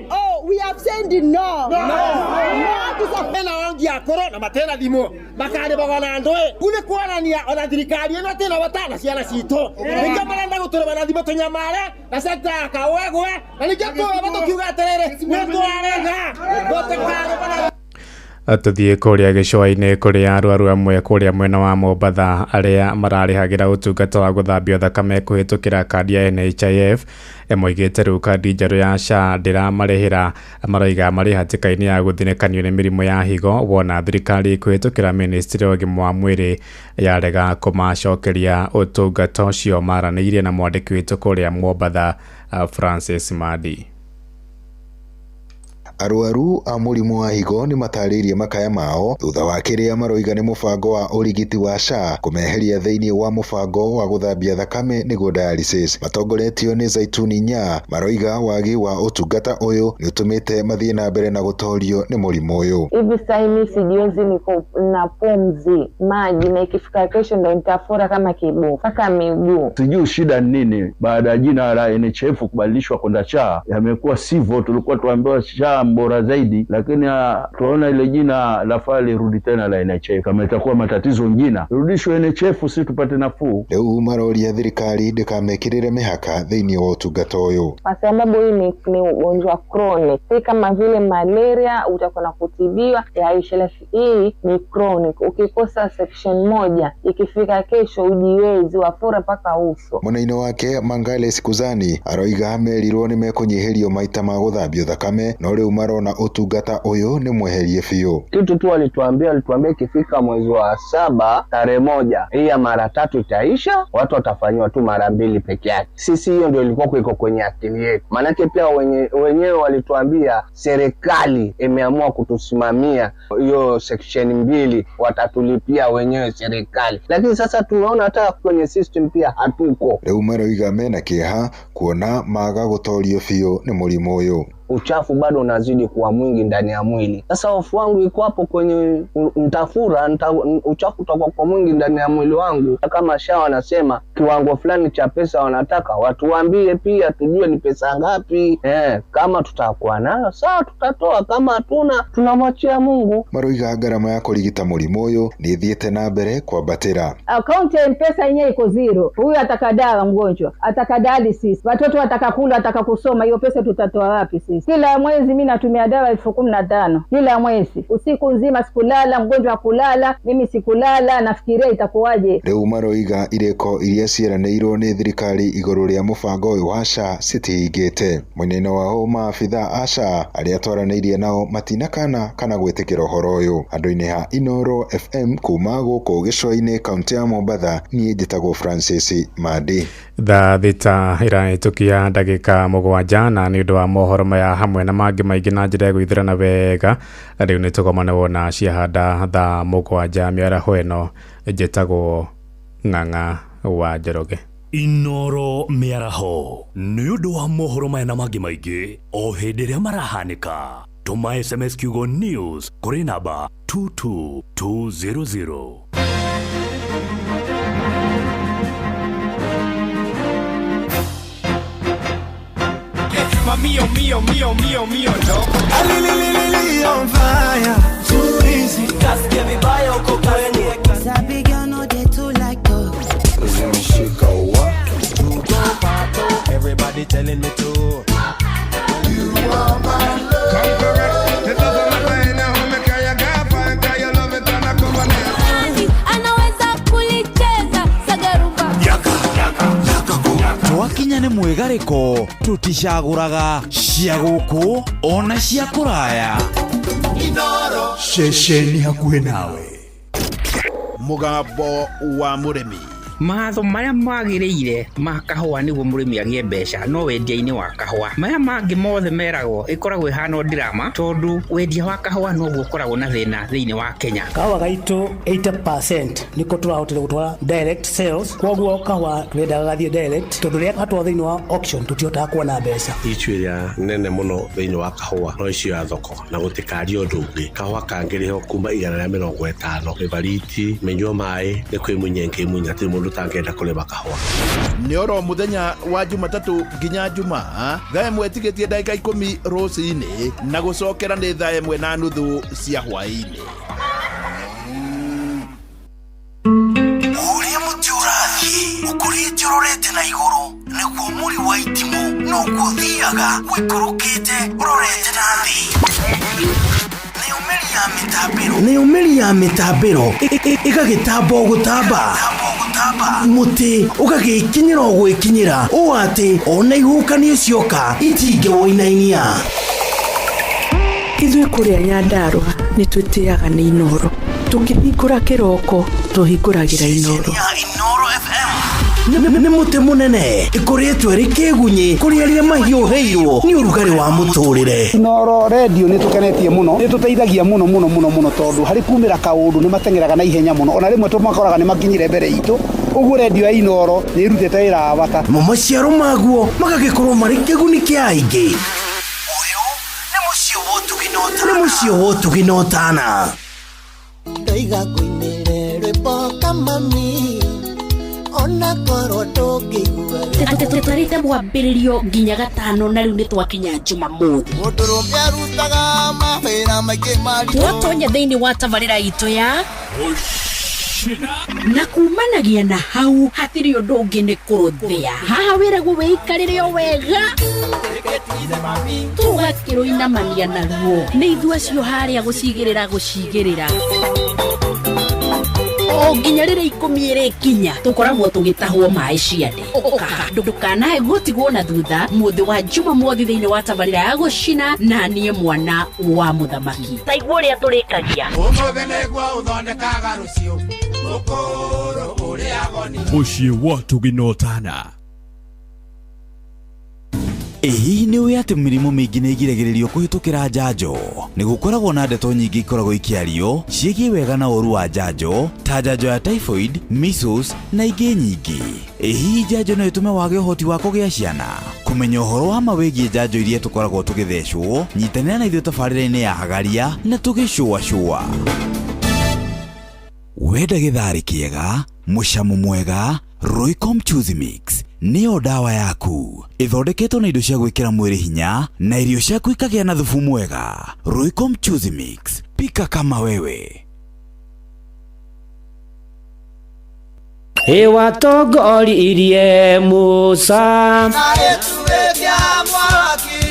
O we have said no. No. Mena wangi akoro na matena thimo makarĩbagwo na ndũĩ kuu nĩ kuonania ona thirikari ĩno tĩna bata na ciana citũ nĩkĩo marenda gũtũrĩma na thimũ tũnyamare na sekta ya kahũa ĩgwe na nĩkĩo tũraba tũkiuga atĩrĩrĩ nĩ twarega gũtĩkarĩba na Tuthiĩ kũrĩa gĩcũa-inĩ kũrĩa arwaru amwe kũrĩa mwena wa Mombatha arĩa mararĩhagĩra ũtungata wa gũthambio thakame kũhĩtũkĩra kandi ya NHIF moigĩte rĩu kandi njerũ ya SHA ndĩramarĩhĩra. Maroiga marĩ hatĩka-inĩ ya gũthinĩkanio nĩ mĩrimũ ya higo wona thirikari kũhĩtũkĩra ministry ya ũgima wa mwĩrĩ yarega kũmacokeria ũtungata ũcio. Maranĩirie na mwandĩki witũ kũrĩa Mombatha Francis Madi. Arwaru a mũrimũ wa higo nĩ matarĩirie makaya mao thutha wa kĩrĩa maroiga nĩ mũbango wa ũrigiti wa SHA kũmeheria thĩinĩ wa mũbango wa gũthambia thakame nĩguo dialysis. Matongoretio nĩ Zaituni Nya maroiga wagi wa ũtungata ũyũ nĩ ũtũmĩte mathiĩ na mbere na gũtorio nĩ mũrimũ ũyũ. Hivi sasa mimi sijiwezi, niko na pumzi maji na ikifika kesho ndo nitafura kama kibu mpaka miguu. Sijui shida nini baada ya jina la NHIF kubadilishwa kwenda SHA yamekuwa sivyo, tulikuwa tuambiwa SHA bora zaidi, lakini tunaona ile jina la fali rudi tena la NHIF. Kama itakuwa matatizo jina rudishwe NHIF si tupate nafuu. Rĩu maroria thirikari ndĩkamekĩrĩre mĩhaka thĩinĩ wa ũtungata ũyũ kwa sababu hii ni ugonjwa chronic, si kama vile malaria utakuwa kutibiwa yaisha. Hii ni chronic, ukikosa section moja ikifika kesho ujiwezi wafura mpaka uso. Mwena-inĩ wake Mangale Sikuzani aroiga merirwo nĩ mekũnyihĩrio maita ma gũthambio thakame no rĩu marona ũtungata ũyũ nĩ mweherie biũ. Kitu tu alituambia ikifika mwezi wa 7 tarehe 1 hii ya mara 3 itaisha, watu watafanywa tu mara 2 peke yake. Sisi hiyo ndio ilikuwa iko kwenye akili yetu, maanake pia wenyewe walituambia serikali imeamua kutusimamia hiyo section 2 watatulipia wenyewe serikali, lakini sasa tunaona hata kwenye system pia hatuko. Rĩu maroiga mena kĩeha kuona maga gũtorio biũ nĩ mũrimũ ũyũ. Uchafu bado unazidi kuwa mwingi ndani ya mwili. Sasa hofu wangu iko hapo kwenye ntafura, uchafu utakuwa kwa mwingi ndani ya mwili wangu. Kama SHA wanasema kiwango fulani cha pesa wanataka, watu waambie pia tujue ni pesa ngapi. Kama tutakuwa nayo sawa tutatoa, kama hatuna tunamwachia Mungu. Maroiga gharama ya kũrigita mũrimũ ũyũ nĩ ĩthiĩte na mbere kwambatĩra. Akaunti ya M-Pesa yenyewe iko zero. Huyu ataka dawa mgonjwa, ataka dialysis, watoto wataka kula, ataka kusoma, hiyo pesa tutatoa wapi sisi? Kila mwezi mimi natumia dawa 15,000 kila mwezi, usiku nzima sikulala, mgonjwa kulala, mimi sikulala, nafikiria itakuwaje. Rĩu maroiga irĩko iria ciĩranĩirwo nĩ thirikari igũrũ rĩa mũbango ũyũ wa SHA citihingĩte. Mwena wao maabitha a SHA arĩa twaranĩirie nao matinakana kana gwĩtĩkĩra ũhoro ũyũ. Andũ-inĩ ha Inoro FM kuma gũkũ gĩcũa-inĩ kaunti ya Mombatha, niĩ njĩtagwo Francis Madi. Thaa 6 irahĩtũkia ndagĩka 7 na nĩ ũndũ wa mohoro maya hamwe na mangĩ maingĩ na njĩra ya gwĩthĩrana wega rĩu nĩ tũgomane wona ciahanda thaa 7 mĩaraho ĩno. Njĩtagwo Ng'ang'a wa Njoroge. Inoro mĩaraho nĩ ũndũ wa mohoro maya na mangĩ maingĩ o hĩndĩ ĩrĩa marahanĩka. Tũma SMS kiugo news kũrĩ namba 22200. Mio, mio, mio, mio, mio, no. Ali, on fire. Too easy. Kasikia vibaya uko kwenye. Sabi girl no dey too like talk. Zimeshika wa. Twakinya nĩ mwĩgarĩko tũticagũraga cia gũkũ ona cia kũraya. Ceceni hakuhĩ nawe. Mũgambo wa mũrĩmi. Matho marĩa magĩrĩire ma kahũa nĩguo mũrĩmi agĩe mbeca no wendia-inĩ wa kahũa. Maya mangĩ mothe meragwo ĩkoragwo ĩhana o ndirama tondũ wendia wa kahũa noguo ũkoragwo na thĩna thĩinĩ wa Kenya. Kahũa gaitũ 80% nĩko tũrahotire gũtwara direct sales, koguo kahũa tũrendaga gathiĩ direct tondũ rĩrĩa gatwarwo thĩinĩ wa auction tũtihotaga kuona mbeca. Ichu ĩrĩa nene mũno thĩinĩ wa kahũa no icio ya thoko na gũtikaria ũndũ ũngĩ. Kahũa kangĩrĩhwo kuma 150 mĩbariti mĩnyua maĩ nĩ kwĩmunya ĩngĩmunya hatirĩ mũndũ ũtangĩenda kũrĩma kahũa. Nĩ oro mũthenya wa Jumatatũ nginya Jumaa thaa 1 tigĩtie ndagĩka 10 rũcinĩ na gũcokera nĩ thaa 1:30 cia hwaĩ-inĩ. Ũrĩa mũtĩ ũrathiĩ ũkũrĩte ũrorete na igũrũ nĩguo mũri wa itimũ noguo ũthiaga ũikũrũkĩte ũrorete na thĩ. Nĩyo mĩri ya mĩtambĩro ĩgagĩtamba o gũtamba, mũtĩ ũgagĩkinyĩra o gwĩkinyĩra ũũ atĩ ona ihuhũkanio cioka itingĩwũinainia. Ithuĩ kũrĩa Nyandarũa nĩ twĩtĩaga nĩ Inooro. Tũkĩhingũra kĩroko tũhingũragĩra Inooro. Nĩ mũtĩ mũnene ĩkũrĩtwo ĩrĩ kĩgunyĩ kũrĩ arĩa mahiũhĩirwo nĩ ũrugarĩ wa mũtũrĩre. Inooro redio nĩ tũkenetie mũno, nĩ tũteithagia mũno mũno mũno mũno tondũ harĩ kumĩra kaũndũ nĩ mateng'eraga na ihenya mũno, ona rĩmwe tũmakoraga nĩ makinyire mbere itũ. Ũguo redio ya Inooro nĩ ĩrutĩte wĩra wa bata. Namo maciaro maguo magagĩkorwo marĩ kĩguni kĩa aingĩ. Ũyũ nĩ mũciĩ wa ũtugi na ũtana. Nĩ mũciĩ wa ũtugi na ũtana. Ndoiga ngũinĩre rwĩmbo kamami ona korwo ndũngĩigua. Tũtwarĩte mwambĩrĩrio nginya gatano na rĩu nĩ twakinya Jumamothi. Mũndũrũme arutaga mawĩra maingĩ maritũ. Twatonya thĩinĩ wa tabarĩra itũ ya na kumanagia na hau hatirĩ ũndũ ũngĩ nĩ kũrũthĩa. Haha wĩragwo wĩikarĩre o wega tũgakĩrũinamania naruo nĩ ithuĩ acio harĩa gũcigĩrĩra gũcigĩrĩra o nginya rĩrĩa 10 ĩrĩkinya tũkoragwo tũgĩtahwo maĩ ciande. Ndũkanae gũtigwo na thutha mũthĩ wa Jumamothi thĩinĩ wa tabarĩra ya gũcina na niĩ mwana wa mũthamaki. Taigua ũrĩa tũrĩkagia. Ũmũthĩ nĩguo ũthondekaga rũciũ ũkũrũ ũrĩagwo nĩ mũciĩ wa ũtugi na ũtana. Ĩ hihi nĩ ũĩ atĩ mĩrimũ mĩingĩ nĩ ĩgiragĩrĩrio kũhĩtũkĩra njanjo? Nĩ gũkoragwo na ndeto nyingĩ ikoragwo ikĩario ciĩgiĩ wega na ũũru wa njanjo ta njanjo ya typhoid, measles na ingĩ nyingĩ. Ĩ hihi njanjo no ĩtũme wage ũhoti wa kũgĩa ciana? Kũmenya ũhoro wa ma wĩgiĩ njanjo iria tũkoragwo tũgĩthecwo, nyitanĩra na ithuĩ tabarĩra-inĩ ya Hagaria na tũgĩcũacũa. Wenda gĩtharĩ kĩega, mũcamo mwega, Royco Mchuzi Mix nĩyo ndawa yaku. Ĩthondeketwo na indo cia gwĩkĩra mwĩrĩ hinya na irio ciaku ikagĩa na thubu mwega. Royco Mchuzi Mix, pika kama wewe. Ĩwatongoririe Musa Na ĩtuĩkia mwaki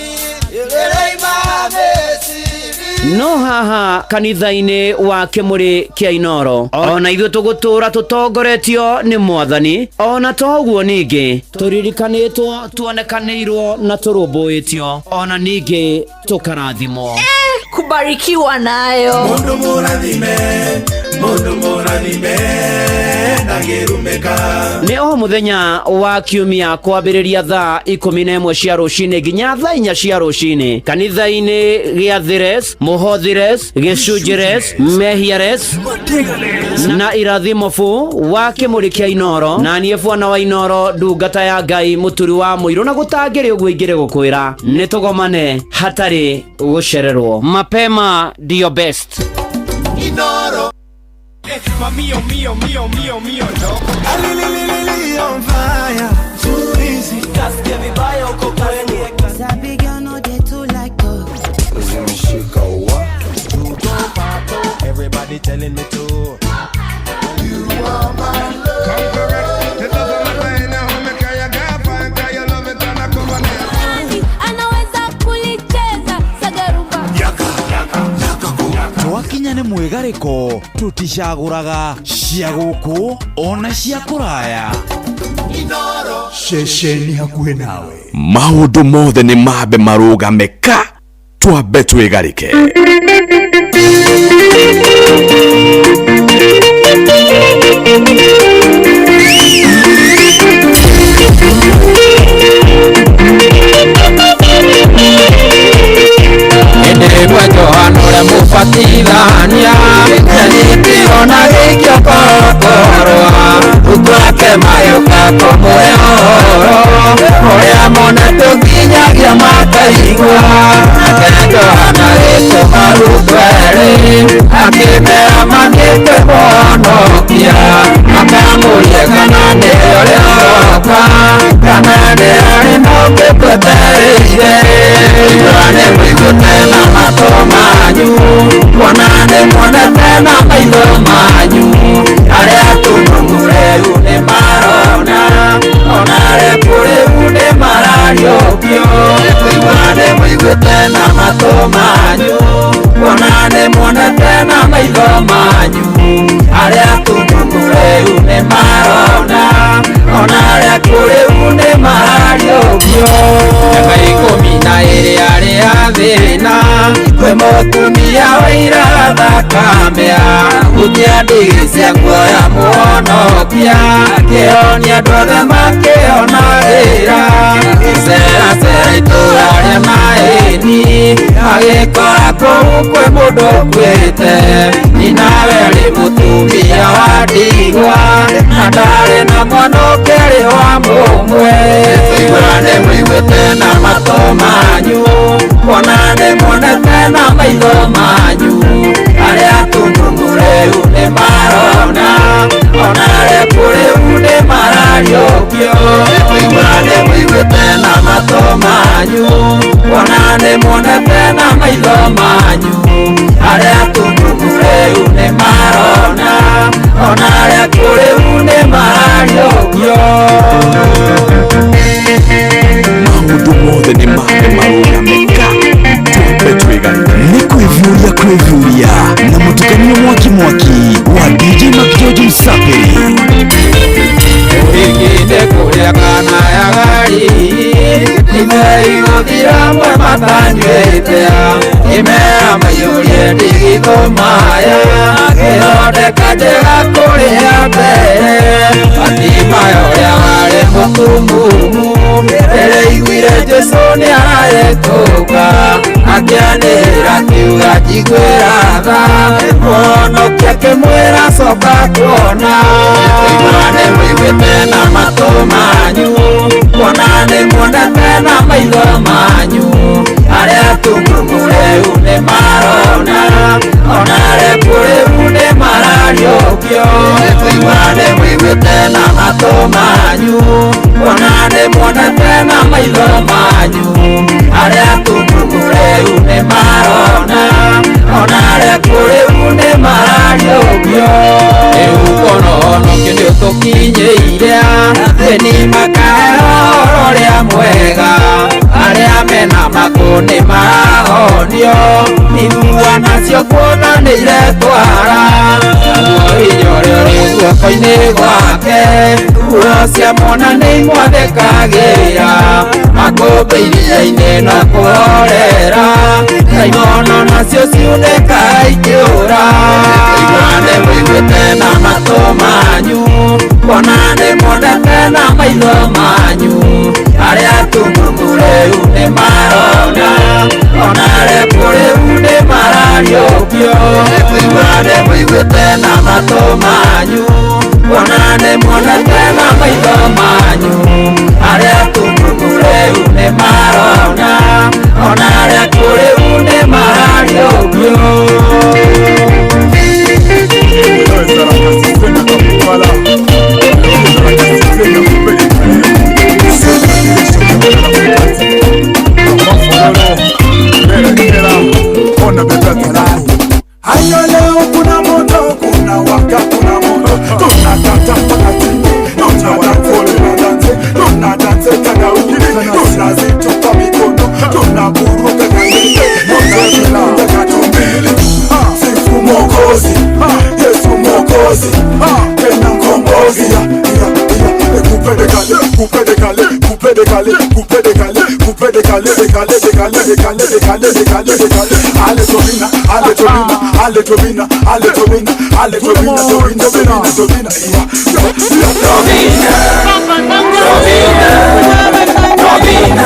ĩrĩima Misiri. No haha kanitha-inĩ wa kĩmũrĩ kĩa Inooro ona ithuĩ tũgũtũra tũtongoretio nĩ mwathani, ona toguo ningĩ tũririkanĩtwo, tuonekanĩirwo na tũrũmbũĩtio, ona ningĩ tũkarathimwo. Kubarikiwa nayo. Mũndũ mũrathime, mũndũ mũrathime ndangĩrumĩka. Nĩ o mũthenya wa kiumia kwambĩrĩria thaa 11 cia rũcinĩ nginya thaa 4 cia rũcinĩ kanitha-inĩ gĩa Thires, Mũhothires, Gĩcunjĩres, Mehiares na irathimo bu wa kĩmũrĩ kĩa Inooro. Na niĩ bwana wa Inooro, ndungata ya Ngai, mũturi wa mũirũ na gũtangĩrĩ ũguo ingĩrĩ gũkwĩra nĩ tũgomane hatarĩ gũcererwo. Mapema ndio best. Inooro. Mio, mio, mio, mio, mio, no. Alililili on fire. Too easy. Kasikia vibaya uko kwenye. Sabi girl no dey too like talk. Zimeshika wa. Everybody telling me to. You are my love. Come correct. It doesn't matter any how me carry your girl fine, 'cause you love it and I cover it. Anaweza kulicheza sagarumba. Yaka, yaka, yaka. Twakinya nĩ mwĩgarĩko tũticagũraga cia gũkũ ona cia kũraya. Ceceni hakuhĩ nawe. Maũndũ mothe nĩ mambe marũgame ka twambe twĩgarĩke. Hĩndĩ ĩmwe Johana ũrĩa mũbatithania nĩanyitirwo na gĩikio korokoro, arutwo ake magĩũka kũmũhe ũhoro ũrĩa monete nginyagia makaigua. Nake Johana agĩtũma arutwo erĩ akĩmera mathiĩ kwĩ Mũhonokia, makamũrie kana nĩwe ũrĩa ũroka kana nĩ harĩ na ũngĩ twetereire. Igua nĩ mũiguĩte na matũ manyu, kuona nĩ muonete na maitho manyu. Arĩa atumumu rĩu nĩ marona, ona arĩa kũrĩu nĩ marariũkio. Igua nĩ mũiguĩte na matũ manyu, kuona nĩ muonete na maitho manyu. Arĩa atumumu rĩu nĩ marona, ona arĩa kũrĩu nĩ marariũkio. Mĩaka 12 arĩ athĩna, kwĩ mũtumia wairaga thakame, ahutia ndigi cia nguo ya Mũhonokia, akĩhonia andũ othe makĩona wĩra. Agĩceracera itũũra rĩa Naĩni, agĩkora kũu kwĩ mũndũ ũkuĩte, nyina we arĩ mũtumia wa ndigwa, na ndarĩ na mwana ũngĩ wa mũmwe. Igua nĩ mũiguĩte na matũ manyu, kuona nĩ muonete na maitho manyu. Arĩa atumumu rĩu nĩ marona, ona arĩa kũrĩu nĩ marariũkio. Igua nĩ mũiguĩte na matũ manyu, kuona nĩ muonete na maitho manyu. Arĩa atumumu rĩu nĩ marona, ona arĩa kũrĩu nĩ marariũkio. Maũndũ mothe nĩ mambe marũgame ka twambe twĩgarĩke. Nĩ kwĩviũria kwĩviũria na mũtukanio mwaki mwaki wa DJ McGeorge Msapiri. Ũhiki-inĩ kũrĩa kana ya Galili, ndibei gũthira amwe matanyuĩte, akĩmera maiyũrie ndigithũ maya, agĩthondeka njega kũrĩa mbere. Bartimayo ũrĩa warĩ mũtumumu, rĩrĩa aiguire Jesũ nĩarahĩtũka, akĩanĩrĩra akiuga njiguĩra tha, Mũhonokia akĩmwĩra coka kuona. Igua nĩ mũiguĩte na matũ manyu, kuona nĩ muonete na maitho manyu. Arĩa atumumu rĩu nĩ marona, ona arĩa kũrĩu nĩ marariũkio. Igua nĩ mũiguĩte na matũ manyu, kuona nĩ muonete na maitho manyu. Arĩa atumumu rĩu nĩ marona, ona arĩa kũrĩu nĩ marariũkio. Rĩu kuona ũhonokio nĩ ũtũkinyĩire, athĩni makaheo ũhoro ũrĩa mwega, arĩa mena makũ nĩ marahonio, ithua nacio kuona nĩ iretwara. Naguo hinya ũrĩa ũrĩ guoko-inĩ gwake, nguo cia mwana nĩ imwathĩkagĩra, makũmbĩ iria-inĩ no kũhorera, ndaimono nacio ciunĩkaga ikĩũra. Igua nĩ mũiguĩte na matũ manyu, kuona nĩ muonete na maitho manyu. Arĩa atumumu rĩu nĩ marona, ona arĩa kũrĩu nĩ marariũkio. Igua nĩ mũiguĩte na matũ manyu, kuona nĩ muonete na maitho manyu. Arĩa atumumu rĩu nĩ marona, ona arĩa kũrĩu nĩ marariũkio. Hayo leo kuna moto, kuna waka, kuna moto. Tunatata mpaka chini, tunadance, tunadance kaka ukili, tunazitupa mikono, tunaburuka kangete, tunazitupa katumbili. Sifu Mwokozi, Yesu Mwokozi, tena mkombozi. coupé décalé, coupé décalé, coupé décalé, coupé décalé, décalé, décalé, décalé, décalé, décalé, décalé. Allez Tobina, allez Tobina, allez Tobina, allez Tobina, allez Tobina, Tobina, Tobina, Tobina, Tobina, Tobina, Tobina,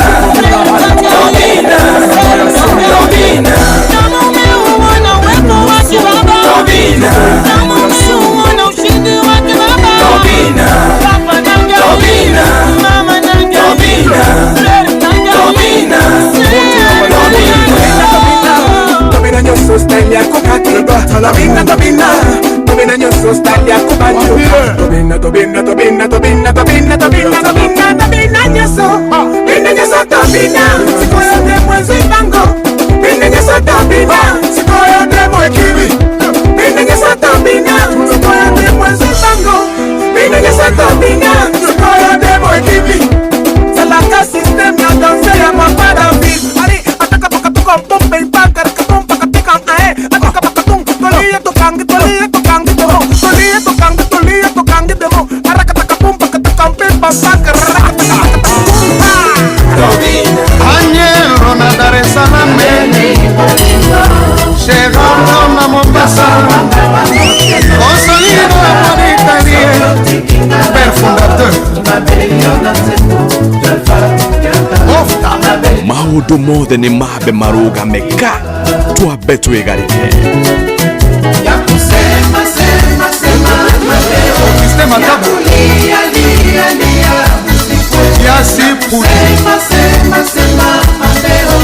Tobina, Tobina, Tobina, Tobina, Tobina, nyoso style ya kokatiba. Tobina, Tobina, Tobina nyoso style ya kobanjuka. Tobina, Tobina, Tobina, Tobina, Tobina, Tobina, Tobina, Tobina nyoso, Tobina nyoso Tobina. Sikoyo te mwenzi bango. Tobina nyoso Tobina. Sikoyo te mwekibi. Tobina nyoso Tobina. Sikoyo te mwenzi bango. Tobina nyoso Tobina. Sikoyo te mwekibi. Salaka system ya danse ya mapada vie. Allez, ataka paka pom pom pa karaka pom paka pika ae. Ataka paka tum tolia to kang tolia to kang demo. Tolia to kang tolia to kang demo. Araka taka pom paka taka pem pa pa karaka taka pum pa. Agnello na Dar es Salaam, llegando a Mombasa, con sonido por Italia, perfumateur. Maũndũ mothe nĩ mambe marũgame ka twambe twĩgarĩke.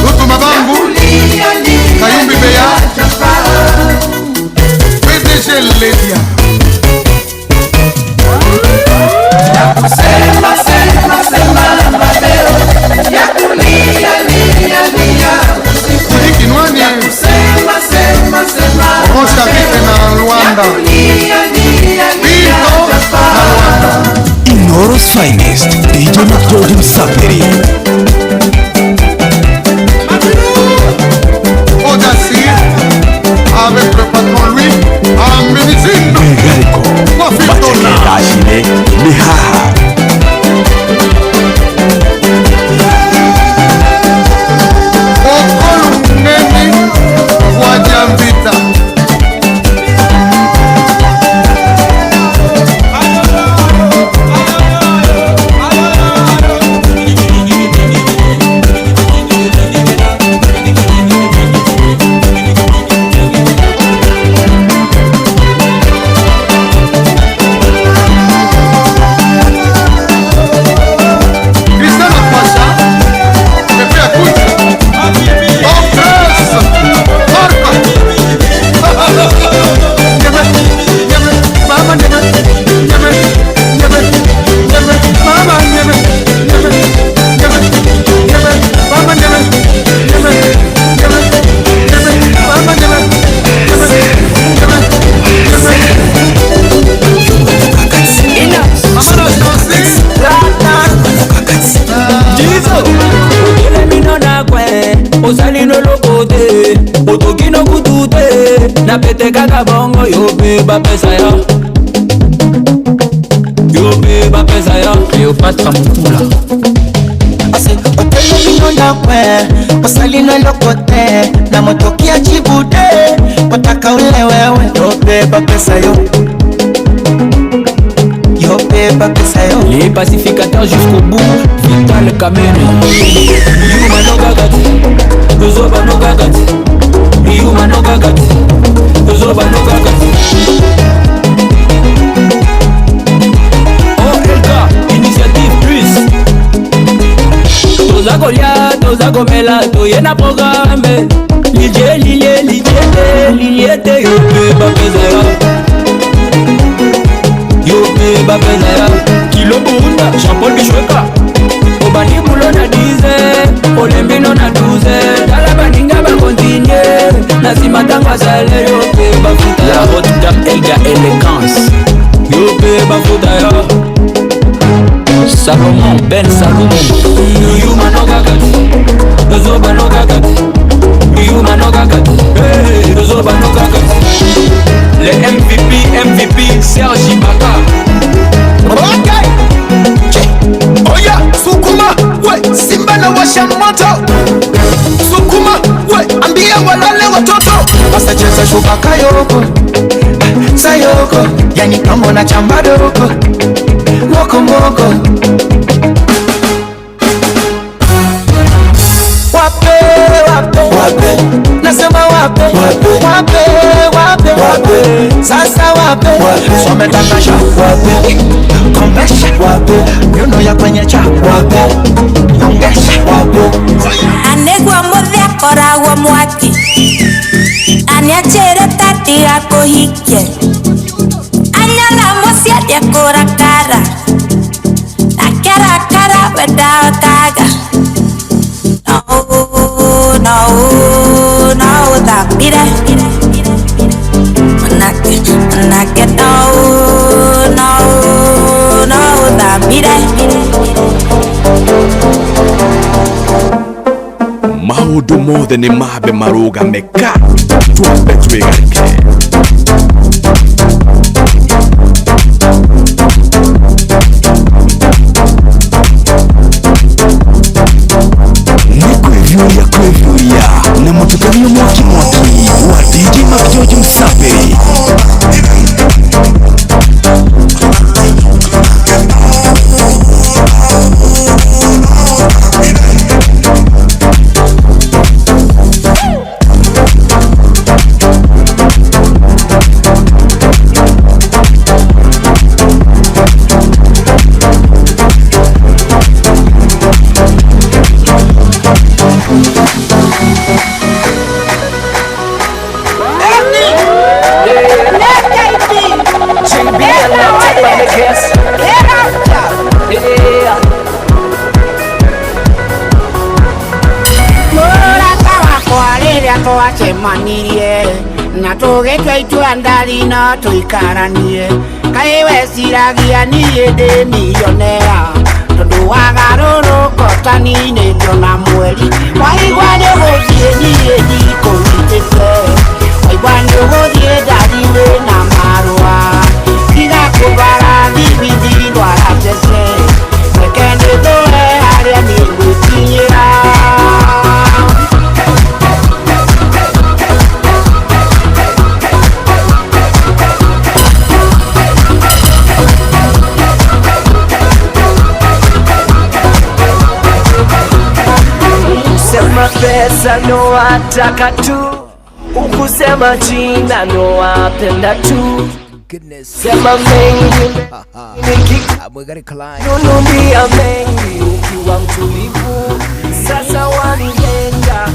Lutu Mabangu, Kayumbi Beya, PDG Ledia. Sema, sema, sema, Mateo, ya kulia, lia, lia. Kinwani. Sema, sema, sema, Rocha Vive na Luanda. Ya kulia, lia, lia. Inoro's finest, DJ McGeorge Msafiri. Audacieux, avec le patron lui, en médecine. Megariko, mateke dashi-inĩ nĩ haha. Okolungeni wajambita. Napete kaka bongo yo beba pesa yo, yo beba pesa yo. Cleopatra Mukula. Ase otelo minona kwe, osalino lokote, na motokia chibude, wataka ule wewe. Yo beba pesa yo, yo beba pesa yo. Les pacificateurs jusqu'au bout, Vital Kamerhe. Yuma no gagati, Zoba no gagati, Yuma no gagati. OLK, Initiative Plus. Toza kolia, toza komela, toye na programme. Lilie, lilie, lilie, lilie te yo pe ba pesa yo. Yo pe ba pesa yo. Kilo Burunda, Jean-Paul Bishweka. Obani bulo na 10, olembi no na 12. Tala baninga ba continue. Na sima tango asale yo pe bafuta. La haute gamme Elga Elegance. Yo pe bafuta yo. Salomon Ben Salomon. Yuma no gagati, Zoba no gagati, Yuma no gagati, hey, Zoba no gagati. Les MVP, MVP, Serge Ibaka. Ok. Yusufu Bakayoko Sayoko, yani kama unachamba doko moko moko. Wape, wape, wape, nasema wape, wape, wape, wape, wape, sasa wape, wape, sometakasha wape, komesha wape, miuno ya kwenye cha wape, nyongesha wape. Anegwa muthe akoragwo mwaki anianjĩre ta ndigakũhikie anyona mũciĩ ndekũrakara nake arakara we ndahotaga no no no ũthambire manake manake no no no ũthambire. Maũndũ mothe nĩ mambe marũgame ka twambe twĩgarĩke. Nĩ kwĩviũria kwĩviũria na mũtukanio mwaki mwaki wa DJ Mac George Msabe. Twacemanirie na tũgĩtua itua ndari no tũikaranie kaĩ weciragia niĩ ndĩ milionea tondũ wagarũrũka ũtaninĩtio na mweri waigua nĩ ũgũthiĩ niĩ ndikũnyitĩte waigua nĩ ũgũthiĩ ndari wĩna marũa tiga kũbara thibindi ndwara cece reke ndĩthũe harĩa niĩ ngwĩkinyĩra. Sema pesa no wataka tu, ukusema jina no wapenda tu. Sema mengi nikikununulia mengi ukiwa mtulivu sasa wanijenga.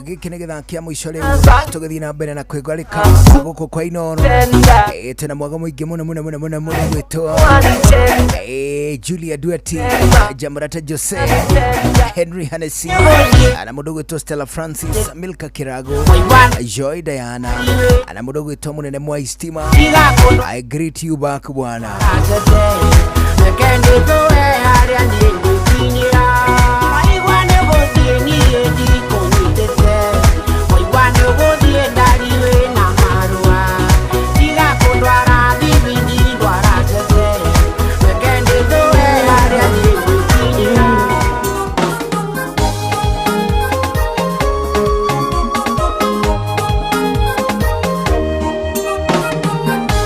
Gĩkĩ nĩ gĩthaa kĩa mũico rĩu tũgĩthiĩ na mbere na kwĩgarĩka gũkũ kwa Inooro twĩna mwago mũingĩ mũno mũno mũno mũno mũno gwĩtwo Julia Duarte, Jamrata Jose, Henry Hennessy na mũndũ gwĩtwo Stella Francis, Milka Kirago, Joy Diana na mũndũ gwĩtwo mũnene Mwai Stima. I greet you back bwana.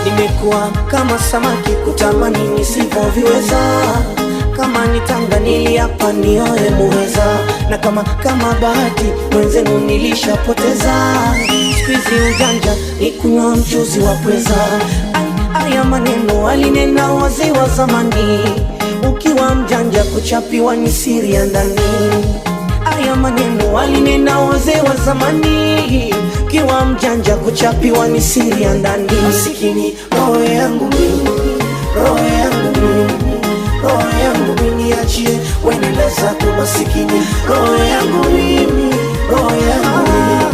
Nimekuwa kama samaki kutamani nisivyoviweza, kama ni Tanga niliapa nioe muweza, na kama bahati mwenzenu nilishapoteza. Siku hizi ujanja ni kunywa mchuzi wa pweza. Haya maneno alinena wazee wa zamani, ukiwa mjanja kuchapiwa ni siri ya ndani. Haya maneno alinena wazee wa zamani, ukiwa mjanja kuchapiwa ni siri ya ndani. Masikini roho yangu mimi, roho yangu mimi, roho yangu mimi niachie, wenenda zako masikini. Roho yangu mimi, roho yangu mimi,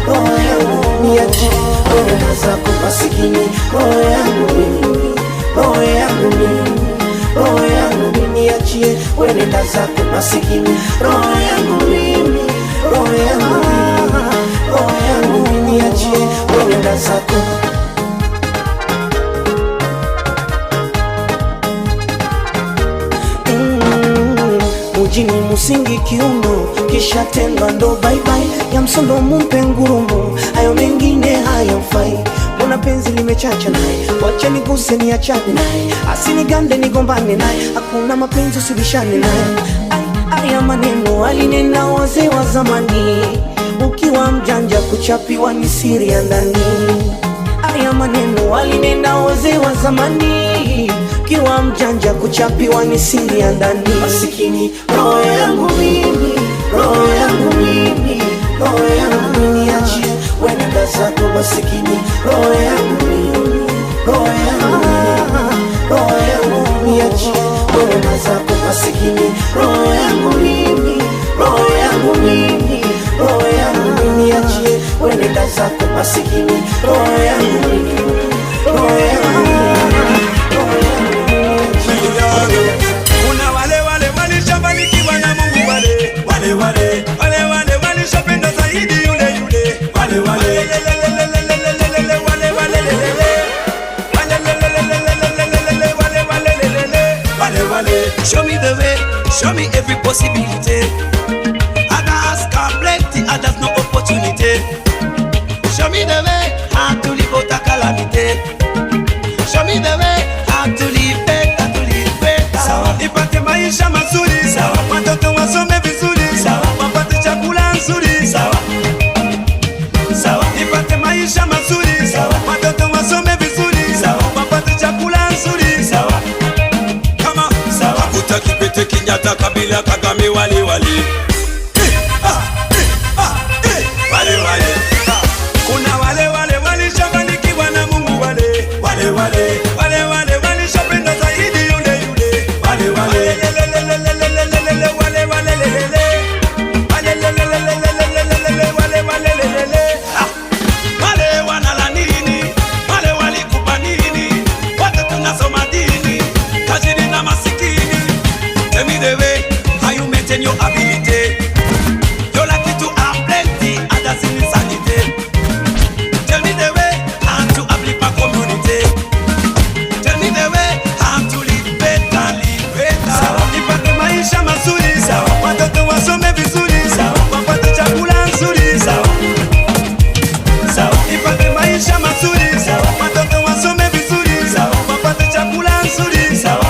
roho yangu niachie, wenenda zako masikini. Roho yangu mimi, roho yangu mimi, roho yangu mimi niachie, wenenda zako masikini. Roho yangu mimi, roho yangu mimi, roho yangu mimi niachie, wenenda zako. Mujini musingi kiuno Ukishatendwa ndo bye bye, ya msondo mumpe ngurumo, hayo mengine hayamfai. Mbona penzi limechacha naye, wacha niguse niachane naye, asinigande nigombane naye, hakuna mapenzi usibishane naye. Haya maneno alinena wazee wa zamani, ukiwa mjanja kuchapiwa ni siri ya ndani. Haya maneno alinena wazee wa zamani, ukiwa mjanja kuchapiwa ni siri ya ndani. Masikini roho yangu mimi, roho yangu mimi, roho yangu mimi, niachie wenda zako masikini. Roho yangu mimi, roho yangu mimi, roho yangu mimi, niachie wenda zako masikini. Roho yangu mimi, roho yangu mimi, roho yangu mimi, niachie wenda zako masikini. Roho yangu mimi, roho yangu mimi, roho yangu mimi. Kuna wale wale walishabarikiwa na Mungu, wale wale wale wale wale walishapenda zaidi yule yule, wale wale lelelelelelelele, wale wale lelele, wale lelelelelelele, wale wale lelele, wale wale. Show me the way, show me every possibility. Others come plenty, others no opportunity. Show me the way how to live out a calamity. Show me the way how to live better, to live better. Sawa, nipate maisha mazuri, sawa, watoto wasome vizuri, sawa, wapate chakula nzuri, sawa, sawa, nipate maisha mazuri, sawa, watoto wasome vizuri, sawa, wapate chakula nzuri, sawa, kama sawa. Kaguta Kikwete, Kenyatta, Kabila, Kagame, wale wale. Wale wale. Kuna wale wale walishabarikiwa na Mungu, wale wale wale wale wale walishapenda zaidi yule yule, wale wale lelelelelelelele, wale wale lelele, wale lelelelelelele, wale wale lelele. Ah. Wale wanala nini? Wale walikupa nini? Wote tunasoma dini, tajiri na masikini. Tell me the way how you maintain your ability. You're lucky to have plenty, others in insanity. Tell me the way how to uplift my community. Tell me the way how to live better, live better. Sawa, nipate maisha mazuri, sawa, watoto wasome vizuri, sawa, wapate chakula nzuri, sawa, sawa, nipate maisha mazuri, sawa, watoto wasome vizuri, sawa, wapate chakula nzuri, sawa.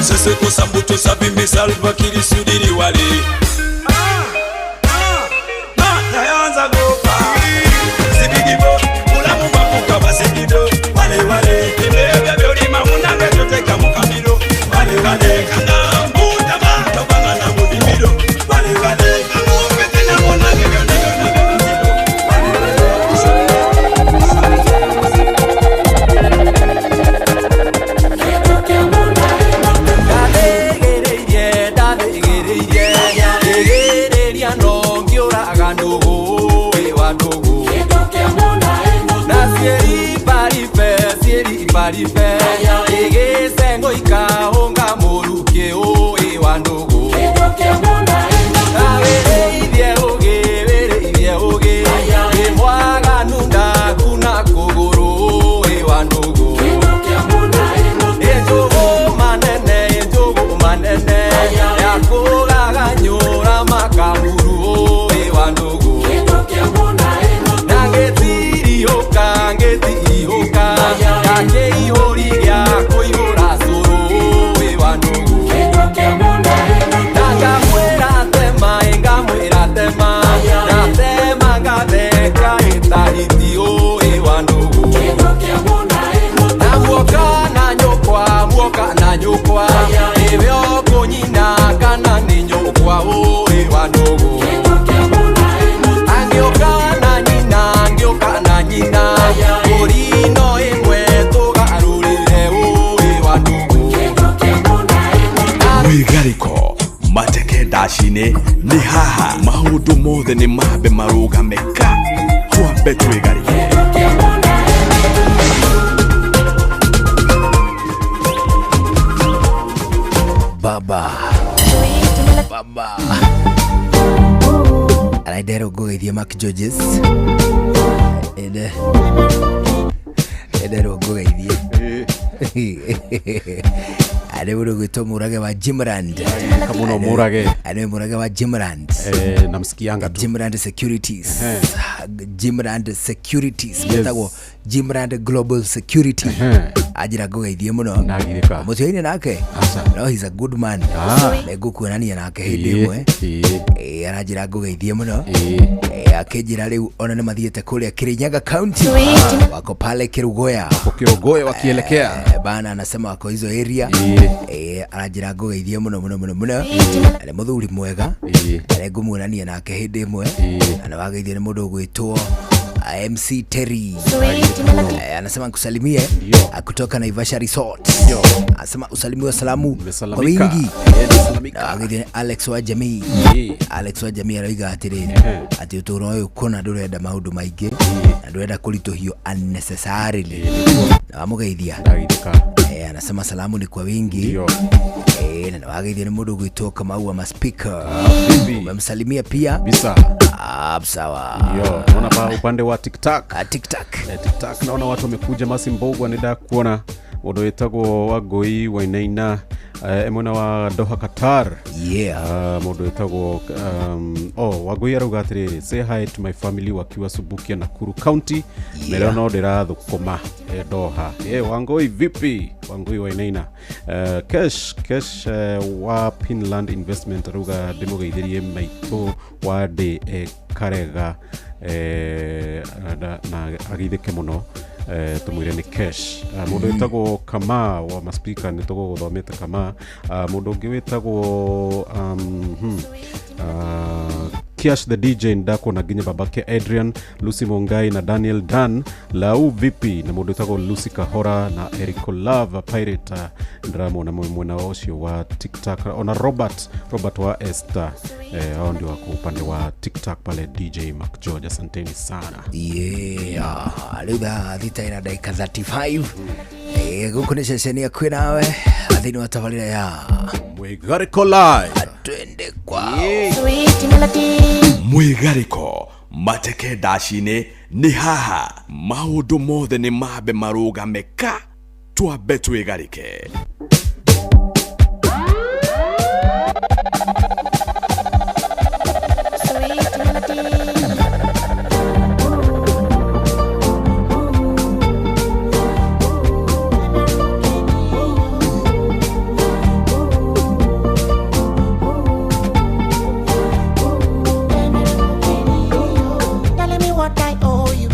Sese kosambuto sabimbi Salva Kiir sudiri wale. Nayanza gopa sibigibo ulamu bakuka basigido wale wale ibebya byolima munange toteka mukamiro wale wale kana mbutaba tobanga na mudimiro wale wale kamupete na munange byona byona byona. Mwigariko mateke ndaci-inĩ nĩ haha maũndũ mothe nĩ mambe marũgame ka twambe twĩgarĩke. Baba Baba araenderwo ngũgeithia Mark Georges ene Nderwo ngũgeithie. Arĩ mũndũ gwĩtwo Mũrage wa Jimrand. Kamuno Murage. Arĩ Mũrage wa Jimrand. Namsikianga tu. Jimrand Securities. Jimrand Securities. Yes. Metagwo Jimrand Global Security. Anjĩra ngũgeithie mũno. Ndagirĩka. Mũtĩ-inĩ nake. Aca. No, he's a good man. Ah. Nĩngũkuonania nake hĩndĩ ĩmwe. Aranjĩra ngũgeithie mũno. Akĩnjĩra rĩu ona nĩ mathiĩte kũrĩa Kirinyaga County. Wako pale Kirugoya. Kirugoya wakielekea. Bana anasema wako hizo area. Aranjĩra ngũgeithie mũno mũno mũno mũno. Na nĩ mũthuri mwega. Na nĩngũmuonania nake hĩndĩ ĩmwe. Na nĩwageithio nĩ mũndũ ũgwĩtwo MC Terry. Anasema nikusalimie kutoka Naivasha Resort. Anasema usalimiwe salamu kwa wingi. Na wageithio nĩ Alex wa Jamii. Alex wa Jamii aroiga atĩrĩrĩ atĩ ũtũũro ũyũ kũna ndũrenda maũndũ maingĩ na ndũrenda kũritũhio unnecessarily. Na wamũgeithia. Anasema salamu ni kwa wingi. Na wageithio nĩ mũndũ ũgwĩtwo Kamau wa Maspika. Umemsalimia pia. Bisa. Sawa. Ndio, naona pa upande wa TikTok. TikTok. TikTok naona watu wamekuja Masi Mbogwa nenda kuona mũndũ wĩtagwo Wangũi Wainaina mwena wa Doha Qatar. Yeah. Mũndũ wĩtagwo Wangũi arauga atĩrĩrĩ, say hi to my family wakiwa Subukia Nakuru County. Yeah. Mereo no ndĩrathũkũma Doha. Wangũi vipi? Wangũi Wainaina. Cash wa Pinland Investment arauga ndĩmũgeithĩrie maitũ wa ndĩ Karega na ageithĩke mũno. Tumwire ni cash. Mũndũ wĩtagwo Kama wa Maspika nĩ tũgũgũthomete Kama. Mũndũ ũngĩ wĩtagwo Kiash the DJ ndakuona nginya babake Adrian, Lucy Mongai na Daniel Dan Lau vipi, na mũndũ wĩtagwo Lucy Kahora na Erico Love Pirate ndĩramuona mwena ũcio wa TikTok, ona Robert wa Esther. Hao ndio wako upande wa TikTok pale. DJ Mark George, asanteni sana. Yeah, rĩu thaa thita ina dakika 35. Gũkũ nĩ ceceni ya kwĩnawe thĩinĩ wa tabarĩra ya Mwĩgarĩko Live. Twende kwao. Mwĩgarĩko mateke ndaci-inĩ nĩ haha. Maũndũ mothe nĩ mambe marũgame ka twambe twĩgarĩke. Telling me what I owe you.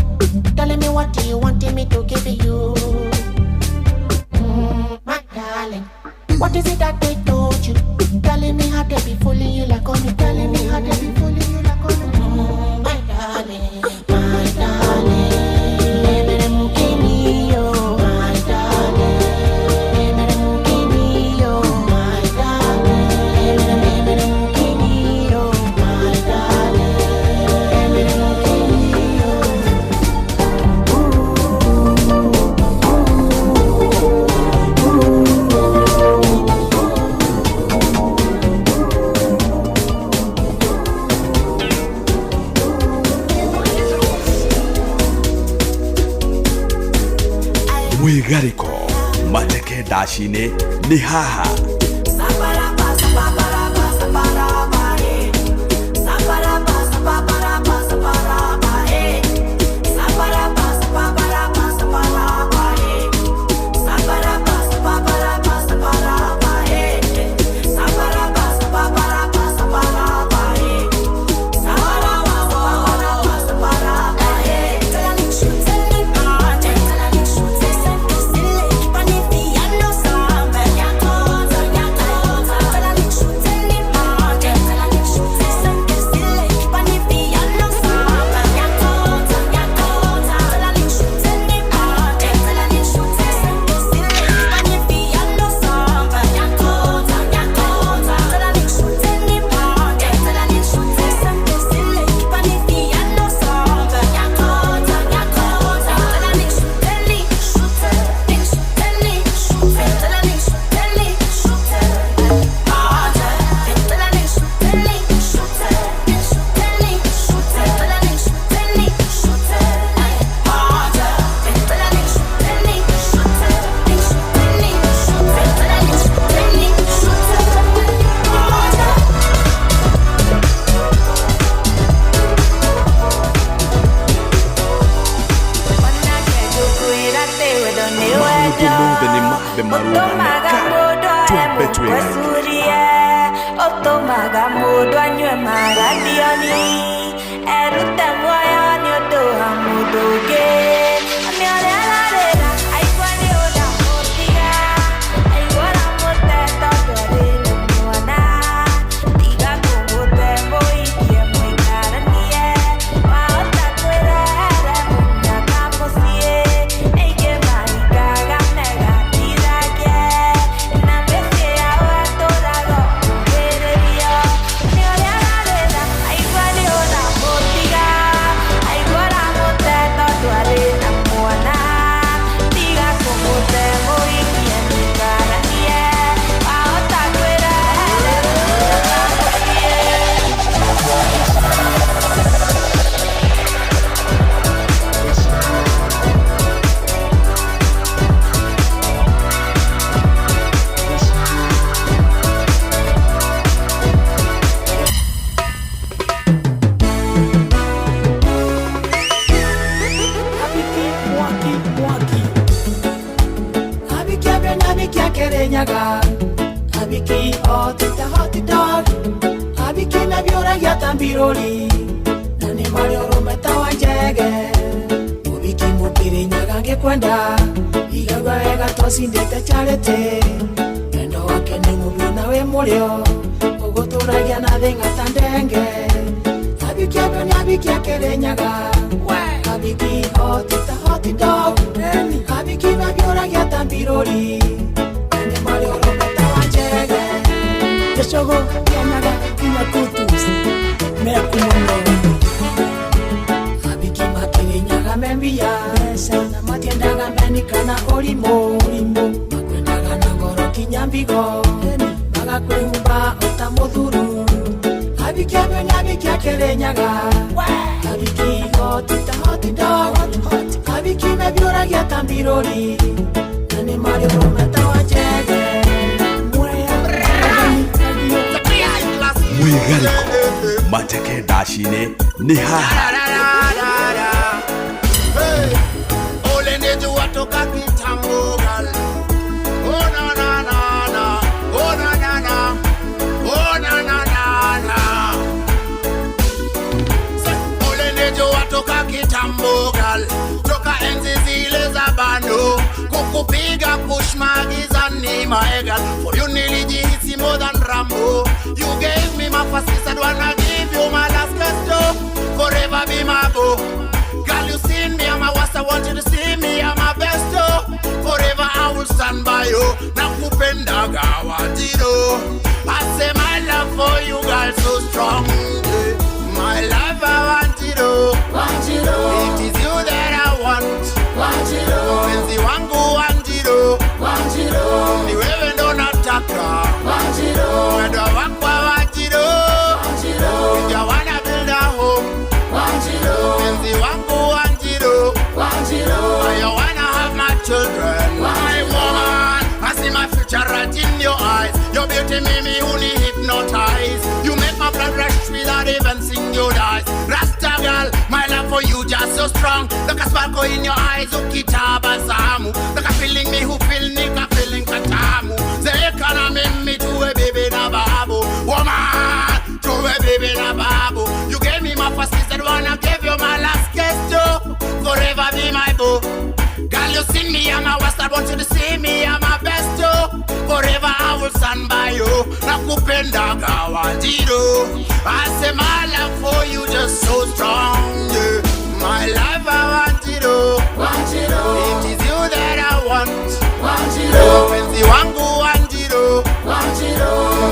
Telling me what you wanted me to give you. My darling, what is it that they told you? Telling me how they be fooling you like on me. Telling me how they be fooling you like on me. My darling, my darling, my darling, my darling, my darling. Mwĩgarĩko mateke ndaci-inĩ nĩ haha. Tell nĩ Maũndũ wendo mothe nĩ mambe marũgame ũtũmaga ka mũndũ twambe aremwo twĩgarĩke. gwĩcurie ũtũmaga mũndũ anyue maradioni erute muoyo nĩ ũndũ wa mũndũ ũngĩ nĩ ũrĩa ararĩra aigua nĩ ũramũtiga aigua ũramũte tondũ arĩ na mwana tiga kũmũte mũhikie mũikaranie wahota kwĩrehere mũnyaka mũciĩ aingĩ mahingaga megatithagie na mĩciĩ yao ĩtũraga kugĩrĩrio nĩ ũrĩa ararĩra aigua nĩ ũramũtiga aigua ũramũte tondũ arĩ na mwana tiga kũmũte mũhikie mũikaranie wahota kwĩrehere mũnyaka mũciĩ. Abiki mwaki mwaki Abiki abena abiki akerenyaga Abiki hot ta hot dog Abiki mebyora tambiroli Nani mali orometa wa njege Mubiki mukirinyaga ngikwenda Igagwa wega tosindete charete Wendo wake ni mubiu nawe murio Uguturagia na thinga ta ndenge Abiki abena abiki akerenyaga Abiki hot ta hot dog Abiki mebyora tambiroli Nani mali orometa wa njege Gĩcogo kĩanyaga kinya kutus mekumono Abiki makirinyaga membia na matiendaga meni kana ũrimũ makwendaga na ngoro kinya mbigo magakwĩhumba ota mũthuru Abiki abeni abiki akĩrĩnyaga Abiki hot ta hot dog Abiki mebiũragia ta mbirũri na nĩ marĩ ũrũme ta wa njege Mwĩgarĩko mateke ndaci-inĩ nĩ haha. Hey, ole nejua toka kitambo gal. Oh na na na na, oh na na na, oh na na na na. Say, ole nejua toka kitambo gal, toka enzi zile za bando, kukupiga push magizani my girl. For you nilijihisi more than Rambo. You gave me my first kiss, I wanna give you my last kiss too. Forever be my boo. Girl, you seen me, I'm a worst, I want you to see me, I'm my best too. Forever I will stand by you. Nakupenda gawatiro. I say my love for you, girl, so strong. Yeah. My love, I want it all. It is you that I want. Mpenzi wangu wanjiro. Ni wewe ndo nataka. Wendo wako wanjiro. If you wanna build a home. Mpenzi wangu wanjiro. I wanna have my children. My woman, I see my future right in your eyes. Your beauty made me only hypnotize. You make my blood rush without even seeing your eyes. Rasta girl, my love for you just so strong. Like a sparkle in your eyes, ukitabasamu. Like a feeling me who feel nika feeling katamu. Zekana mimi tuwe baby na babu. Woman, tuwe baby na babu. You gave me my first kiss, I wanna give you my last kiss too. Forever be my boo. Girl, you see me, I'm a worst, I want you to see me, I'm my best too. Forever I will stand by you. Nakupenda gawajiro. I say my love for you just so strong. Yeah. My love I want it all. It is you that I want. Mpenzi wangu wanjiro.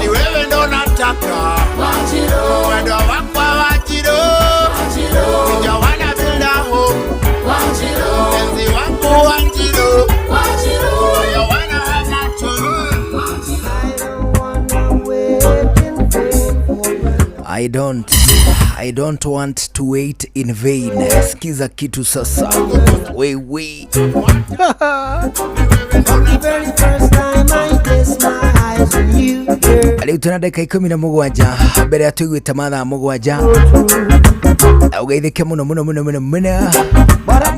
Ni wewe ndo nataka. Wendo wako wanjiro. If you wanna build a home. Mpenzi wangu wanjiro. You wanna have my children. I don't want to wait in vain. Sikiza kitu sasa. Wewe. Rĩu tũna ndagĩka 17 mbere ya tũiguĩte mathaa 7. Ugeithĩke mũno mũno mũno mũno mũno.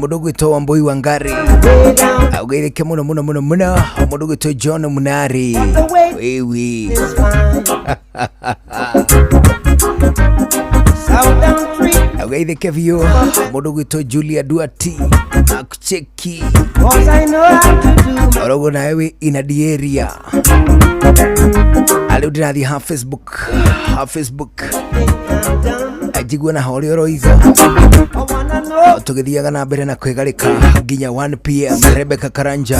Mũndũ ũgwĩtwo Wambui Wangari, ugeithĩke mũno mũno mũno mũno. Mũndũ ũgwĩtwo John Munari, wewe. Ugeithĩke biũ. Mũndũ ũgwĩtwo Julia Duati, akucheki oroguo nawe wĩ inadieria. Rĩu ndĩrathiĩ ha Facebook, ha Facebook njigue na horĩa ũroiga, tũgĩthiaga na mbere na kwĩgarĩka nginya 1 pm. Rebecca Karanja,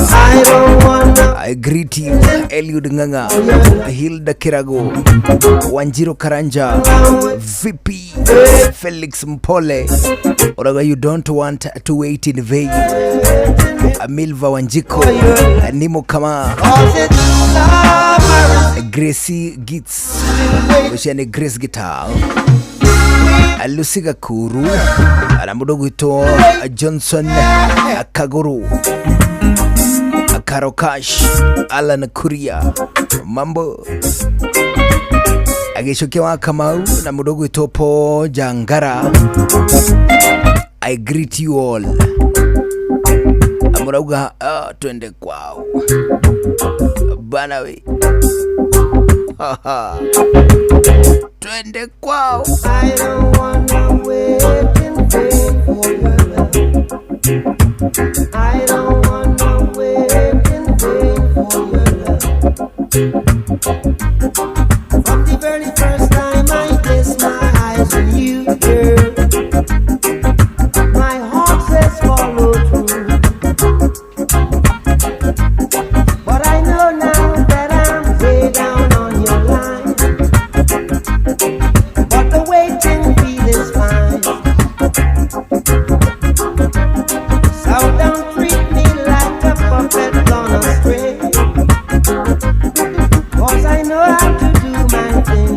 I greet you. Eliud Ng'ang'a, Hilda Kirago, Wanjiro Karanja, VP Felix Mpole Oraga, you don't want to wait in vain. Milva Wanjiko, Nimo Kama, Gracie Gits, ũcio nĩ Grace Guitar, Lucy Gakuru na mũndũ ũgwĩtwo Johnson Kaguru, Karokash, Alan Kuria, mambo agĩcokia wa Kamau na mũndũ ũgwĩtwo Paul Jangara. I greet you all. Amurauga twende kwao bana we. Twende kwao. I don't wanna wait in vain for your love. I don't wanna wait in vain for your love. From the very first time I placed my eyes on you, girl, my heart says follow through. But I know now that I'm way down on your line. But the waiting feeling's fine. So don't treat me like a puppet on a string, 'cause I know how to do my thing.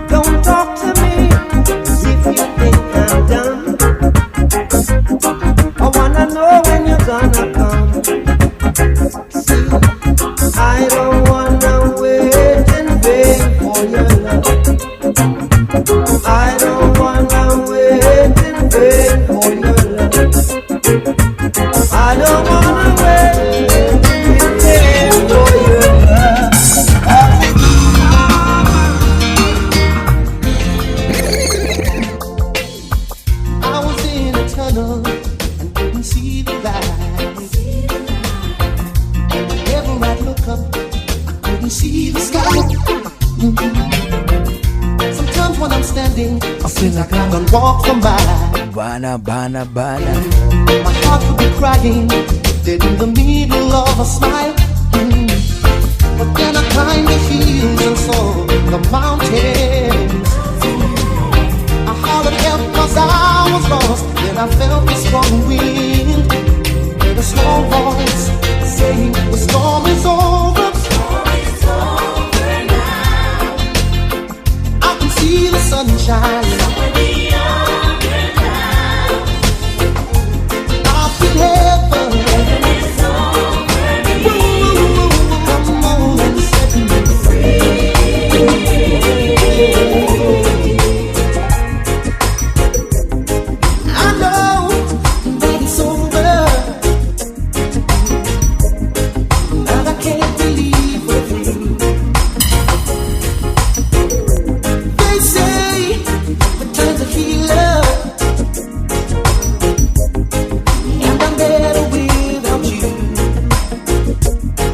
Don't talk to me if you think I'm done. I wanna know when you're gonna come. See, I don't wanna wait in vain for your love. I don't wanna wait in vain for your love. I don't wanna wait in vain for your love. I was in a tunnel and couldn't see the light. Whenever I'd look up, I couldn't see the sky. Sometimes when I'm standing, I feel like I can walk for miles. Bana bana bana. My heart would be crying, dead in the middle of a smile. But then I climbed the hills and saw the mountains. I hollered help 'cause I was lost. Then I felt the strong wind. Heard a small voice saying the storm is over. I can see the sunshine. I feel heaven. Ooh, come on and set me free. I know that it's over, but I can't believe we're through. They say the time's a healer, and I'm better without you.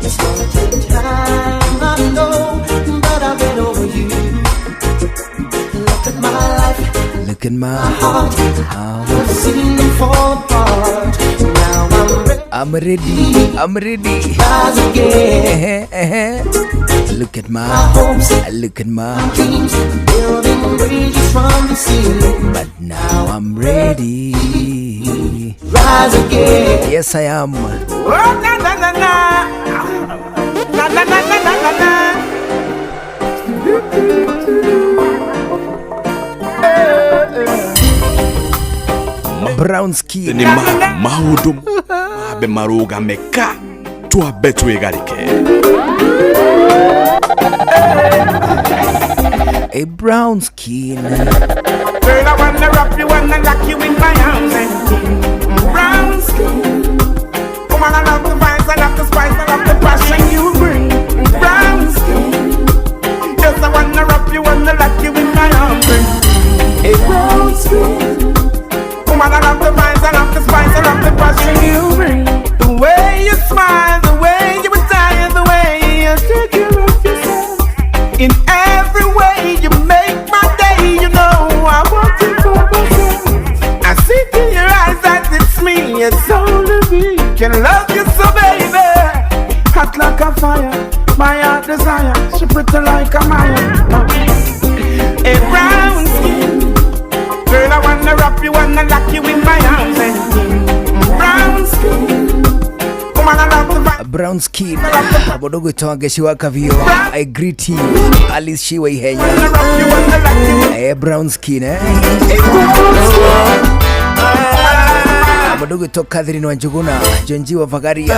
It's gonna take time, I know, but I've been over you. Look at my life, Look at my heart. I've seen them fall apart. Now I'm ready. I'm ready. I'm ready. Rise again. Look at my hopes, look at my dreams, building bridges from the sea. But now I'm ready. Rise again. Yes, I am. Oh, na na na na. Na na na na na na. Brown skin. Nĩ maũndũ mambe marũgame ka twambe twĩgarĩke. A brown skin. Girl, I wanna wrap you and lock you in my arms. And brown skin. Woman, I love the vibes, I love the spice, I love the passion you bring. Brown skin. Yes, I wanna wrap you and lock you in my arms. A brown skin. Woman, I love the vibes, I love the spice, I love the passion you bring. The way you smile, the way you retire, the way you take care of yourself. In every way you make my day, you know I want you for myself. I see in your eyes that it's me, it's only me. Can love you so, baby. Hot like a fire, my heart desire. She pretty like a Maya. A brown skin. Girl, I wanna wrap you, wanna lock you in my arms. Brown skin. Woman, I love the vibe. Brown skin. Abodogo itwangeci wa Kavio. I greet you. Alice Shiwa Ihenya. Brown skin, eh? Abodogo ito Catherine Wanjuguna, Jonji wa Vagaria,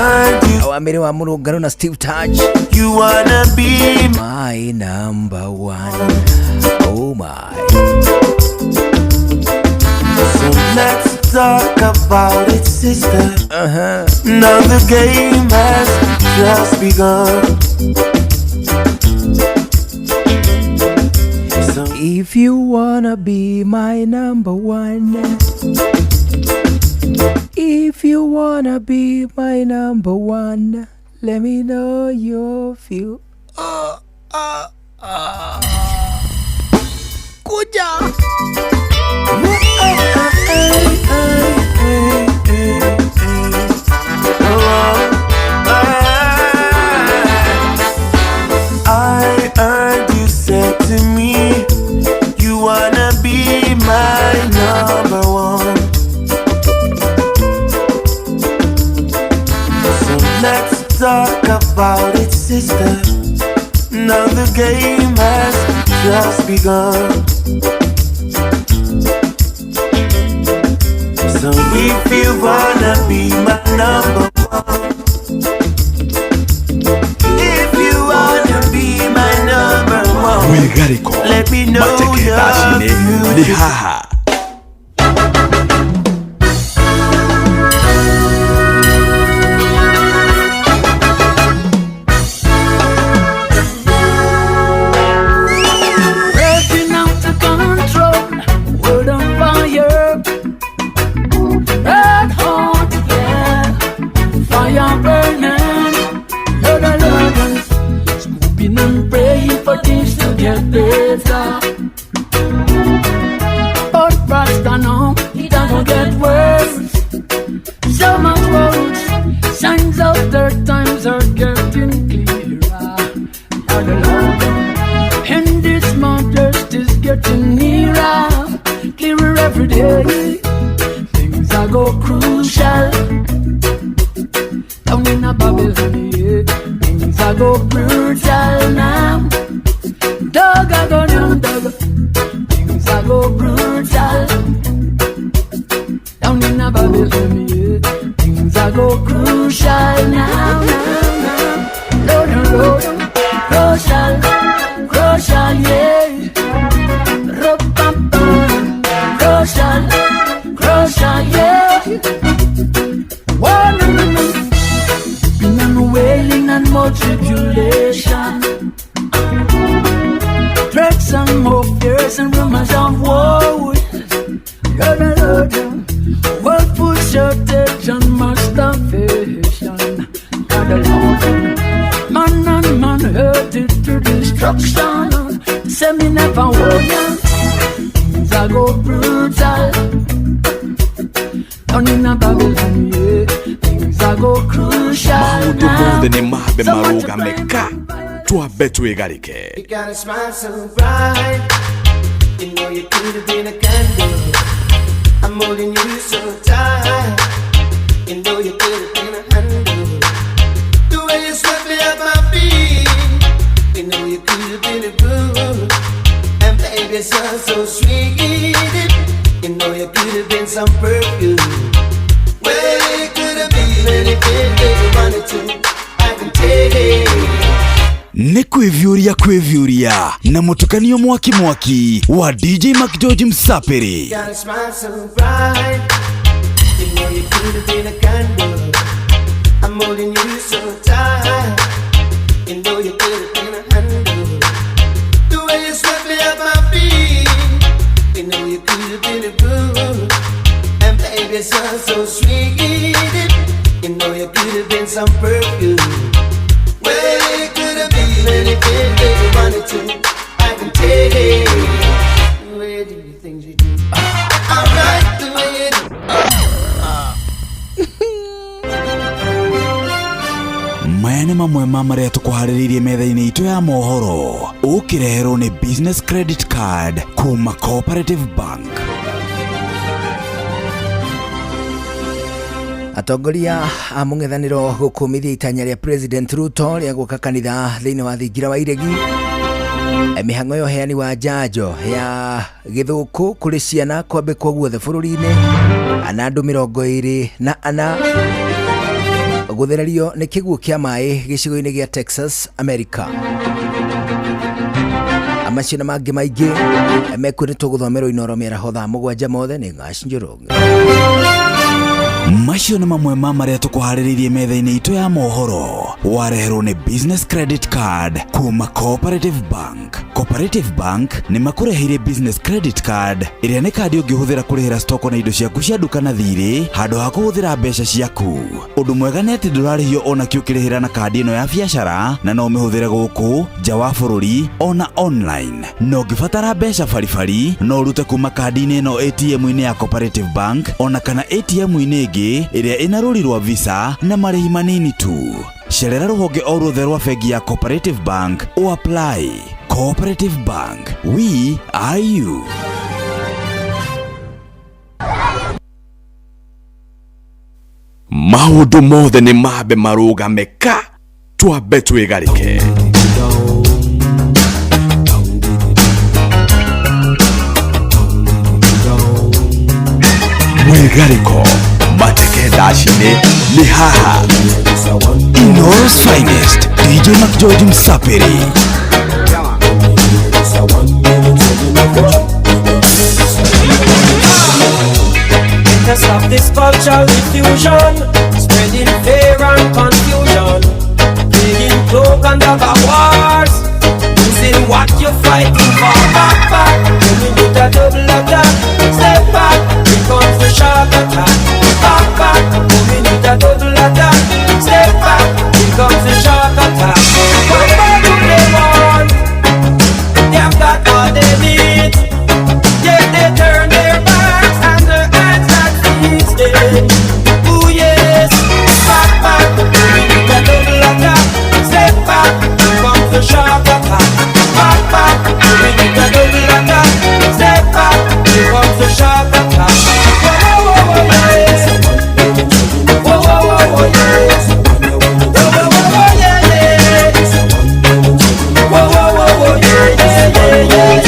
Awamiri wa Murungano na Steve Taj. You wanna be my number one. Oh my. So let's talk about it, sister. Now the game has just begun. So if you wanna be my number one, if you wanna be my number one, let me know your feel. Kuja. I heard you said to me, you wanna be my number one. So let's talk about it, sister. Now the game has just begun. So if you wanna be my number one, if you wanna be my number one, let me know your future. Breaking out of control, world on fire. Red hot, yeah, fire burning. Lord, Lord, scooping and praying for things to get better. But Rasta now, it don't get worse. So much worse, signs of their times are getting clearer. Lord, Lord, and this harvest is getting nearer, clearer every day. Things are go crucial down in a Babylon, yeah. Things are go brutal now. Dog I go down, dog. Things are go brutal down in a Babylon, yeah. Things are go crucial now, now, now. Lord, Lord, crucial, crucial, yeah. Ro-pam-pam, crucial, crucial, yeah. One, been on wailing and more tribulation. Threats and more fears and rumors of war. Lord, Lord, world food shortage and mass starvation. God alone, man and man hurted to destruction. Say me never warn ya. Things are go brutal down in a Babylon, yeah. Things are go crucial. Maũndũ mothe nĩ mambe marũgame ka twambe twĩgarĩke. You got a smile so bright, you know you could have been a candle. I'm holding you so tight, you know you could have been a handle. The way you swept me off my feet, you know you could have been a blue. And baby, it's so sweet, you know you could have been some perfume. Well, you could have been anything that you wanted to. I can take it. Nĩ kwĩviũria kwĩviũria na mũtukanio mwaki mwaki wa DJ McGeorge Msapiri. Got a smile so bright. You know you could have been a candle. I'm holding you so tight. You know you could have been a handle. The way you swept me off my feet. You know you could have been a boo. And baby, it's so, so sweet. You know you could have been some perfume. Well, you could have been anything that you wanted to. I can take it. The way you do the things you do. I like the way you do. Maya nĩ mamwe ma marĩa tũkũharĩrĩirie metha-inĩ itũ ya mohoro ũkĩreherwo nĩ business credit card kuma Cooperative Bank. Atongoria a mũng'ethanĩro gũkũmithia itanya rĩa President Ruto rĩa gũka kanitha thĩinĩ wa thingira wa Iregi. Mĩhang'o ya ũheani wa njanjo ya gĩthũkũ kũrĩ ciana kwambĩkwo guothe bũrũri-inĩ na andũ 24 gũthererio nĩ kĩguũ kĩa maĩ gĩcigo-inĩ gĩa Texas, America. Macio na mangĩ maingĩ mekuo nĩ tũgũthomerwo Inoro mĩaraho thaa 7 mothe nĩ Ngaci Njoroge. Macio nĩ mamwe ma marĩa tũkũharĩrĩirie metha-inĩ itũ ya mohoro wareherwo nĩ business credit card kuma Cooperative Bank. Cooperative Bank nĩ makũreheire business credit card ĩrĩa nĩ kandi ũngĩhũthĩra kũrĩhĩra stoko na indo ciaku cia nduka na thirĩ handũ ha kũhũthĩra mbeca ciaku. Ũndũ mwega nĩ atĩ ndũrarĩhio ona kĩ ũkĩrĩhĩra na kandi ĩno ya biacara na no ũmĩhũthĩre gũkũ nja wa bũrũri ona online. Na ũngĩbatara mbeca baribari no ũrute kuma kandi-inĩ ĩno ATM-inĩ ya Cooperative Bank ona kana ATM-inĩ ĩngĩ ĩrĩa ĩna rũri rwa Visa na marĩhi manini tu. Cerera rũhonge o ruothe rwa bengi ya Cooperative Bank o apply. Cooperative Bank, we are you. Maũndũ mothe nĩ mambe marũgame ka twambe twĩgarĩke. Mwĩgarĩko mateke ndaci-inĩ nĩ haha. Inoro's finest DJ McGeorge Msapiri. Let us stop this cultural diffusion, spreading fear and confusion, playing cloak and dagger wars, losing what you're fighting for. Back, back, when you get a double attack, step back, here comes the shark attack. Back, back, when you get a double attack, step back, here comes the shark attack. What more do they want? They've got all they need. Yet they turn their backs and their hands that feeds them. Ooh yes, back, back, we need a double attack. Step back, here comes the shark attack. Back, back, we need a double attack. Step back, here comes the shark attack. Whoa, whoa, whoa, yeah. Whoa, whoa, whoa, yeah. Whoa, whoa, whoa, yeah, yeah. Whoa, whoa, whoa, yeah, yeah, yeah, yeah.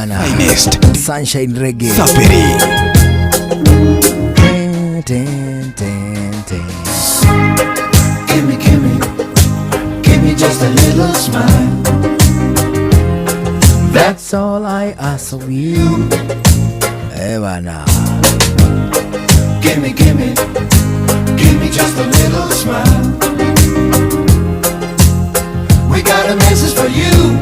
Bana. Finest. Sunshine Reggae. Sapiri. Ten, ten, ten, ten. Gimme, gimme, gimme just a little smile. That's all I ask of you. Eh bana. Gimme, gimme, gimme just a little smile. We got a message for you.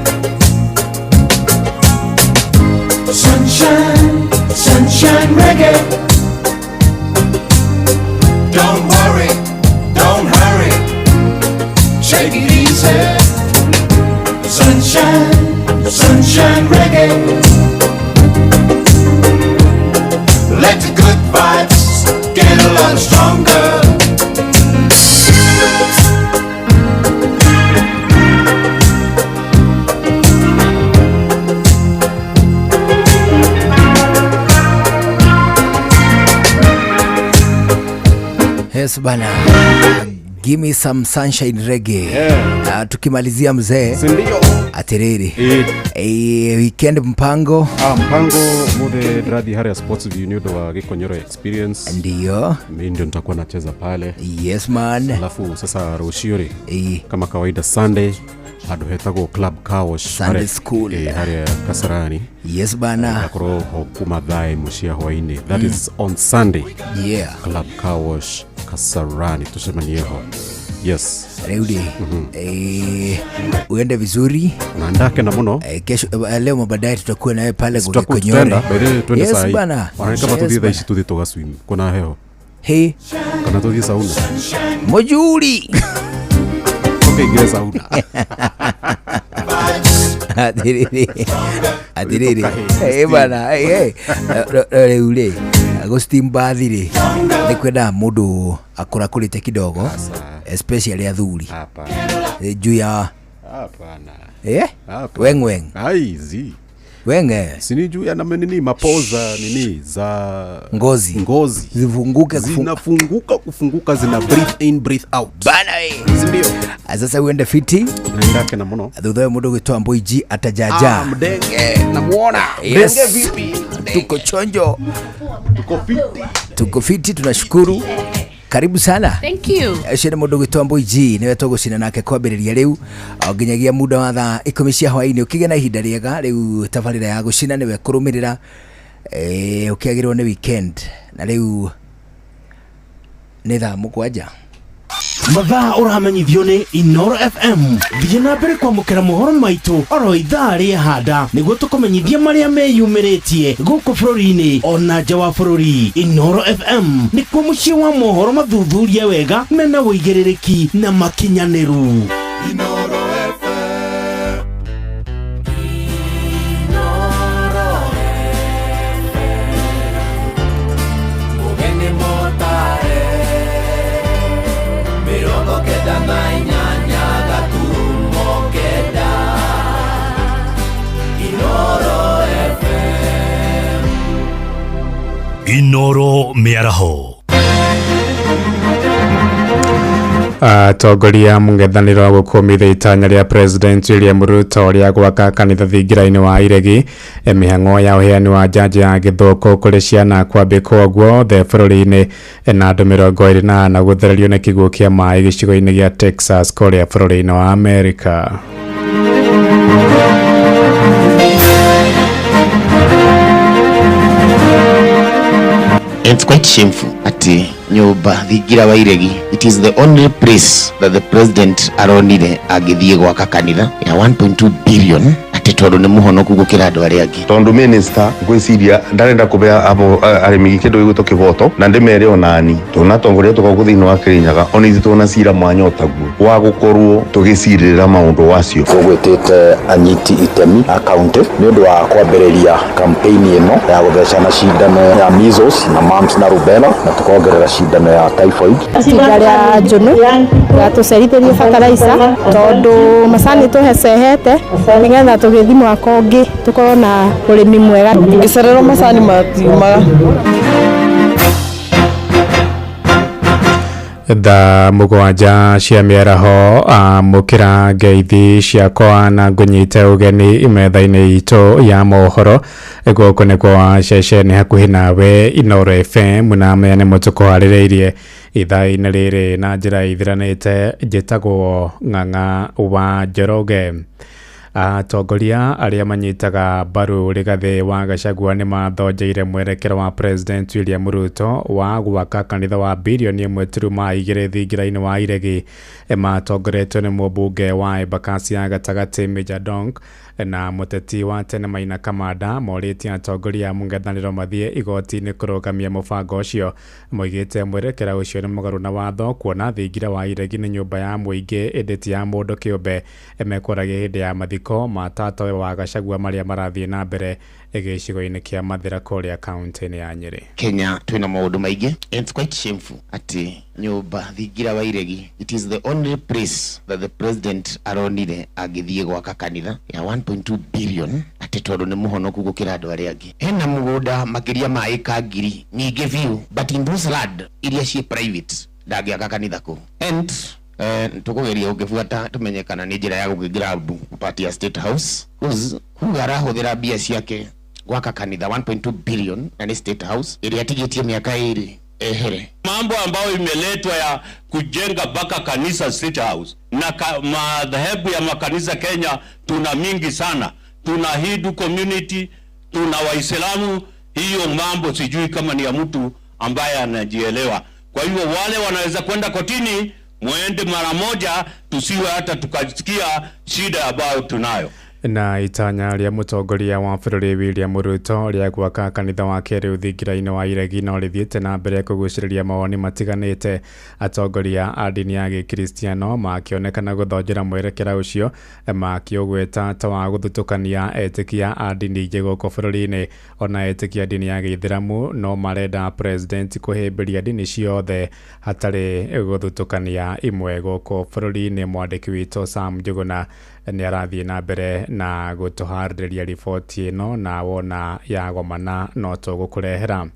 Sunshine, sunshine reggae. Don't worry, don't hurry. Take it easy. Sunshine, sunshine reggae. Let the good vibes get a lot stronger. Yes bana. Give me some sunshine reggae. Yeah. Tukimalizia mzee. Sindio. Atiriri. Weekend mpango. Mpango muthe ndirathi haria Sports View ni undu wa Gikonyoro experience. Ndio. Mimi ndio nitakuwa nacheza pale. Yes man. Alafu sasa rucio ri. Kama kawaida Sunday handu hetagwo Club Car Wash Sunday school. Haria Kasarani. Yes bana. Ngakorwo ho kuma thaa ĩmwe cia hwainĩ. That is on Sunday. Yeah. Club Car Wash Kasarani tucemanie ho. Yes. Rĩu rĩ, uende vizuri na ndakena muno. Kesho leo mabaadaye tutakuwa nawe pale Tutakuwa Gikonyore. tutaenda, by the way, twende Yes saa hii. bana. Ona kama Yes, tuthiĩ thaa bana. ici tuthiĩ tũgaswim kuna heho. Hey. Kana tuthiĩ sauna. Mujuri. Tukaingĩre sauna. Atiriri. Atiriri. Eh bana, eh. Rĩu rĩ, gũ steam bath rĩ, nĩ kwendaga mũndũ akũrakũrĩte kidogo, especially athuri. Hapana. Juu ya Hapana. Eh? Hapana. Wengweng. Ai zi. Wenge. Sini juu ya na nini mapoza nini za ngozi. Ngozi. Zifunguke zinafunguka kufunguka zina breathe in breathe out. Bana we. Sindio? Sasa uende fiti. Naenda na muno. Thutha mundu gwitwa Mboiji atajaja. Mdenge namuona. Yes. Mdenge vipi? Tuko chonjo. Tuko fiti. Tuko fiti tunashukuru. Karibu sana. Thank you. Ũcio nĩ mũndũ gwĩtwo Mboiji nĩwe tũgũcina nake kwambĩrĩria rĩu o nginyagia muda wa thaa 10 cia hwaĩ-inĩ. Ũkĩgĩa na ihinda rĩega rĩu tabarĩra ya gũcina nĩwe kũrũmĩrĩra, ũkĩagĩrĩrwo nĩ weekend na rĩu nĩ thaa 7. Mathaa ũramenyithio nĩ Inoro FM. Thiĩ na mbere kwamũkĩra mohoro maitũ oro ithaa rĩa handa nĩguo tũkũmenyithie marĩa meyumĩrĩtie gũkũ bũrũri-inĩ ona nja wa bũrũri. Inoro FM nĩkuo mũciĩ wa mohoro mathuthurie wega mena ũigĩrĩrĩki na makinyanĩru. Inoro FM. Inoro FM. Mugeni motare. 98 gaturumo kenda. Inoro FM. Inoro mĩaraho. Atongoria mũng'ethanĩro gũkũmithia itanya rĩa President William Ruto rĩa gwaka kanitha thingira-inĩ wa Iregi. Mĩhang'o ya ũheani wa njanjo ya gĩthũkũ kũrĩ ciana kwambĩkwo guothe bũrũri-inĩ na andũ 24 gũthererio nĩ kĩguũ kĩa maĩ gĩcigo-inĩ gĩa Texas kũrĩa bũrũri-inĩ wa Amerika. It's quite shameful ati nyumba thingira wa Iregi, it is the only place that the president aronire agithie gwaka kanitha ya 1.2 billion ati tondu ni muhonoku gukira andu aria angi. Tondu minister ngwiciria ndarenda kubea abo arimi kindu gigwitwo kiboto na ndimere onani tunatongoria tukoragwo thiini wa Kirinyaga ona ithuĩ twĩna cira mwanya ũtaguo wa gũkorwo tũgĩcirĩrĩra maũndũ wacio. Tũgwĩtĩte anyiti itemi a county nĩ ũndũ wa kwambĩrĩria campaign ĩno ya gũthecana cindano ya measles na mumps na rubella na tukongerera cindano ya typhoid. Itinga rĩa njũnũ rĩatũcerithĩrie fertilizer tondũ macani tũhecehete nĩgetha tũgĩthiĩ mwaka ũngĩ tũkorwo na ũrĩmi mwega. Ngĩcererwo macani matiumaga. Thaa 7 cia mĩaraho amũkĩra ngeithi ciakwa na ngũnyite ũgeni metha-inĩ itũ ya mohoro. Gũkũ nĩ kwa ceceni hakuhĩ nawe Inooro FM, na maya nĩmo tũkũharĩrĩirie ithaa-inĩ rĩrĩ na njĩra ithiranĩte. Njĩtagwo Ng'ang'a wa Njoroge. Atongoria arĩa manyitaga mbaru Rigathĩ wa Gachagua nĩ mathonjeire mwerekero wa President William Ruto wa gwaka kanitha wa birioni 1.2 thingira-inĩ wa Iregi. Matongoretio nĩ mũmbunge wa Embakasi ya gatagatĩ Major Donk na mũteti wa tene Maina Kamanda. Morĩtie atongoria a mũng'ethanĩro mathiĩ igoti-inĩ kũrũgamia mũbango ũcio. Moigĩte mwerekera ũcio nĩ mũgarũ na watho, kuona thingira wa Iregi nĩ nyũmba ya mũingĩ ĩndĩ ti ya mũndũ kĩũmbe. Mekũragia hĩndĩ ya mathiko ma tatawe wa Gachagua marĩa marathiĩ na mbere gĩcigo-inĩ kĩa Mathĩra kũrĩa kaunti-inĩ ya Nyĩrĩ. Kenya twina maundu maingi and it's quite shameful ati nyumba thingira wa Iregi, it is the only place that the president aronire angithie gwaka kanitha ya 1.2 billion ati tondu ni muhonoku gukira andu aria angi. Hena mugunda makiria ma eka ngiri nyingi biu, but in those land iria ci private ndangiaka kanitha ku. And tukugeria ukibuata tumenye kana ni njira ya gukigrab party ya State House kuga arahuthira mbia ciake gwaka kanitha 1.2 billion na ni State House iria atigitie miaka 2 ehere. Mambo ambayo imeletwa ya kujenga mpaka kanisa State House na madhehebu ya makanisa Kenya tuna mingi sana, tuna Hindu community, tuna Waislamu. Hiyo mambo sijui kama ni ya mtu ambaye anajielewa. Kwa hivyo wale wanaweza kwenda kotini, muende mara moja, tusiwe hata tukasikia shida ambayo tunayo. Na itanya rĩa mũtongoria wa bũrũri William Ruto rĩa gwaka kanitha wa kĩrĩu thingira-inĩ wa Iregi no rĩthiĩte na mbere kũgucĩrĩria mawoni matiganĩte. Atongoria a ndini ya gĩkristiano makĩonekana gũthonjera mwerekera ũcio, makĩũgweta ta wa gũthutũkania etĩkia a ndini ingĩ gũkũ bũrũri-inĩ. Ona etĩkia a ndini ya gĩithĩramu no marenda president kũhĩmbĩria ndini ciothe hatarĩ gũthutũkania imwe gũkũ bũrũri-inĩ. Mwandĩki witũ Sam Njuguna nĩ arathiĩ na mbere na gũtũharĩrĩria riboti ĩno, na wona yagomana no tũgũkũrehera.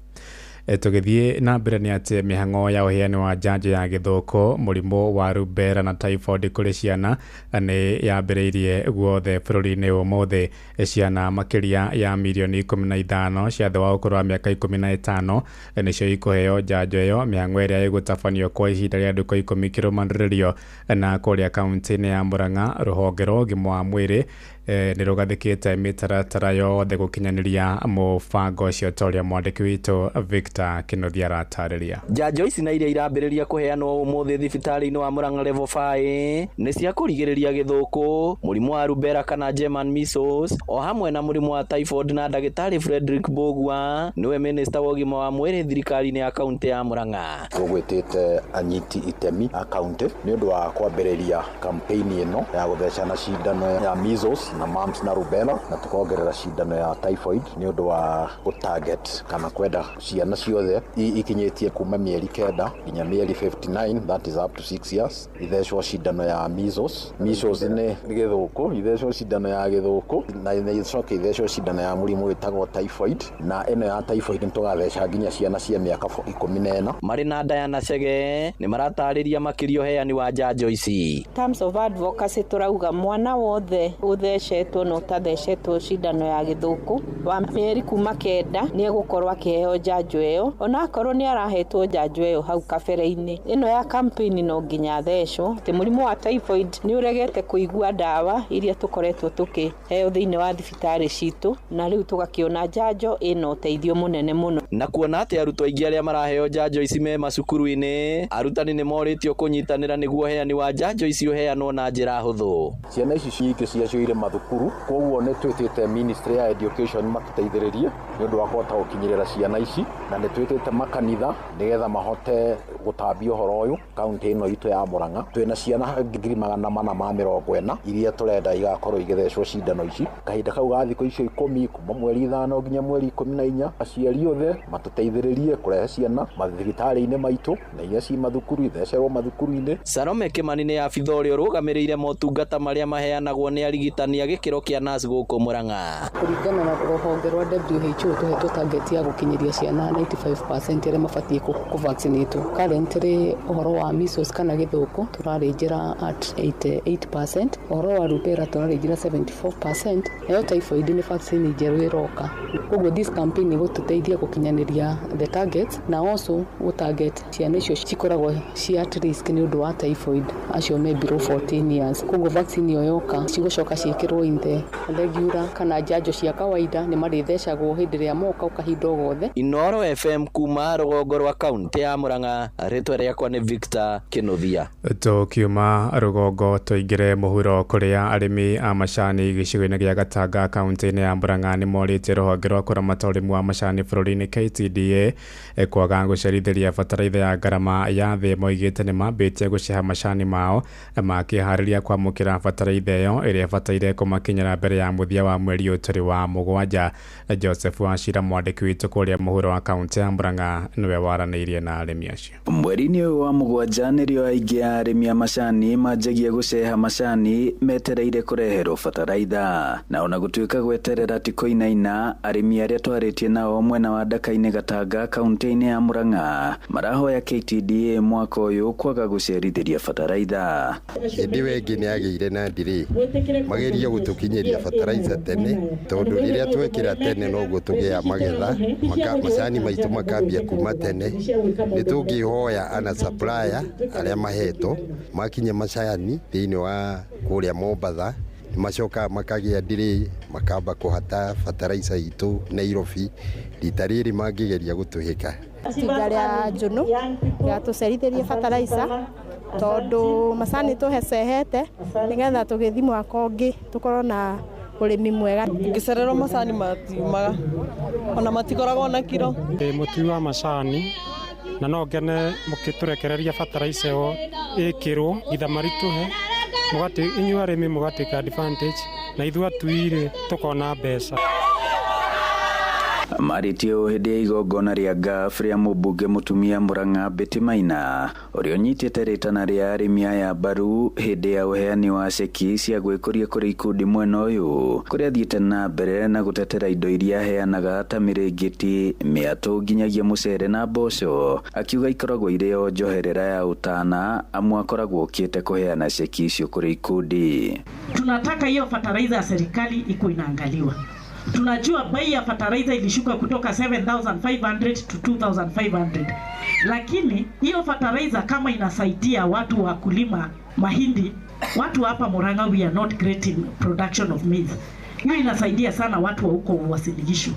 Tũgĩthiĩ na mbere nĩ atĩ mĩhang'o ya ũheani wa njanjo ya gĩthũkũ, mũrimũ wa rubella na typhoid kũrĩ ciana nĩ yambĩrĩirie guothe bũrũri-inĩ ũmũthĩ. Ciana makĩria ya mirioni 15 cia thĩ wa ũkũrũ wa mĩaka 15 nĩcio ikũheo njanjo ĩyo. Mĩhang'o ĩrĩa ĩgũtabanio kwa ihinda rĩa ndukũ 10 kĩrũmanĩrĩrio. Na kũrĩa kaunti-inĩ ya Murang'a, rũhonge rwa ũgima wa mwĩrĩ nĩ rũgathĩkĩte mĩtaratara yothe gũkinyanĩria mũbango ũcio, ta ũrĩa mwandĩki witũ Victor Kĩnuthia aratarĩria. Njanjo ici na iria irambĩrĩria kũheanwo ũmũthĩ thibitarĩ-inĩ wa Murang'a level 5 nĩ cia kũrigĩrĩria gĩthũkũ, mũrimũ wa rubella kana German measles, o hamwe na mũrimũ wa typhoid. Na ndagĩtarĩ Frederick Mbugua nĩwe minista wa ũgima wa mwĩrĩ thirikari-inĩ ya kaunti ya Murang'a. Tũgwĩtĩte anyiti itemi a kaunti nĩ ũndũ wa kwambĩrĩria campaign ĩno ya gũthecana cindano ya measles na mumps na rubella, na tukongerera cindano ya typhoid nĩ ũndũ wa gũtarget kana kwenda ciana ciothe ikinyĩtie kuma mĩeri 9 nginya mĩeri 59, that is up to 6 years, ithecwo cindano ya measles. Measles nĩ gĩthũkũ, ithecwo cindano ya gĩthũkũ na icoke ithecwo cindano ya mũrimũ wĩtagwo typhoid, na ĩno ya typhoid nĩ tũgatheca nginya ciana cia mĩaka 14. Marĩ na Diana Chege nĩ maratarĩria makĩria ũheani wa njanjo ici. Terms of advocacy tũrauga mwana wothe ũthecetwo na ũtathecetwo cindano ya gĩthũkũ wa mĩeri kuma 9 nĩ egũkorwo akĩheo njanjo ĩyo, onakorwo nĩ arahetwo njanjo ĩyo hau kabere-inĩ. Ĩno ya campaign no nginya athecwo. Atĩ mũrimũ wa typhoid nĩ ũregete kũigua ndawa iria tũkoretwo tũkĩheo thĩinĩ wa thibitarĩ citũ, na rĩu tũgakĩona njanjo ĩna ũteithio mũnene mũno. Na kuona atĩ arutwo aingĩ arĩa maraheo njanjo ici me macukuru-inĩ, arutani nĩ morĩtio kũnyitanĩra nĩguo ũheani wa njanjo ici ũheanwo na njĩra hũthũ. Ciana ici nyingĩ ciacoire mathukuru, koguo nĩ twĩtĩte ministry ya education matũteithĩrĩrie nĩ ũndũ wa kũhota gũkinyĩrĩra ciana ici, na nĩ twĩtĩte makanitha nĩgetha mahote gũtambia ũhoro ũyũ kaunti ĩno itũ ya Murang'a. Twĩna ciana 440 iria tũrenda igakorwo igĩthecwo cindano ici kahinda kau ga thikũ icio 10 kuma mweri 5 nginya mweri 14. Aciari othe matũteithĩrĩrie kũrehe ciana mathibitarĩ-inĩ maitũ na iria ci mathukuru ithecerwo mathukuru-inĩ. Salome Kimani nĩ abitha ũrĩa ũrũgamĩrĩire motungata marĩa maheanagwo nĩ arigitani a gĩkĩro kĩa nurse gũkũ Murang'a. Kũringana na rũhonge rwa WHO tũhetwo target ya gũkinyĩria ciana 95% arĩa mabatiĩ kũ-vaccinate. Currently Currently ũhoro wa measles kana gĩthũkũ tũrarĩnjĩra at 88%, ũhoro wa rubella tũrarĩnjĩra 74%, nayo typhoid nĩ vaccine njerũ ĩroka. Koguo this campaign ĩgũtũteithia gũkinyanĩria the targets na also gũ target ciana icio cikoragwo ci at risk nĩ ũndũ wa typhoid, acio me below 14 years. Koguo vaccine ĩyo yoka cigũcoka ciĩkĩrwo in the regular kana njanjo cia kawaida nĩ marĩthecagwo hĩndĩ ĩrĩa moka o kahinda o gothe. Inooro FM kuma rũgongo rwa kaunti ya Murang'a, rĩtwa rĩakwa nĩ Victor Kinuthia. Tũkiuma rũgongo tũingĩre mũhuro kũrĩa arĩmi a macani gĩcigo-inĩ gĩa Gatanga kaunti-inĩ ya Murang'a nĩ morĩtie rũhonge rwa kũramata ũrĩmi wa macani bũrũri-inĩ KTDA kwaga gũcerithĩria bataraitha ya ngarama ya thĩ. Moigĩte nĩ mambĩtie gũceha macani mao makĩharĩria kwamũkĩra bataraitha ĩyo ĩrĩa ĩbataire kũmakinyĩra mbere ya mũthia wa mweri ũyũ tũrĩ wa mũgwanja. Joseph Wachira mwandĩki witũ kũrĩa mũhuro wa kaunti ya Murang'a nĩwe waranĩirie na arĩmi acio. Mweri-inĩ ũyũ wa mũgwanja nĩrĩo aingĩ a arĩmi a macani manjagia gũceha macani metereire kũreherwo bataraitha, na ona gũtuĩka gweterera ti kũinaina, arĩmi arĩa twarĩtie nao mwena wa Ndaka-inĩ Gatanga kaunti-inĩ ya Murang'a marahoya KTDA mwaka ũyũ kwaga gũcerithĩria bataraitha. Hĩndĩ ĩyo ĩngĩ nĩ yagĩire na delay, magerie gũtũkinyĩria bataraitha tene, tondũ rĩrĩa twekĩra tene noguo tũgĩa magetha, macani maitũ makambia kuma tene. Nĩ tũngĩhoya ana supplier arĩa mahetwo makinye macani thĩinĩ wa kũrĩa Mombatha, macoka makagĩa delay makamba kũhata bataraitha itũ Nairobi. Rita rĩrĩ mangĩgeria gũtũhĩka. Itinga rĩa njũnũ rĩatũcerithĩrie bataraitha tondũ macani tũhecehete nĩgetha tũgĩthiĩ mwaka ũngĩ tũkorwo na ũrĩmi mwega. Ngĩcererwo macani matiumaga ona matikoragwo na kiro. Ndĩ mũtui wa macani na no ngene mũkĩtũrekereria bataraitha ĩyo ĩkĩrwo nginya maritũhe, inyuĩ arĩmi mũgatĩka advantage na ithuĩ atui tũkona mbeca. Marĩtie ũũ hĩndĩ ya igongona rĩa ngaf rĩa mũmbunge mũtumia Murang'a Betty Maina ũrĩa ũnyitĩte rĩtana rĩa arĩmi aya mbaru hĩndĩ ya ũheani wa ceki cia gwĩkũria kũrĩ ikundi mwena ũyũ, kũrĩa athiĩte na mbere na gũtetera indo iria aheanaga ta mĩrĩngĩti, mĩatũ nginyagia mũcere na mboco, akiuga ikoragwo irĩ o njoherera ya ũtana amu akoragwo okĩte kũheana ceki icio kũrĩ ikundi. Tunataka hiyo fertilizer ya serikali iko inaangaliwa. Tunajua bei ya fertilizer ilishuka kutoka 7,500 to 2,500. Lakini hiyo fertilizer kama inasaidia watu wa kulima mahindi, watu hapa Murang'a we are not great in production of maize. Hiyo inasaidia sana watu wa huko Uasin Gishu.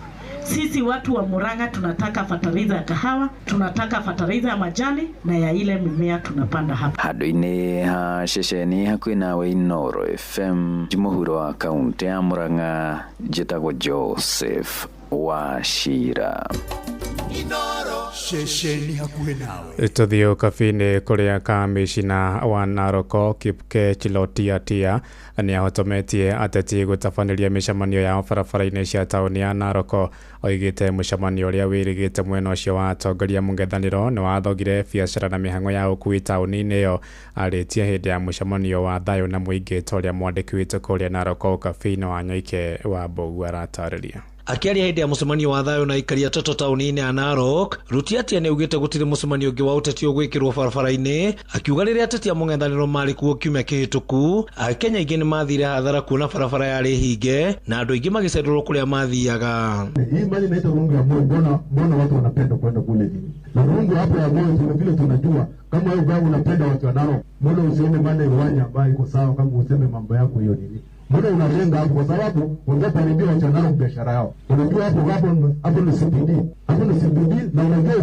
Sisi watu wa Murang'a tunataka fertilizer ya kahawa, tunataka fertilizer ya majani na ya ile mimea tunapanda hapa. Handũ-inĩ ha ceceni hakuhĩ nawe Inooro FM mũhuro wa kaunti ya Murang'a, njĩtagwo Joseph Wachira. Ceceni hakuhĩ nawe. Tũthiĩ ũkabi-inĩ kũrĩa kamishina wa Narok Kipke Chilotiatia nĩ ahotometie ateti gũtabanĩria mĩcemanio yao barabara-inĩ cia taũni ya Narok. Oigĩte mũcemanio ũrĩa wĩrĩgĩte mwena ũcio wa atongoria mũng'ethanĩro nĩ wathogire biacara na mĩhang'o ya ũkui taũni-inĩ ĩyo. Arĩtie hĩndĩ ya mũcemanio wa thayũ na mũingĩ ta ũrĩa mwandĩki witũ kũrĩa Narok ũkabi-inĩ wa Nyoike wa Mbogu aratarĩria. Akiaria hĩndĩ ya mũcemanio wa thayũ na aikari atatũ taũni-inĩ ya Narok, Rutiatia nĩaugĩte gũtirĩ mũcemanio ũngĩ wa ũteti ũgwĩkĩrwo barabara-inĩ, akiuga rĩrĩa ateti a mũng'ethanĩro marĩ kuo kiumia kĩhĩtũku, Akenya aingĩ nĩmathire hathara kuona barabara yarĩ hinge na andũ aingĩ magĩcererwo kũrĩa mathiaga. Hii mali inaitwa rungu ya Moi, mbona watu wanapenda kwenda kule nini? Na rungu hapo ya Moi vile vile tunajua kama wewe unapenda watu wa Narok, mbona usiende mali uwanja ambayo iko sawa kama useme mambo yako hiyo nini? Mbona unalenga hapo? Kwa sababu ungeparibia watu wa Narok biashara yao. Unajua hapo ni CBD. Hapo ni CBD na unajua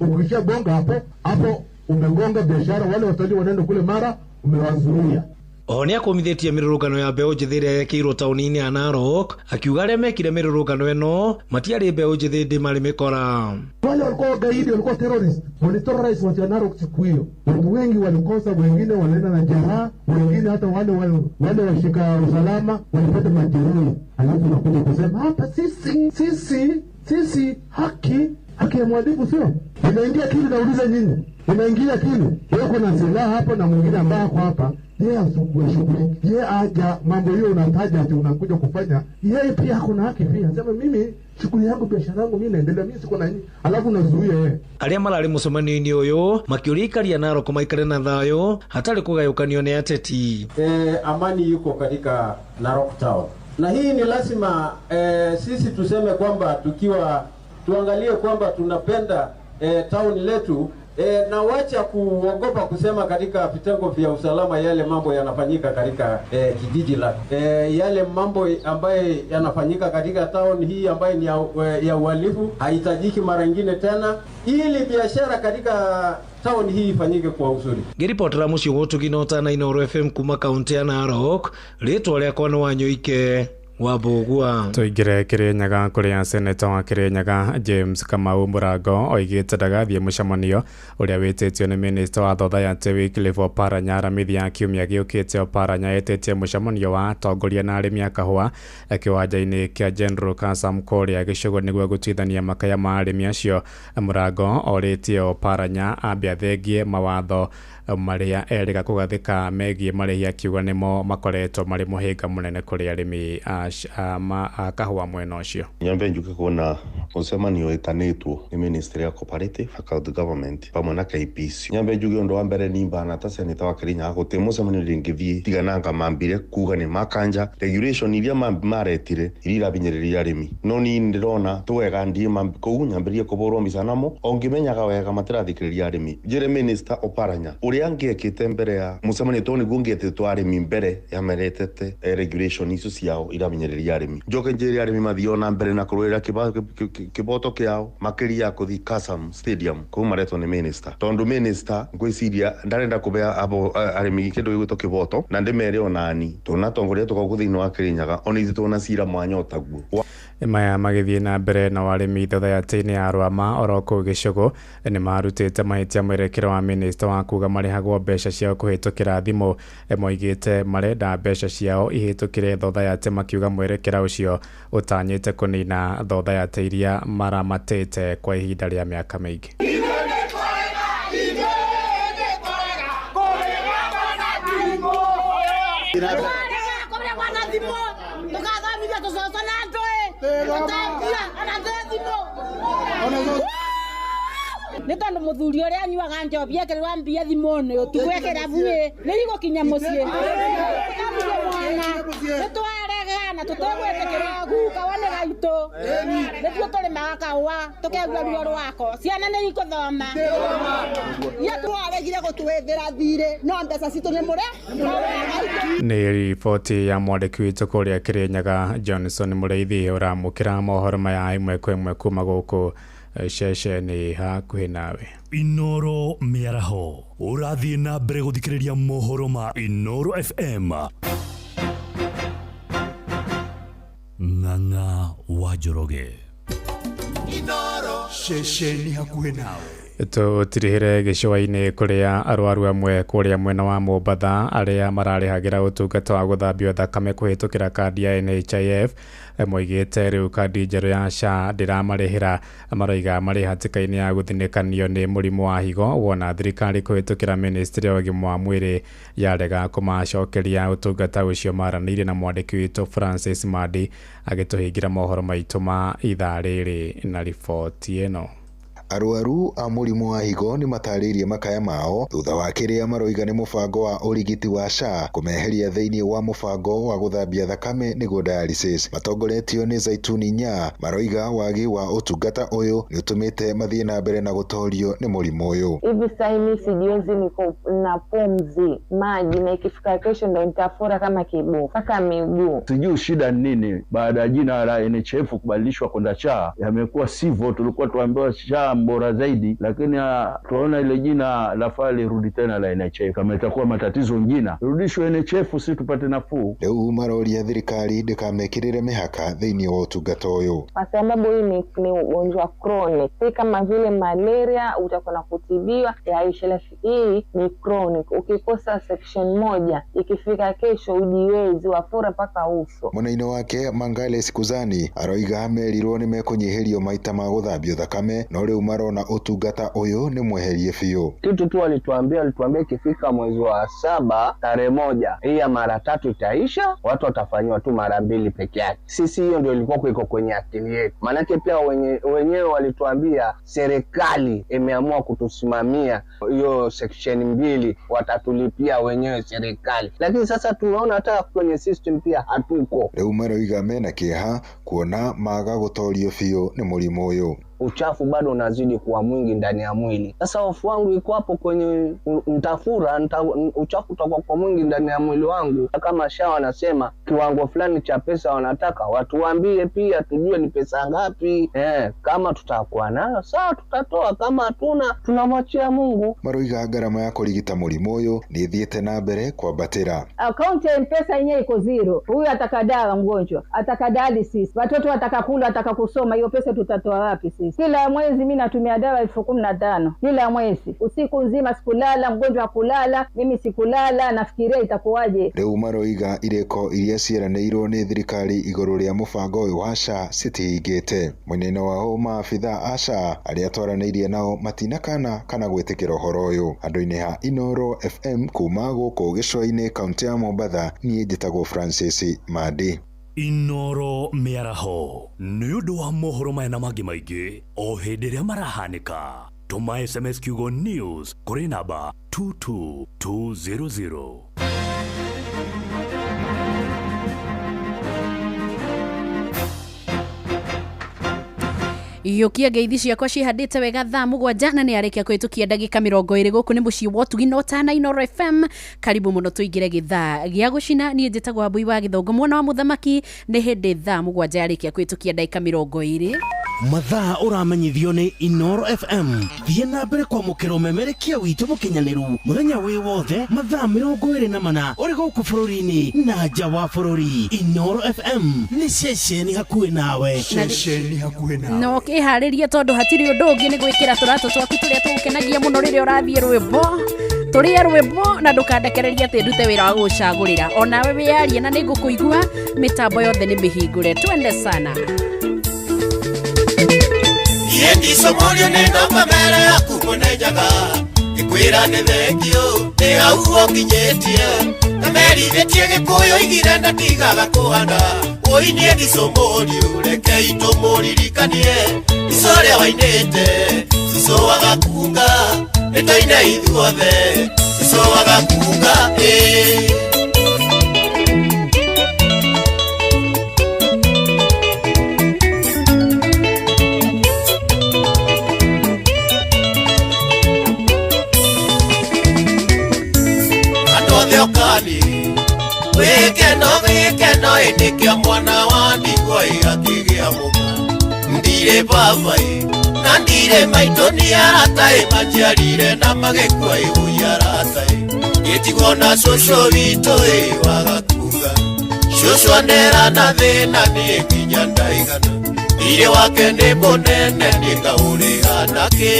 ukishagonga hapo umegonga biashara, wale watalii wanaenda kule Mara umewazuia. Oho nĩakũmithĩtie mĩrũrũngano ya mbeũ njĩthĩ ĩrĩa yekĩirwo taũni-inĩ ya Narok, akiuga arĩa mekire mĩrũrũngano ĩno matiarĩ mbeũ njĩthĩ ĩndĩ marĩ mĩkora. Wale walikuwa wagaidi, walikuwa terrorist, waliterrorize watu wa Narok siku hiyo. Watu wengi walikosa, wengine walienda na jeraha, wengine hata wale washika usalama walipata majeruhi. Alafu unakuja kusema hapa sisi haki ya mwadilifu sio? Inaingia akili, nauliza nyinyi. Inaingia akili. Wewe kuna silaha hapo na mwingine ambaye ako hapa. Yeye asumbue shughuli. Yeye aja mambo hiyo unataja ati unakuja kufanya. Yeye pia ako na haki pia. Sema mimi shughuli yangu, biashara yangu mimi naendelea, mimi siko na nini. Alafu unazuia yeye. Arĩa mararĩ mũcemanio-inĩ ũyũ makĩũria aikari a Narok maikare na thayũ hatarĩ kũgayũkanio nĩ ateti. Amani yuko katika Narok town. Na hii ni lazima sisi tuseme kwamba tukiwa tuangalie kwamba tunapenda town letu. Na wacha kuogopa kusema katika vitengo vya usalama yale mambo yanafanyika katika kijiji la yale mambo ambaye yanafanyika katika town hii ambaye ni ya uhalifu haitajiki mara nyingine tena, ili biashara katika town hii ifanyike kwa uzuri. Ngĩribotera mũciĩ gũtũgi na ũtana Inooro FM kuma kaunti ya Narok, rĩtwa rĩakwa nĩ Wanyoike wa Mbũgua. Tũingĩre Kĩrĩnyaga kũrĩa seneta wa Kĩrĩnyaga James Kamau Mũrango oigĩte ndagathiĩ mũcemanio ũrĩa wĩtĩtio nĩ minista wa Thothaitĩ Wycliffe Oparanya Aramithi ya kiumia gĩũkĩte. Oparanya etĩtie mũcemanio wa atongoria na arĩmi a kahũa kĩwanja-inĩ kĩa General Kasam kũrĩa Gĩcũgũ nĩguo gũtuithania makaya ma arĩmi acio. Mũrango orĩtie Oparanya ambe athengie mawatho marĩa erĩga kũgathĩka megiĩ marĩhi, akiuga nĩmo makoretwo marĩ mũhĩnga mũnene kũrĩ arĩmi a kahũa mwena ũcio. Nyambe njuke kuona mũcemanio ĩtanĩtwo nĩ Ministry ya Cooperative County Government pamwe na KPC. Nyambe njuge ũndũ wa mbere nimbana ta seneta wa Kĩrĩnyaga gũtirĩ mũcemanio rĩngĩthiĩ tiga nanga mambire kuga nĩ makanja regulation iria maretire iria irabinyĩrĩria arĩmi. No niĩ ndĩrona twega ndiĩ kũu nyambĩrĩrie kũbũrwo mbica namo o ngĩmenyaga wega matirathikĩrĩria arĩmi. Njĩre Minister Oparanya ũrĩa angĩekĩte mbere ya mũcemanio tondũ nĩguo ngĩetĩtwo arĩmi mbere ya meretete regulation icio ciao irabinyĩrĩria arĩmi. Njoke njĩre arĩmi mathiĩ na mbere na kũrũĩra kĩboto kĩao makĩria kũthi Kasam Stadium kũu maretwo nĩ minister, tondũ minister ngwĩciria ndarenda kũbe abo arĩmi kĩndũ gĩgwĩtwo kĩboto na ndĩmere onani tondũ atongoria tũkoragwo thĩinĩ wa Kĩrĩnyaga ona ithuĩ twĩna cira mwanya ũtaguo. Maya magĩthiĩ na mbere na arĩmi thothaitĩ-inĩ ya Rwama oro kũu Gĩcũgũ nĩ marutĩte mahĩtia mwerekero wa minista wa kuga marĩhagwo mbeca ciao kũhĩtũkĩra thimũ. Moigĩte marenda mbeca ciao ihĩtũkĩre thothaitĩ, makiuga mwerekera ũcio ũtanyĩte kũnina thothaitĩ iria maramatĩte kwa ihinda rĩa mĩaka mĩingĩ. Nĩ tondũ mũthuri ũrĩa anyuaga njobi ekĩrĩrwo mbia thimũ-inĩ ũtukũ ekĩra buĩ nĩ igũkinya mũciĩ mwana nĩ twaregana tũtegwĩtĩkĩra guka wa nĩ gaitũ nĩthuĩ tũrĩmaga kahũa tũkegua ruo rwako ciana nĩ ikũthoma ia twaregire gũtwĩthĩra thirĩ no mbeca citũ nĩ mũre. Nĩ riboti ya mwandĩki witũ kũrĩa Kĩrĩnyaga Johnson Mũrĩithi ũramũkĩra mohoro maya ĩmwe kwa ĩmwe kuma gũkũ ceceni hakuhĩ nawe. Inooro mĩaraho ũrathiĩ na mbere gũthikĩrĩria mohoro ma Inooro FM. Ng'ang'a wa Njoroge. Inooro ceceni hakuhĩ nawe. Tũtirihĩre gĩcũa-inĩ kũrĩa arwaru amwe kũrĩa mwena wa Mombatha arĩa mararĩhagĩra ũtungata wa gũthambio thakame kũhĩtũkĩra kandi ya NHIF moigĩte rĩu kandi njerũ ya SHA ndĩramarĩhĩra. Maroiga marĩ hatĩka-inĩ ya gũthinĩkanio nĩ mũrimũ wa higo wona thirikari kũhĩtũkĩra ministry ya ũgima wa mwĩrĩ yarega kũmacokeria ũtungata ũcio. Maranĩirie na mwandĩki witũ Francis Madi agĩtũhingĩra mohoro maitũ ma ithaa rĩrĩ na riboti ĩno. Arwaru a mũrimũ wa higo nĩ matarĩirie makaya mao thutha wa kĩrĩa maroiga nĩ mũbango wa ũrigiti wa SHA kũmeheria thĩinĩ wa mũbango wa gũthambia thakame nĩguo dialysis. Matongoretio nĩ Zaituni Nya maroiga wagi wa ũtungata ũyũ nĩ ũtũmĩte mathiĩ na mbere na gũtorio nĩ mũrimũ ũyũ. Hivi sasa mimi sijiwezi, niko na pumzi maji na ikifika kesho ndo nitafura kama kibu mpaka miguu. Sijui shida nini baada ya jina la NHIF kubadilishwa kwenda SHA yamekuwa sivyo, tulikuwa tuambiwa SHA bora zaidi, lakini tunaona ile jina lafaa lirudi tena la NHIF. Kama itakuwa matatizo jina rudishwe NHIF si tupate nafuu. Rĩu maroria thirikari ndĩkamekĩrĩre mĩhaka thĩinĩ wa ũtungata ũyũ, kwa sababu hii ni ugonjwa chronic, si kama vile malaria utakuwa kutibiwa yaisha. Hii ni chronic, ukikosa section moja ikifika kesho ujiwezi wafura mpaka uso. Mwena-inĩ wake Mangale Sikuzani aroiga merirwo nĩ mekũnyihĩrio maita ma gũthambio thakame no rĩu marona ũtungata ũyũ nĩ mweherie biũ. Kitu tu walituambia ikifika mwezi wa 7 tarehe 1 hii ya mara 3 itaisha, watu watafanyiwa tu mara 2 peke yake. Sisi hiyo ndio ilikuwa iko kwenye akili yetu. Maanake pia wenyewe walituambia serikali imeamua kutusimamia hiyo section 2, watatulipia wenyewe serikali. Lakini sasa tunaona hata kwenye system pia hatuko. Rĩu maroiga mena kĩeha kuona maga gũtorio biũ nĩ mũrimũ ũyũ. Uchafu bado unazidi kuwa mwingi ndani ya mwili. Sasa hofu wangu iko hapo kwenye ntafura, uchafu utakuwa kwa mwingi ndani ya mwili wangu. Kama SHA wanasema kiwango fulani cha pesa wanataka, watuambie pia tujue ni pesa ngapi. Kama tutakuwa nayo sawa tutatoa, kama hatuna tunamwachia Mungu. Maroiga ngarama ya kũrigita mũrimũ ũyũ nĩ ĩthiĩte na mbere kwambatĩra. Akaunti ya M-Pesa yenyewe iko zero. Huyu ataka dawa mgonjwa, ataka dialysis, watoto wataka kula, wataka kusoma, hiyo pesa tutatoa wapi sisi? Kila mwezi mimi natumia dawa 15,000 kila mwezi. Usiku nzima sikulala, mgonjwa kulala, mimi sikulala, nafikiria itakuwaje. Rĩu maroiga irĩko iria ciĩranĩirwo nĩ thirikari igũrũ rĩa mũbango ũyũ wa SHA citihingĩte. Mwena-inĩ wao maabitha a SHA arĩa twaranĩirie nao matinakana kana gwĩtĩkĩra ũhoro ũyũ. Andũ-inĩ ha Inoro FM kuma gũkũ gĩcũa-inĩ kaunti ya Mombatha, niĩ njĩtagwo Francis Mandi. Inoro mĩaraho nĩ ũndũ wa mohoro maya na mangĩ maingĩ o hĩndĩ ĩrĩa marahanĩka. Tũma SMS kiugo news kũrĩ namba 22200. Yũkia ngeithi ciakwa cihandĩte wega thaa 7 na nĩ arĩkia kũhĩtũkia ndagĩka 20 gũkũ nĩ mũciĩ wa ũtugi na ũtana Inoro FM. Karibu mũno tũingĩre gĩthaa gĩa gũcina. Niĩ njĩtagwo Wambui wa Gĩthongo mwana wa mũthamaki. Nĩ hĩndĩ thaa 7 yarĩkia kũhĩtũkia ndagĩka 20. Mathaa ũramenyithio nĩ Inoro FM. Thiĩ na mbere kwamũkĩra ũmemerekia witũ mũkinyanĩru mũthenya wĩ wothe mathaa 24 ũrĩ gũkũ bũrũri-inĩ na nja wa bũrũri. Inoro FM nĩ ceceni hakuhĩ nawe. Ceceni hakuhĩ nawe. No kĩharĩrie tondũ hatirĩ ũndũ ũngĩ nĩ gwĩkĩra tũratũ twaku tũrĩa tũgũkenagia mũno rĩrĩa ũrathiĩ rwĩmbo. Tũrĩe rwĩmbo na ndũkandekererie atĩ ndute wĩra wa gũgũcagũrĩra. Onawe wĩyarie na nĩngũkũigua, mĩtambo yothe nĩ mĩhingũre. Twende sana. Ndicomorio nĩ namba mbere yaku mũnenjaga ngĩkwĩra nĩ thengio nĩ hau ũkinyĩtie na merithĩtie gĩkũyũ igire ndatigaga kũhanda ũi niĩ ndicomorio rekei tũmũririkanie ico ũrĩa wainĩte cucu wagakunga nĩ tũine ithuothe cucu wagakunga ĩĩ. Wikeno wikeno ĩndĩ mwana wa ndigwa akĩgĩa mũka ndirĩ baba na ndirĩ maitũ nĩ arata manjiarire na magĩkua ĩũi arata gĩtigwo na cũcũ witũ wagakunga cũcũ anera na thĩna nĩ nginya ndaigana thirĩ wake nĩ mũnene nĩ ngaũrĩha nakĩ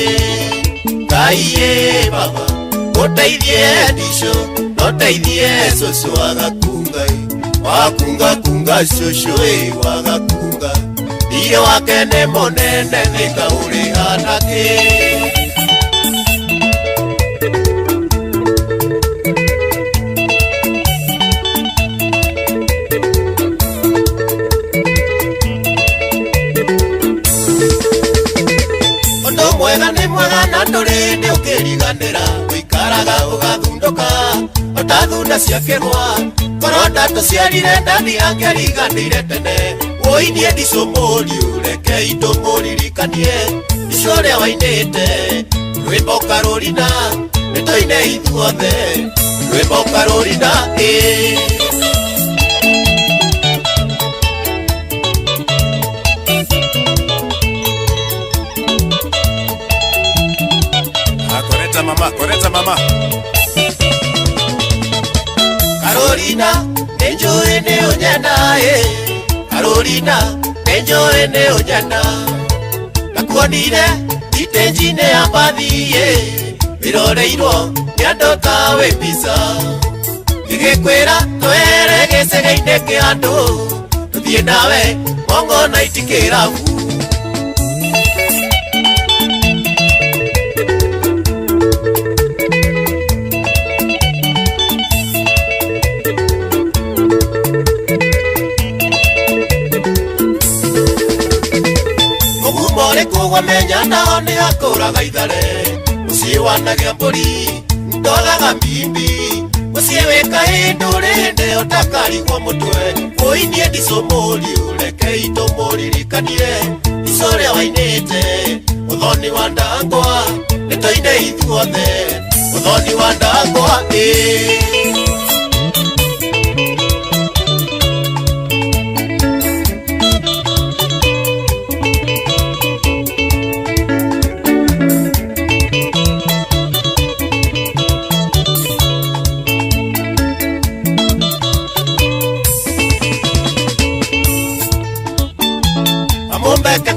Ngai ĩ baba ũteithie ndicũ noteithie cũcũ wagakunga wakunga kunga cũcũ wagakunga thirĩ wake nĩ mũnene nĩ ngaũrĩha nakĩ. Ũndũ mwega nĩ mwega na ndũrĩ hĩndĩ ũkĩriganĩra ũikaraga ũgathundũka ota thunda cia kĩrwa korwo ndatũciarire ndathi angĩariganĩire tene ũi niĩ ndicũmũriu rekei tũmũririkanie ico ũrĩa wainĩte rwĩmbo Karolina nĩ tũine ithuothe rwĩmbo Karolina ĩĩ. Koreta mama, koreta mama. Karolina, nĩ njũĩ nĩ ũnyenda ĩ. Karolina, nĩ njũĩ nĩ ũnyenda. Ndakuonire itenji-inĩ ya mbathi ĩ. Wĩroreirwo nĩ andũ ta wĩ mbica. Ngĩgĩkwĩra twere gĩcegĩ-inĩ kĩa andũ. Tũthiĩ nawe Mongo na itikĩrabu. Kuma ũrĩkũ wamenya nao nĩ hakũraga ithare mũciĩ wanagĩa mbũri ndoraga mbimbi mũciĩ wĩ kahĩndũ rĩndĩ ũtakarigwo mũtwe ũinie ndicũmũriũ reke itũmũririkanie ico ũrĩa wainĩte ũthoni wa ndangwa nĩtũine ithuothe ũthoni wa ndangwa ĩĩ. Amumbeke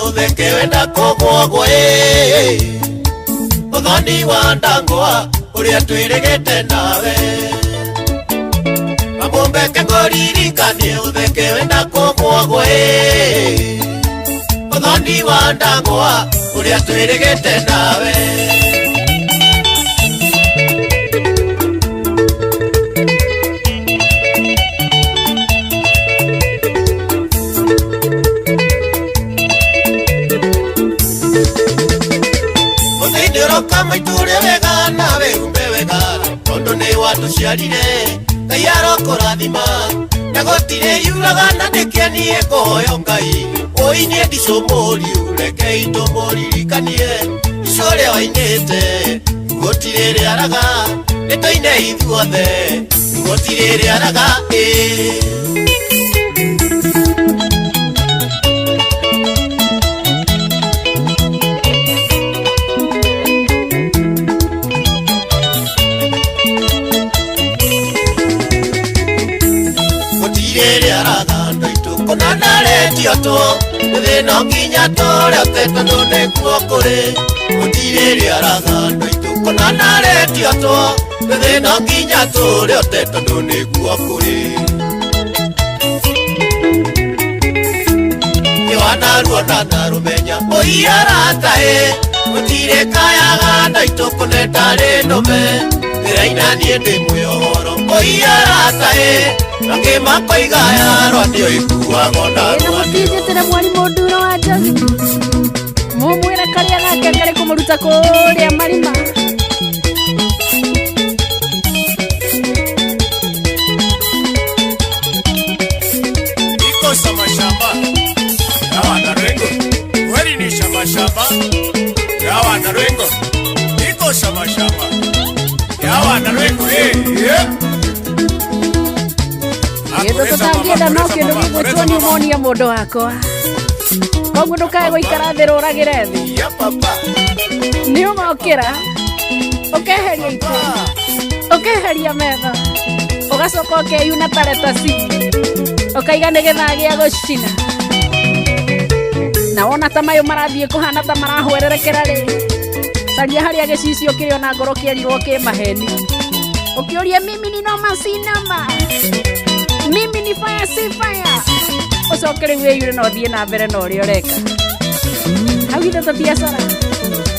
utheke wenda kũgwagwo ĩ ũthoni wa ndangwa ũrĩa twĩrĩgĩte nawe Amumbeke ngũririkanie ũtheke wenda kũgwagwo ĩ ũthoni wa ndangwa ũrĩa twĩrĩgĩte nawe. Kama iture wega nawe umbe wega tondu ni watuciarire Ngai arokũrathima na gũtirĩ yuraga na nĩkĩanie kũhoyo Ngai ũinie ndicũmũriũ reke itũmũririkanie ico ũrĩa wainĩte gũtirĩ rĩaraga nĩtũine ithuothe gũtirĩ rĩaraga ĩĩ. Thĩna nginya tũrĩa tondũ nĩguo kũrĩ gũtirĩ rĩaraga andũ aitũ kũna naretio two thĩna nginya tũrĩa tondũ nĩguo kũrĩ nĩwanaruona na rũmenya ũiarata ĩ gũtirĩ kayaga andũ aitũ kũna ĩtarĩ nũme ndĩraina niĩ ndĩ mwĩohoro ũiarata ĩ angĩ makoiga yarwa nĩyo ĩkuagwo na rwa. Mũtinjĩtĩre mwarimũ Nduro wa Njohi mũmwĩre karĩa gake karĩ kũmũruta kũrĩa marima. Iko shamba ya wanarengo kweli ni shamba ya wanarengo iko shamba ya wanarengo eh. Gĩthũ tũtangĩenda no kĩndũ gĩgwĩtwo pneumonia mũndũ wakwa koguo ndũkae gũikara thĩ rũragĩre thĩ nĩ ũgokĩra ũkeheria itĩ ũkeheria metha ũgacoka ũkeyuna tareta C ũkaiga nĩ gĩthaa gĩa gũcina na wona ta mayũ marathiĩ kũhana ta marahwererekera rĩ caria harĩa gĩcicio kĩrĩ ona ngoro kĩerirwo kĩ maheni ũkĩũrie mimi ni noma si noma mimi ni fire si fire ucoke rĩu wĩyure na ũthiĩ na mbere na ũrĩa ũreka hau ithe tũtiacara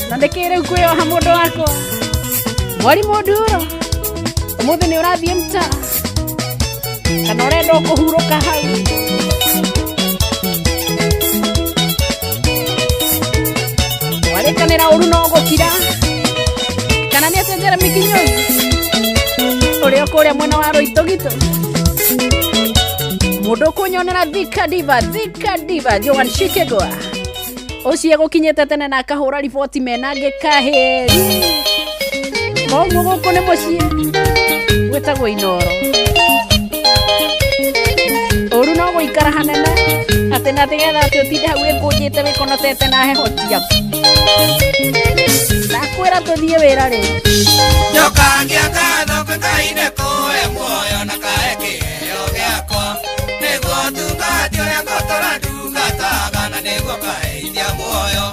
na nĩkĩ rĩu kwĩyoha mũndũ wakwa mwarimũ Nduro ũmũthĩ nĩ ũrathiĩ mtaa kana ũrenda kũhurũka hau. Warĩkanĩra ũru no gũkira kana nĩ atĩa Jeremy Kinyozi ũrĩa kũrĩa mwena wa Rũitũgitũ mundu kunyonera Thika Diva Joan Shikegwa ucio gukinyite tene na akahura riboti mena ngikaheri koguo guku ni mucii gwitagwo Inoro uru no guikara hanene ati na tigetha ati utinde hau wikunjite wikonotete na heho ciaku ndakwira tuthie wira riu. Njokagia ngatho kwĩ Ngai nĩ kũhe muoyo na kahe kĩheo gĩakwa nĩguo tungati ũrĩa ngũtũra ndungataga na nĩguo kaheithia muoyo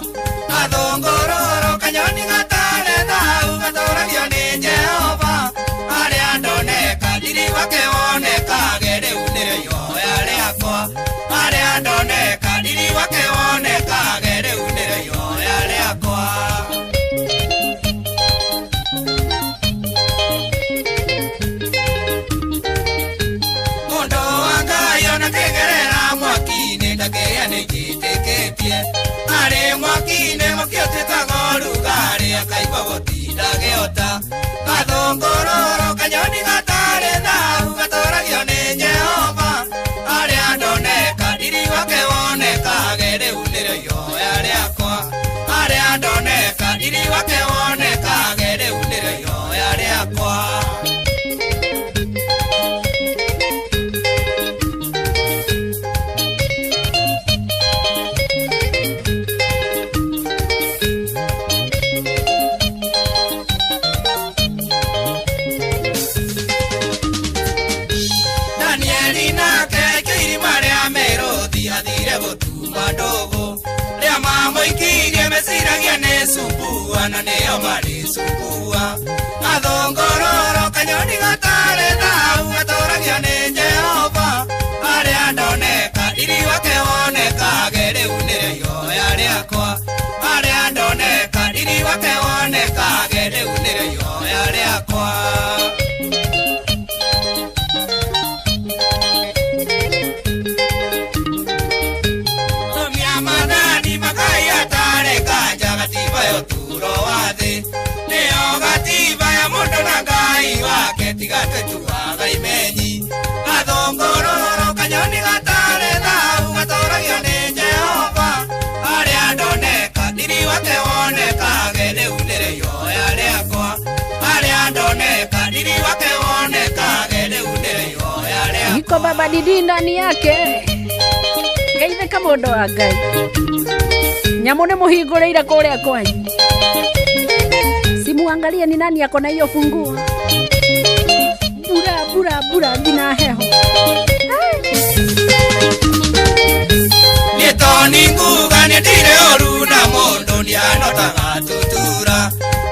gathũngũrũrũ kanyoni gatarĩ thau gatũragio nĩ Jehova harĩa ndoneka riri wake wonekage rĩu nĩrĩo ihoya rĩakwa harĩa ndoneka riri wake wonekage rĩu nĩrĩo ihoya rĩakwa. Arĩ mwaki-inĩ mwaki ũtuĩkaga ũrugarĩ akaigua gũtinda gĩota. Gathũngũrũrũ kanyoni gatarĩ thahu gatũragio nĩ Jehova. Harĩa ndoneka riri wake wonekage rĩu nĩrĩo ihoya rĩakwa. Harĩa ndoneka riri wake wonekage rĩu nĩrĩo ihoya rĩakwa. Danieli nake aikio irima rĩa mĩrũthi athire gũtuma ndũgũ. Rĩa mamũikirie meciragia nĩ sumbua na nĩo marĩ sumbua. Gathũngũrũrũ kanyoni gatarĩ thahu gatũragio nĩ Jehova. Harĩa ndoneka riri wake wonekage rĩu nĩrĩo ihoya rĩakwa. Harĩa ndoneka riri wake wonekage rĩu nĩrĩo ihoya rĩakwa. Tumia mathani makai atarĩ kanja gatiba ya ũtũũro wa thĩ. Nĩyo gatiba ya mũndũ na Ngai wake tiga twĩtuaga imenyi. Gathũngũrũrũ kanyoni gatarĩ thahu gatũragio nĩ Jehova. Harĩa ndoneka riri wake wonekage rĩu nĩrĩo ihoya rĩakwa. Harĩa ndoneka riri wake wonekage rĩu nĩrĩo ihoya rĩakwa. Iko baba didi ndani yake geithĩka mũndũ wa Ngai nyamũ nĩ mũhingũrĩire kũrĩa kwanyu simuangalie ni nani ako na hiyo funguo bura bura bura ngina heho. Nĩ toni nguga nĩ ndirĩ ũru na mũndũ nĩanotaga tutura.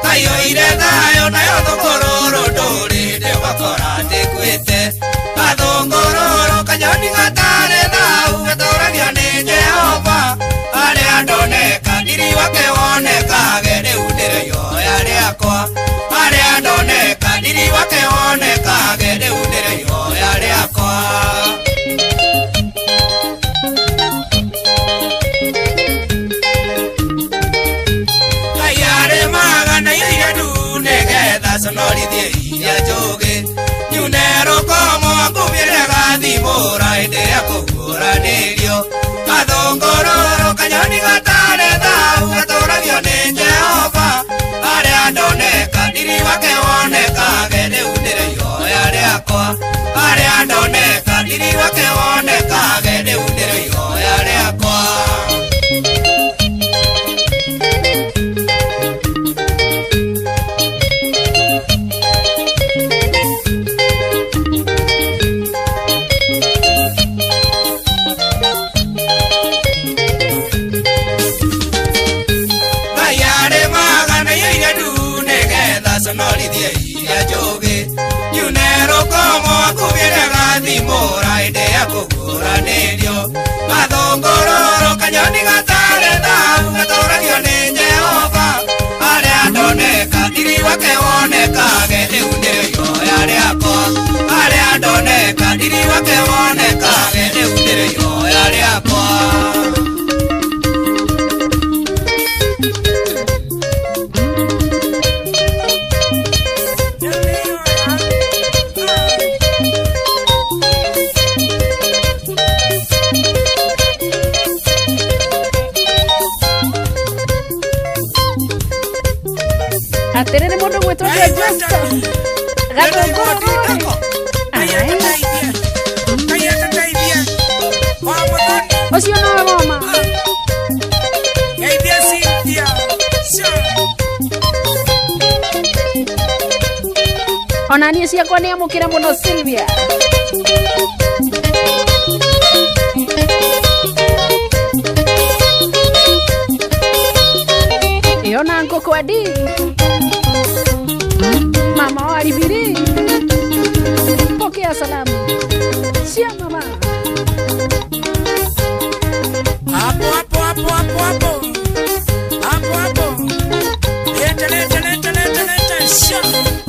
Kaiyũire thayũ nayo thũngũrũrũ ndũrĩ ndĩ ũgakora ndĩkuĩte. Gathũngũrũrũ kanyoni gatarĩ thahu gatũragio nĩ Jehova. Harĩa ndoneka riri wake wonekage rĩu nĩrĩo ihoya rĩakwa. Harĩa ndoneka riri wake wonekage rĩu nĩrĩo ihoya rĩakwa. Ngai arĩmaga na iria ndune getha conorithie iria njũgĩ. Nyune rũkomo ngumĩre gathimũra hĩndĩ ĩrĩa kũguũranĩrio. Gathũngũrũrũ kanyoni gatarĩ thahu gatũragio nĩ Jehova. Harĩa ndoneka riri wake wonekage rĩu nĩrĩo ihoya rĩakwa. Harĩa ndoneka riri wake wonekage rĩu nĩrĩo ihoya rĩakwa. Ngai arĩmaga na iria ndune getha conorithie iria njũgĩ. Nyune rũkomo ngumĩre gathimũra hĩndĩ ya kũguũranĩrio. Gathũngũrũrũ kanyoni gatarĩ thahu gatũragio nĩ Jehova. Harĩa ndoneka riri wake wonekage rĩu nĩrĩo ihoya rĩakwa. Harĩa ndoneka riri wake wonekage rĩu nĩrĩo ihoya rĩakwa. Atĩrĩrĩ mũndũ gwĩtwo Josto gathũngũrũrũ ũcio nowe woma. Ona niĩ ciakwa nĩ amũkĩre mũno Sylvia. Ĩyo na ngũkũ adi mama wa Ribiri, pokea salamu cia mama. Hapo hapo hapo hapo hapo. Hapo hapo. Leta leta leta leta leta. Sha.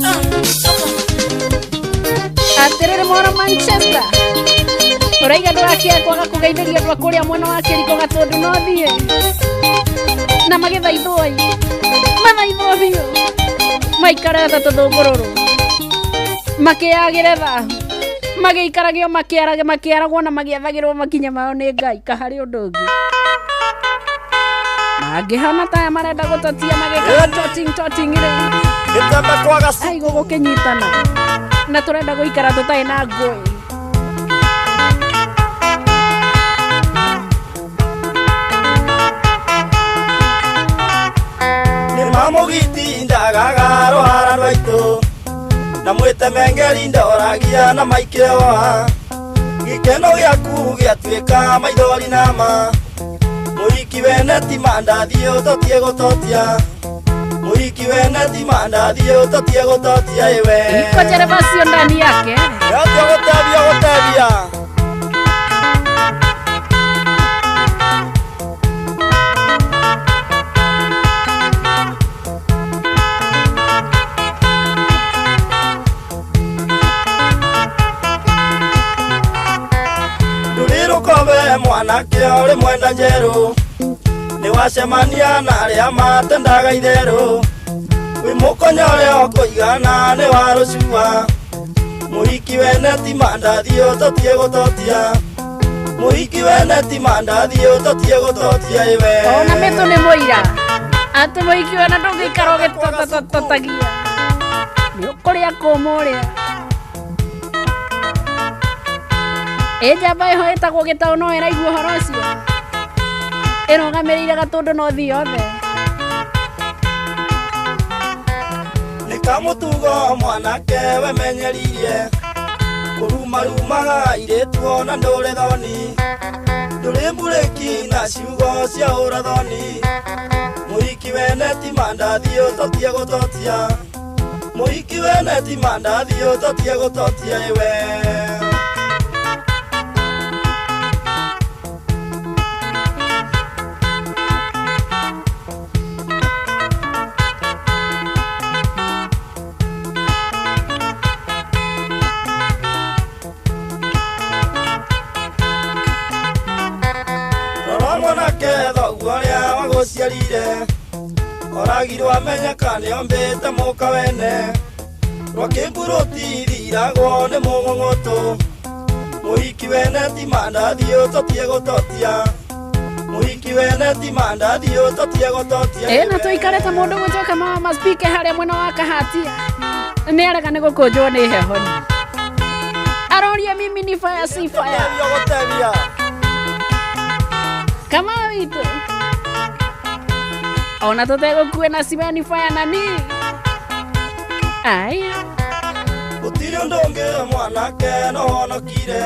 Ah. Atĩrĩrĩ mwana Manchester ũraiga ndũgakĩe kwaga kũgeithĩria andũ a kũrĩa mwena wa Kĩriko Gatũndũ no thiĩ. Na magĩthaithwo ĩ, mathaithwo biũ, maikare ta tũthũngũrũrũ, makĩagĩre thahu, magĩikaragio makĩaragwo na magĩathagĩrwo makinya mao nĩ Ngai kaharĩ ũndũ ũngĩ. Mangĩhana ta aya marenda gũtotia magĩkaga toting toting rĩ, ai gũgũkĩnyitana na tũrenda gũikara tũtarĩ na ngũĩ. Nĩ mamũgiti ndagaga rũhara rwaitũ na mwĩtemengeri ndoragia na maikĩoa gĩkeno gĩaku gĩatuĩka maithori nama mũhiki wene ti mandathi ũtotie gũtotia mũhiki wene ti mandathi ũtotie gũtotia iwe Iko Gervasio ndani yake. Yote gũtebia gũtebia Ndũrĩ mwanake ũrĩ mwenda njerũ nĩ wacemania na arĩa matendaga itherũ wĩ mũkonyo ũrĩa ũkũigana nĩ wa rũcua mũhiki wene ti mandathi ũtotie gũtotia mũhiki wene ti mandathi ũtotie gũtotia iwe Ona mĩtũ nĩ mũira atĩ mũhiki wene ndũngĩikara ũgĩtotototagia nĩ ũkũrĩa kũma ũrĩa ĩ njamba ĩho ĩtagwo gĩtaũ no ĩraigua ũhoro ũcio ĩrũgamĩrĩire gatũndũ no thi yothe nĩ kamũtugo mwanake wemenyeririe kũrumarumaga airĩtu ona ndũrĩ thoni ndũrĩ mburĩki na ciugo cia ũrathoni mũhiki wene ti mandathi ũtotie gũtotia mũhiki wene ti mandathi ũtotie gũtotia iwe Rora mwanake thoguo ũrĩa wagũciarire oragirwo amenyeka nĩombĩte mũka wene rwakĩmburuti thiragwo nĩ mũng'ũng'ũtũ mũhiki wene ti mandathi ũtotie gũtotia mũhiki wene ti mandathi ũtotie gũtotia ĩ na tũikare ta mũndũ gũtuĩka mama maspike harĩa mwena wa kahatia nĩ arega nĩ gũkũnjwo nĩ heho ni aroria mimi ni fire si fire gũtebia kama witũ ona tũtegũkue na siwe ni fire nani aya gũtirĩ ũndũ ũngĩ mwanake no honokire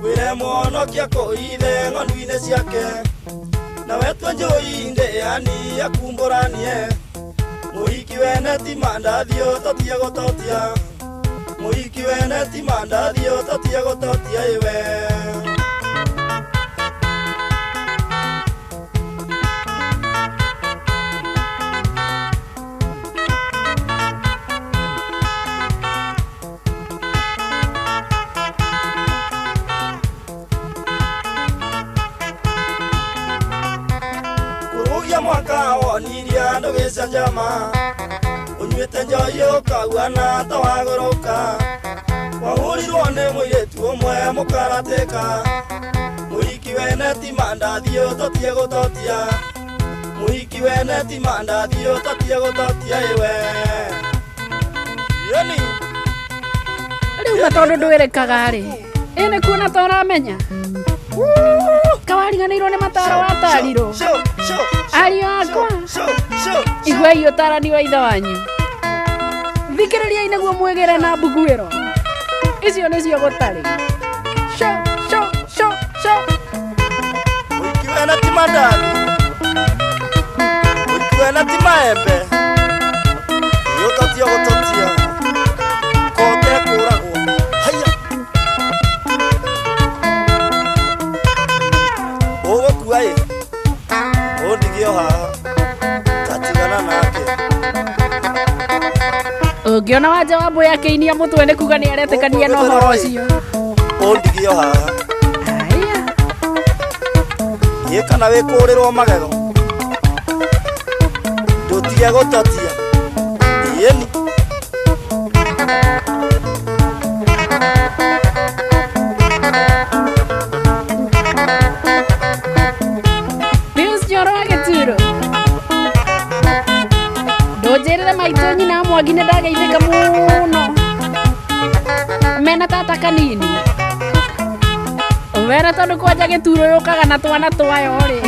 wĩre mũhonokia kũithe ng'ondu-inĩ ciake nawe tue njũi ndĩani akumbũranie mũhiki wene ti mandathi ũtotie gũtotia mũhiki wene ti mandathi ũtotie gũtotia iwe Kurugia mwaka wonirie andũ gĩcanjama ũnyuĩte njohi ũkauana ta wagũrũka wahũrirwo nĩ mũirĩtu ũmwe mũkaratĩka mũhiki wene ti mandathi ũtotie gũtotia mũhiki wene ti mandathi ũtotie gũtotia iwe yoni rĩu na tondũ ndwĩrĩkaga rĩ ĩ nĩ kuona ta ũramenya kawariganĩirwo nĩ mataro watarirwo ariũ akwa iguai ũtarani wa ithe wanyu thikĩrĩriai nĩguo mwĩgĩre na mbuguĩro icio nĩcio gũtarĩ sho sho sho sho mũhiki wene ti mandathi mũhiki wene ti maembe nĩ ũtotie gũtotia kote kũragwo haiya ũgũkua ĩ ũndigie o haha tatigana nake ũngĩona wanja wa mbũya akĩinia mũtwe nĩ kuga nĩ aretĩkania na ũhoro ũcio ũndigie o haha ĩ kana wĩkũrĩrwo magego Geria gũtotia. Ĩni. Pius Njoro wa Gĩturo. Ndũnjĩrĩre maitũ nyina wa Mwangi nĩ ndageithĩka mũno. Mena tata kanini. Wera tondũ kwanja Gĩturo yũkaga na twana twayo rĩ.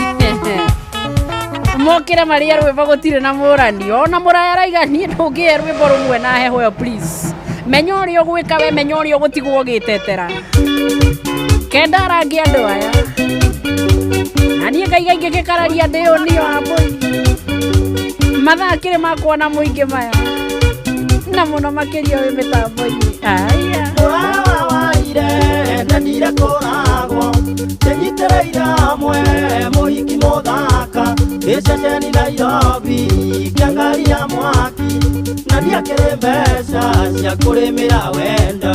Mokĩre marĩe rwĩmbo gũtirĩ na mũrani. Ona mũraya araiga niĩ ndũngĩhe rwĩmbo rũmwe na heho ĩyo please. Menya ũrĩa ũgwĩka we, menya ũrĩa ũgũtigwo ũgĩtetera. Kenda arangi andũ aya. Na niĩ ngaiga ingĩgĩkararia ndĩũ nĩyo Wambũi. Mathaa kĩrĩ makwa na mũingĩ maya. Na mũno makĩria wĩ mĩtambo-inĩ. Aya. Mũraya wa waire ndendire kũragwo ndĩnyitĩrĩire amwe mũhiki mũthaka gĩceceni Nairobi kĩangari ya mwaki na ndiakĩrĩ mbeca cia kũrĩmĩra wendo.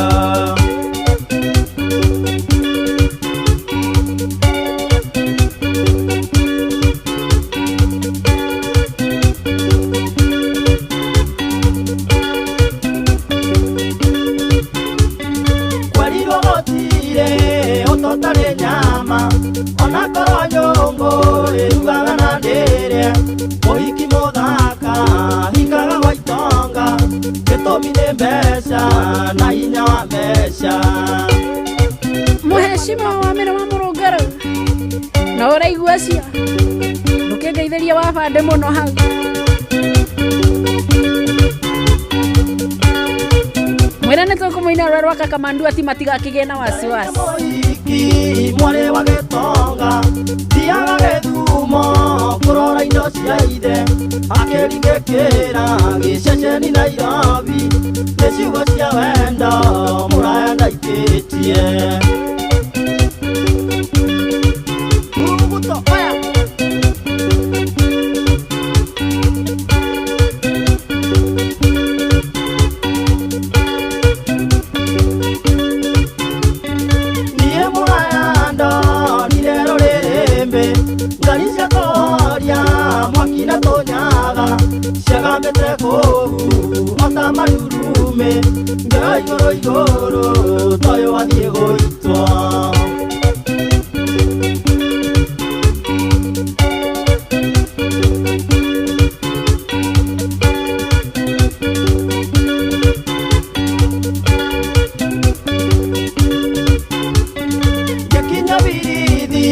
Kwerirwo gũtirĩ ũtotarĩ nyama onakorwo nyũngũ ĩrugaga na ndĩrĩe mũhiki mũthaka hikaga gwa itonga gĩtũmi nĩ mbeca na hinya wa mbeca. Mũheshimiwa wa mĩrĩ wa mũrũngarũ na ũraigua cio ndũkĩngeithĩria wabande mũno hau. Mwĩra nĩ tũkũmũina rũrĩa rwa Kakamandũ ati matigakĩgĩe na wasiwasi. Mũhiki mwarĩ wa gĩtonga thiaga gĩthumo kũrora indo cia ithe akĩringĩkĩra gĩceceni Nairobi nĩ ciugo cia wendo mũraya ndaikĩtie. Muguto oya. Niĩ mũraya ndonire rũrĩrĩmbĩ ngari cia kũhoria mwaki na tũnyaga ciagambĩte kũu ota marurumĩ ngĩoya igũrũ igũrũ toyũ athiĩ gũitwo. Ngĩkinya birithi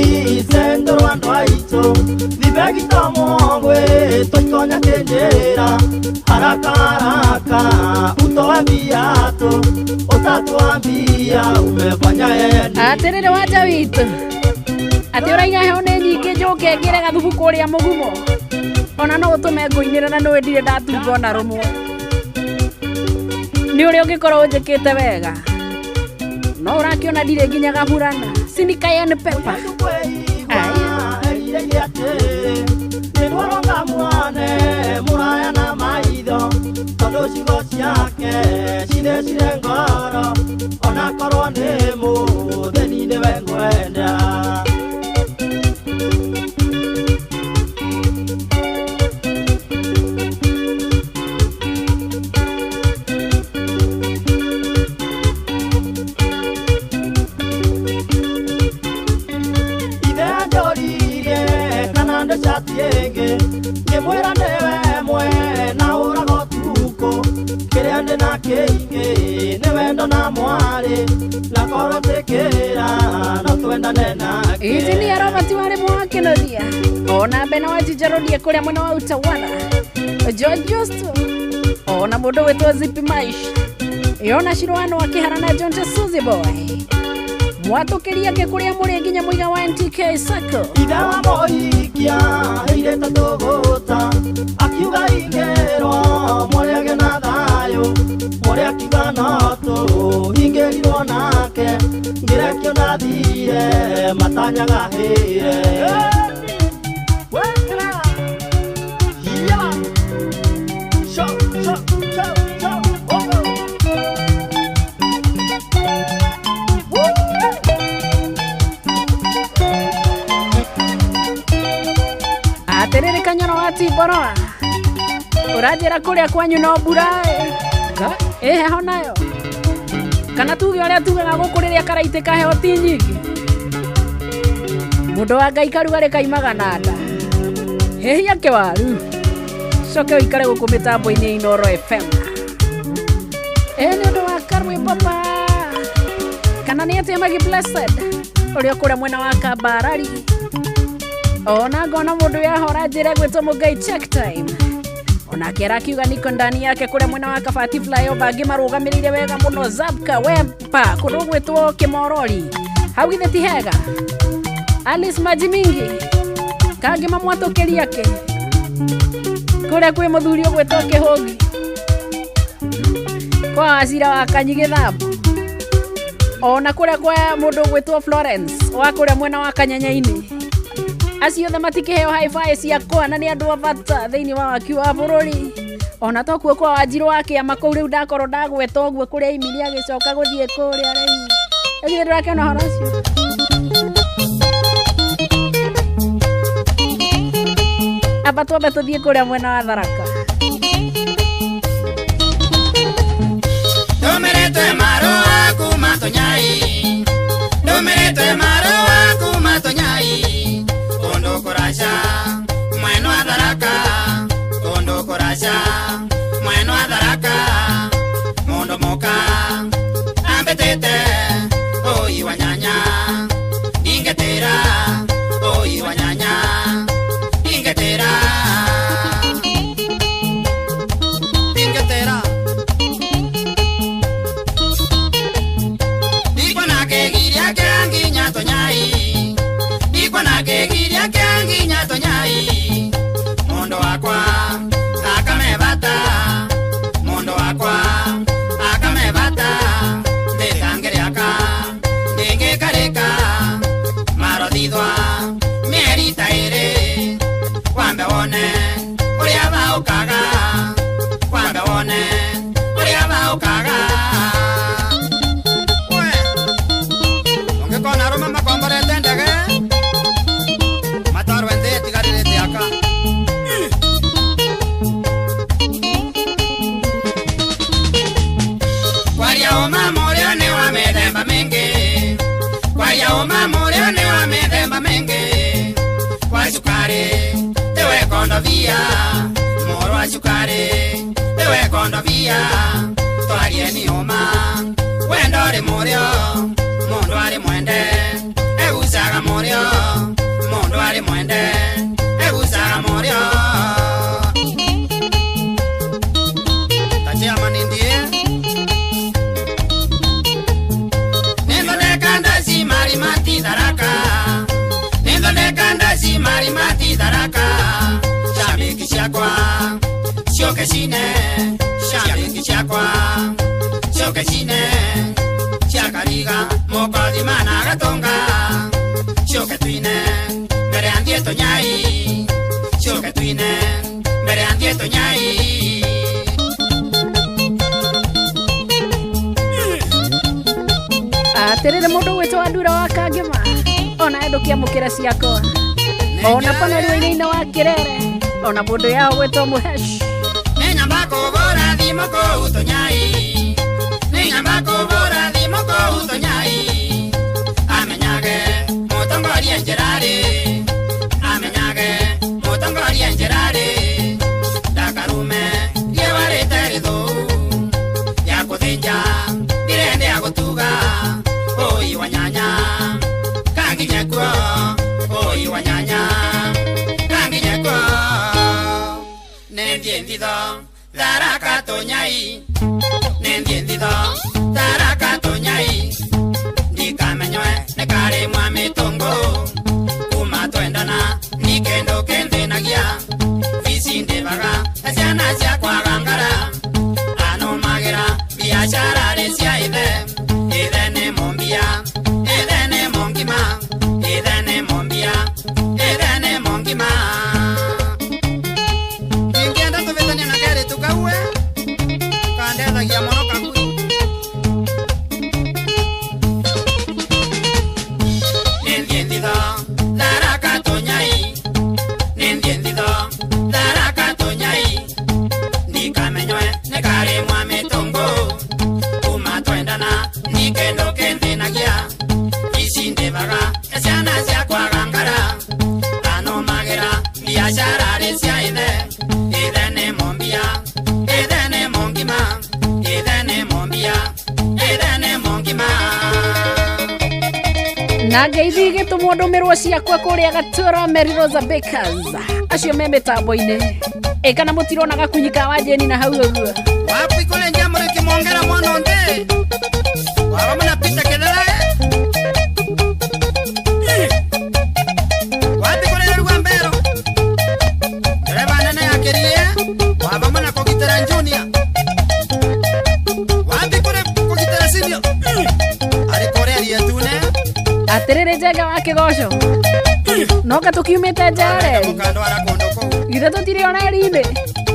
sendorwa andũ aitũ thibegita mũgwe tũikonya kĩnjĩra haraka haraka utoe viatu utatuambia umefanya yeni. Atĩrĩrĩ wanja witũ atĩ ũraiga heho nĩ nyingĩ njũke ngĩre gathubu kũrĩa mũgumo ona no ũtũme ngũinĩre na nĩũĩ ndirĩ ndatunga ona rũmwe. Nĩ ũrĩa ũngĩkorwo ũnjĩkĩte wega no ũrakĩona ndirĩ nginya gaburana sini cayenne pepper. Aya. Erire atĩrĩ nĩndwaronga muone mũraya na maitho tondũ ciugo ciake cithecire ngoro onakorwo nĩ mũthĩni nĩwe ngwenda. Ithe anjũririe kana ndĩ cati ĩngĩ ngĩmwĩra nĩwe mwena ũraga ũtukũ kĩrĩa ndĩ na kĩingĩ nĩ wendo na mwarĩ na korwo tĩkĩra no twendane nake. Injinia Robert warĩ mwakĩnoria ona Bena wa Jijarodie kũrĩa mwena wa Utawala George Justo ona mũndũ wĩtwo Zipi Maisha Yona Shirwano akĩhara na John Suzy Boy mwatũkĩria ngĩ kũrĩa mũrĩ nginya mũiga wa NTK Sacco. Ithe wa mũhikia heirĩte tũgũta akiuga ingĩrwo mwarĩ agĩe na thayũ mwarĩ akiuga no tũhingĩrirwo nake ngĩrekio ndathire matanyaga hĩre. Atĩrĩrĩ Kanyoro wa Timboroa Ũranjĩra kũrĩa kwanyu no mbura ĩ heho nayo kana tuge ũrĩa tugaga gũkũ rĩrĩa karaitĩka heho ti nyingĩ. Mũndũ wa Ngai karugarĩ kaimaga na nda. Hĩhia kĩwaru coke ũikare gũkũ mĩtambo-inĩ ya Inooro FM. Ĩ nĩ ũndũ wa karwĩmbo pa kana nĩ atĩa Maggie Blessed ũrĩa kũrĩa mwena wa Kambarari. Ona ngona mũndũ yahora njĩra gwĩtwo Mũngai check time. Onake arakiuga niko ndani yake kũrĩa mwena wa Kabati flyover angĩ marũgamĩrĩire wega mũno Zabka Wempa kũndũ gwĩtwo Kĩmorori. Hau githĩ ti hega? Alice maji mingi kangĩ mamwatũkĩria kĩ kũrĩa kwĩ mũthuri ũgwĩtwo Kĩhũngi kwa Wacira wa Kanyi Gĩthambo. Ona kũrĩa kwa mũndũ ũgwĩtwo Florence wa kũrĩa mwena wa Kanyenyainĩ. Acio othe matikĩheo hi-fi ciakwa na nĩ andũ a bata thĩinĩ wa waki wa bũrũri. Ona tokuo kwa Wanjirũ wa kĩama kũu rĩu ndakorwo ndagweta ũguo kũrĩa Emily agĩcoka gũthiĩ kũrĩa rĩu. Githĩ ndũrakĩona ũhoro ũcio? Amba twambe tũthiĩ kũrĩa mwena wa Tharaka. Ndũmĩrĩtwe marũa kuma Tũnyai, ndũmĩrĩtwe marũa kuma Tũnyai, kũndũ kũraca mwena wa Tharaka, kũndũ kũraca mwena wa Tharaka, mũndũ mũka ambĩtĩte ũi wa nyanya, ndingĩtĩra ũi wa nyanya, ndingĩtĩra, ndingĩtĩra. Ndikuona kĩgiria kĩa nginya Tũnyai, ndikuona kĩgiria kĩa nginya Tũnyai, mũndũ wakwa akame bata, mũndũ wakwa akame bata, ndĩtangĩrĩaka ndĩngĩkarĩka, marothithwa mĩeri ta ĩrĩ, wambe wone ũrĩa baũkaga, wambe wone ũrĩa baũkaga. Ũngĩkona arũme makomborete ndege matwarwe nthĩ ĩtigarĩrĩte aka. Kwaria ũma mũrĩo nĩ wa mĩthemba mĩingĩ, kwaria ũma mũrĩo nĩ wa mĩthemba mĩingĩ, kwa cukari tĩwe kondobia, mũrũ wa cukari tĩwe kondobia, twarie ni ũma wendo ũrĩ mũrĩo, mũndũ arĩ mwende egucaga mũrĩo, mũndũ arĩ mwende egucaga mũrĩo. Ta chairman ndiye nĩthondeka ndaci marima ti Tharaka, nĩthondeka ndaci marima ti Tharaka, ciambĩki ciakwa ciũke cine, ciambĩki ciakwa ciũke cine, ciakariga mũkothi mana gatonga, ciũke tuine mbere ya thiĩ Tũnyai, ciũke tuine mbere ya thiĩ Tũnyai. Atĩrĩrĩ mũndũ ũgwĩtwo Wandura wa Kangĩma ona ndũkĩamũkĩra ciakwa. Ona panarua-inĩ wa Kĩrere ona mũndũ yao ũgwĩtwo Mũhesh. Nĩnyamba kũhũra thimũ kũu Tũnyai, nĩnyamba kũhũra thimũ kũu Tũnyai, amenyage mũtongoria njĩra-rĩ, amenyage mũtongoria njĩra-rĩ, ndakarume riũa rĩtarĩ thũu, ya kũthĩnja ndirende ya gũtuga, ũi wa nyanya kanginya kuo, ũi wa nyanya kanginya kuo, nĩthiĩ nthitho Tharaka Tũnyai, nĩthiĩ nthitho Tharaka Tũnyai, ndikamenywe nĩ karĩ mwa mĩtũngũ, kuma twendana ni kĩndũ kĩnthĩnagia, bici ndĩbaga na ciana ciakwaga ngara, anũmagĩra biacara rĩ cia ithe, ithe nĩ mũmbia, ithe nĩ mũngima, ithe nĩ mũmbia, ithe nĩ mũngima. Ingĩenda tũbĩtanie na kerĩ tukaue, kandethagia mũno kakui. Nĩ cia ithe, ithe nĩ mombia, ithe nĩ mongima, ithe nĩ mombia, ithe nĩ mongima. Na ngeithi igĩtũmwo ndũmĩrwo ciakwa kũrĩa Gatura Mary Rosa Bakers acio me mĩtambo-inĩ ĩ kana mũtirona gakunyi ka wajeni na hau ũguo. Wapi kule njamuri kimongera mwana onde waba munapita kelele. Wapi kule rwa mbero dereva nene yakerie waba muna kogitera junior. Wapi kule kogitera senior ari kore rietune. Atĩrĩrĩ Njenga wa kĩgoco noka tũkiumĩte nja reri githĩ tũtirĩ ona eri-inĩ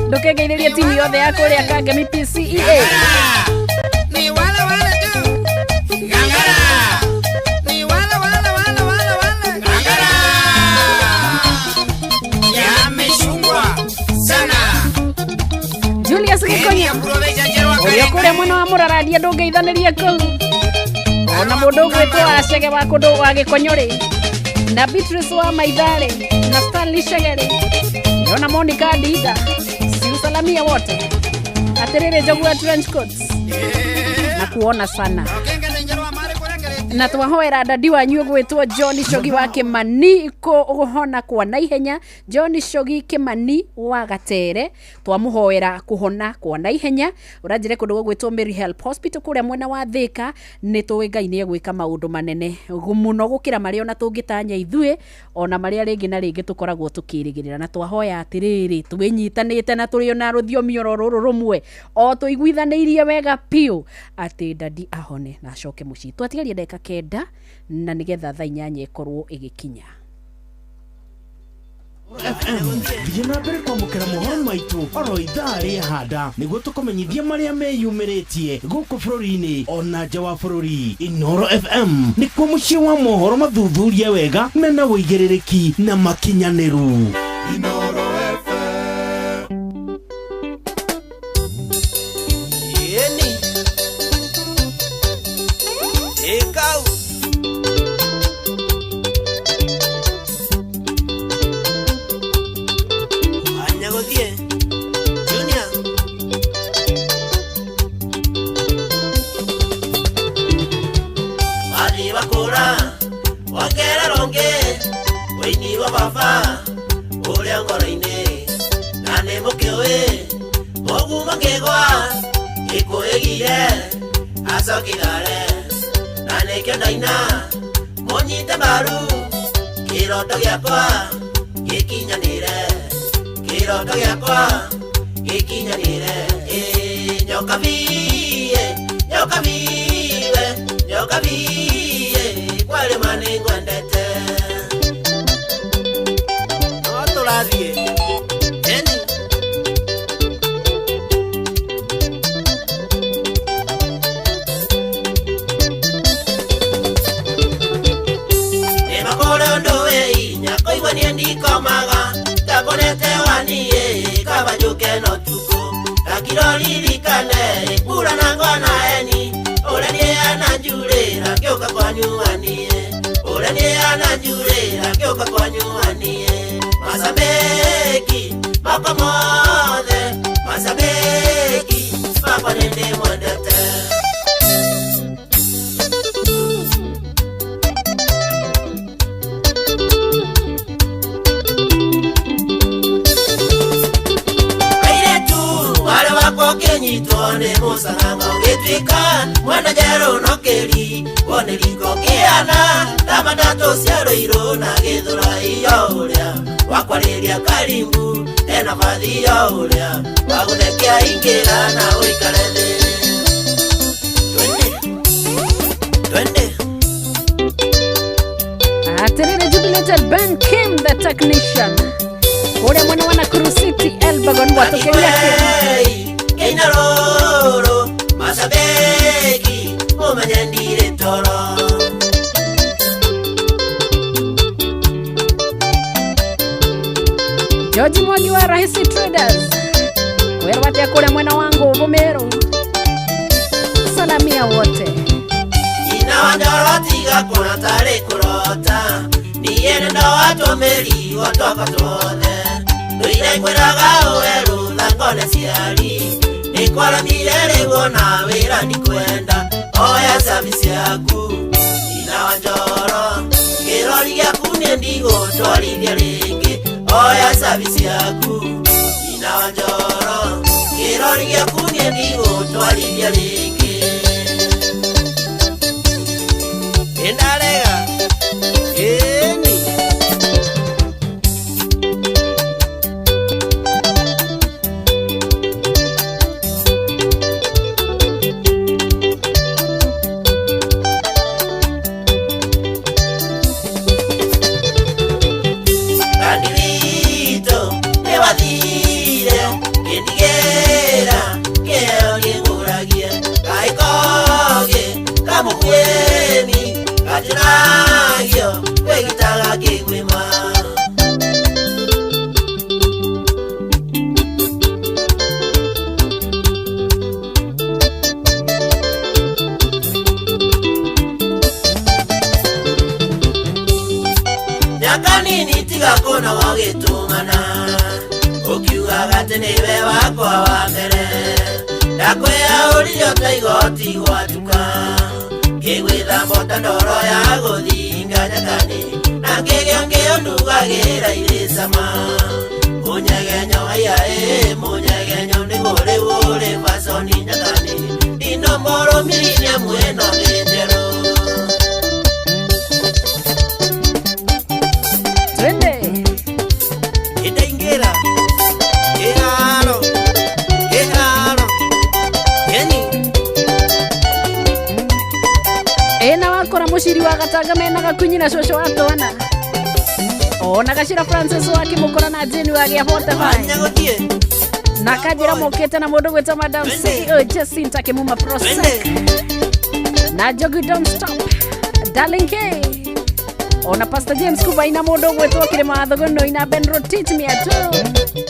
ndũkengeithĩrie timu yothe ya kũrĩa Kangemi PCEA. Ni wale wale tu gangara, ni wale wale wale wale wale gangara yameshungwa sana. Julius Gĩkonyo ũrĩa kũrĩa mwena wa Mũrarandia ndũngeithanĩria kũu ona mũndũ ũgwĩtwo Wacege wa kũndũ wa Gĩkonyo-rĩ na Beatrice wa Maitharĩ na Stanley Chegere ona Monica Ndinda siusalamia wote. Atĩrĩrĩ Njogu wa trench coats na kuona sana na twahoera dadi wanyu ũgwĩtwo John Shogi wa Kimani kũhona kwa naihenya. John Shogi Kimani wa Gatere twamuhoera kũhona kwa naihenya. Ũranjĩre kũndũ gũgwĩtwo Mary Help Hospital kũrĩa mwena wa Thika nĩ tũĩ Ngai nĩ egwĩka maũndũ manene mũno gũkĩra marĩa ona tũngĩtanya ithuĩ ona marĩa rĩngĩ na rĩngĩ tũkoragwo tũkĩrĩgĩrĩra. Na twahoya atĩrĩrĩ twĩnyitanĩte na tũrĩ ona rũthiomi oro rũrũ rũmwe o tũiguithanĩirie wega piũ atĩ dadi ahone na acoke mũciĩ. Twatigaria ndagĩka 9 na nĩgetha thaa 8 ĩkorwo ĩgĩkinya. FM thiĩ na mbere kwamũkĩra mohoro maitũ oro ithaa rĩa handa nĩguo tũkũmenyithia marĩa meyumĩrĩtie gũkũ bũrũri-inĩ ona nja wa bũrũri. Inooro FM nĩkuo mũciĩ wa mohoro mathuthurie wega mena ũigĩrĩrĩki na makinyanĩru. Inooro FM. Yeni Ekau Anyagothie Junior Wathi wakura wakera ronge wĩini wa baba ũrĩa ngoro-inĩ na nĩ mũkĩũĩ mũgumo kĩgwa gĩkũĩgire acokithare na nĩkĩo ndaina mũnyite mbaru kĩroto gĩakwa gĩkinyanĩre kĩroto gĩakwa gĩkinyanĩre. Ĩ nyoka biĩ nyoka biwe nyoka biĩ kwarĩ ma nĩngwendete no tũrathiĩ eni nĩmakũrĩ ũndũ wĩ inya kũigua niĩ ndikomaga ndakonete waniĩ kaba njũke no tukũ ndakira ũririkane mbura na ngona eni ũrĩa niĩ ananjurĩra ngĩũka kwanyu aniĩ ũrĩa niĩ ananjurĩra ngĩũka kwanyu aniĩ macabĩki makwa mothe macabĩki makwa nĩndĩmwendete. Ũkĩnyitwo nĩ mũcang'ang'a ũgĩtuĩka mwena njerũ no kĩri wone riko kĩhana ta matatũ cia rũirũ na gĩthũra iyo ũrĩa wakwarĩria karimbu ena bathi iyo ũrĩa wagũthekia ingĩra na ũikare thĩ. Twende twende. Atĩrĩrĩ Jubilated Ben Kim the technician ũrĩa mwena wa Nakuru City Elbagon watũkĩria kĩ Keinaroro masabeki umenye ndire toro. George Mwangi wa Rahisi Traders werwo atĩa kũrĩa mwena wa Ngũbũ Meru salamia wote. Nyina wa Njoro tiga kuona tarĩ kũrota niĩ nĩ ndowatũmĩri twakwa tuothe Nduire ngwiraga uweru thangone ciari nikwaramire rĩguo na wĩra ndikwenda oya service yaku ina wa njoro kĩrori gĩaku nĩ ndigũtwarithia rĩngĩ oya service yaku ina wa njoro kĩrori gĩaku nĩ ndigũtwarithia rĩngĩ Ndarega ĩni Randivito nĩwathire kĩndigĩra kĩheo gĩgũragia kaĩkogĩ kamũkuĩmi gatinagio kwĩgitaga kĩguĩma. Miaka nini tiga kũnoga ũgĩtũmana ũkiugaga atĩ nĩwe wakwa wa mbere ndakwĩra ũrire ta igoti gwatuka ngĩgwĩthamba ta ndoro ya gũthinga nyakani na ngĩgĩa ngĩo ndugagĩra irĩ cama mũnyegenyo haiya ĩ mũnyegenyo nĩguo rĩu ũrĩ baconi nyakani ino mũrũmiririe mwĩno nĩ njerũ. Twende. Itaingira kĩharo kĩharo kĩni Ena wakora muciri wa gatanga mena gakunyi na cũcũ wa twana ona gacira Francis wa kimukora na Jane wa gĩa 45 na kanjĩra mokĩte na mũndũ gwĩtwo Madam CEO Jacinta Kimuma Prosec na Jogi Don't Stop Darling K ona Pastor James Kuba ina mũndũ gwĩtwo Kĩrĩma wa Thogono ina Ben Rotich Miatu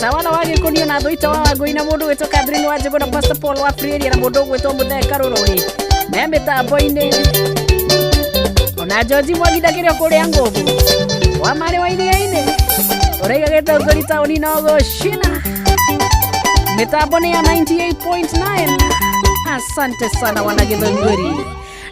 Tawala wa Gĩkũnio na Thũita wa Wangũ ina mũndũ gwĩtwo Catherine wa Njũgũ na Pastor Paul wa Free na mũndũ gwĩtwo Mũthee Karũrũri me mĩtambo-inĩ ona George Mwangi ndakĩrĩ o kũrĩa Ngũngũ wa marĩ wa iria-inĩ ũraiga Gĩthũngũri taũni no gũcina mĩtambo nĩ ya 98.9. Asante sana wana Gĩthũngũri.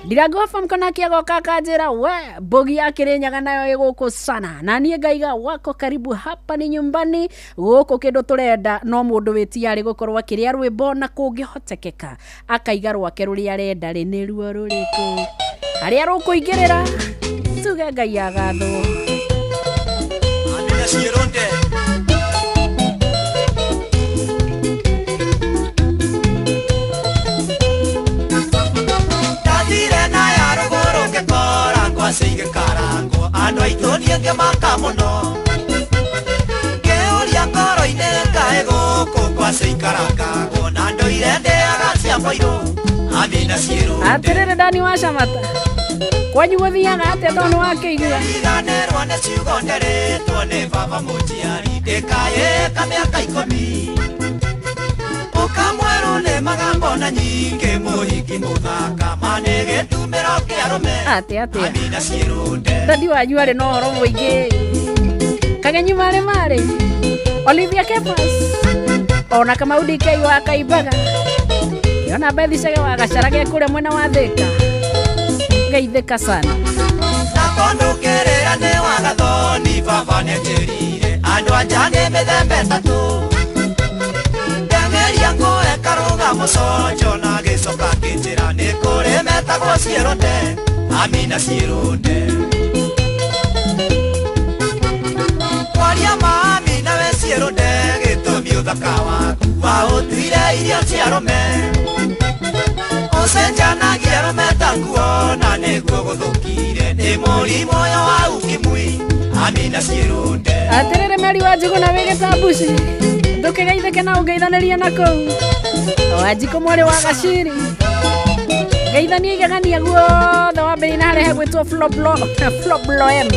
Ndirango mkonaki agoka akanjĩra we mbogi ya Kĩrĩnyaga nayo ĩ gũkũ sana na niĩ ngaiga wako karibu hapa ni nyumbani gũkũ kĩndũ tũrenda no mũndũ wĩtiarĩ gũkorwo akĩrĩa rwĩmbo na kũngĩhotekeka akaiga rwake rũrĩa arenda rĩ nĩruo rũrĩkũ harĩa rũkũingĩrĩra tuge Ngai agathwo. Amina ciĩrũnde Ndathire na ya rũgũrũ ngĩkora ngwacĩ igĩkarangwo andũ aitũ niĩ ngĩmaka mũno ngĩũria ngoro-inĩ kaĩ gũkũ ngwacĩ ikarangagwo na ndũire ndĩaga cia mboirũ Amina ciĩrũnde. Atĩrĩrĩ Dani wa Camata kwanyu gũthiaga atĩa tondũ nĩwakĩigua Riganĩrwo nĩ ciugo nderĩtwo nĩ baba mũnjiari ndĩkayĩka mĩaka 10 ũkamwerũ nĩ magambo na nyingĩ mũhiki mũthaka ma nĩ gĩtumĩro kĩa arũme atĩa atĩa Amina ciĩrũnde. Dadi wanyu arĩ na ũhoro mũingĩ kagenyu marĩ marĩ Olivia Kepas ona Kamau DK wa Kaimbaga yona Bethi Chege wa Gacara ge kũrĩa mwena wa Thĩka geithĩka sana na kũndũ kĩrĩra nĩ wagathoni baba nĩanjĩrire andũ anja nĩ mĩthemba ĩtatũ ndengeria ngũe karũga mũconjo na gĩcoka kĩnjĩra nĩ kũrĩ metagwo ciĩrũnde Amina ciĩrũnde kwaria ma Amina we ciĩrũnde gĩtũmi ũthaka waku waũtuire irio cia arũme ũcenjanagia arũme ta nguo na nĩguo gũthũkire nĩ mũrimũ ũyũ wa ukimwi Amina ciĩrũnde. Atĩrĩrĩ Meri wa Njũgũ na wĩ gĩtambuci ndũkĩgeithĩke na ũngeithanĩrie na kũu Wanjikũ mwarĩ wa Gaciri geithanie igegania guothe wambĩrĩrie na harĩa hegwĩtwo Floblo M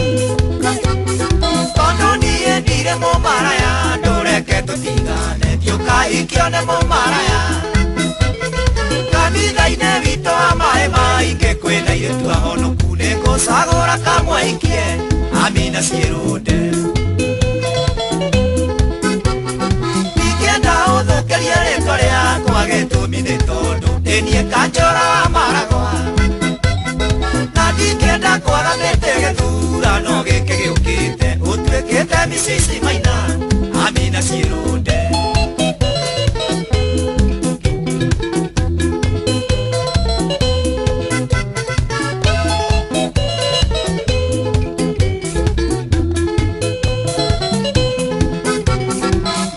Tondũ niĩ ndirĩ mũmaraya ndũreke tũtigane ndiũkahikio nĩ mũmaraya kanitha-inĩ witũ wa maĩ maingĩ kwĩna airĩtu ahonoku nĩngũcagũra kamwe ikie Amina ciĩrũnde. Nĩ niĩ kanjũra wa maragwa na ndingĩenda kwaga mĩtĩ gĩthurano gĩkĩ gĩũkĩte ũtuĩkĩte micici maina amina ciĩrũnde.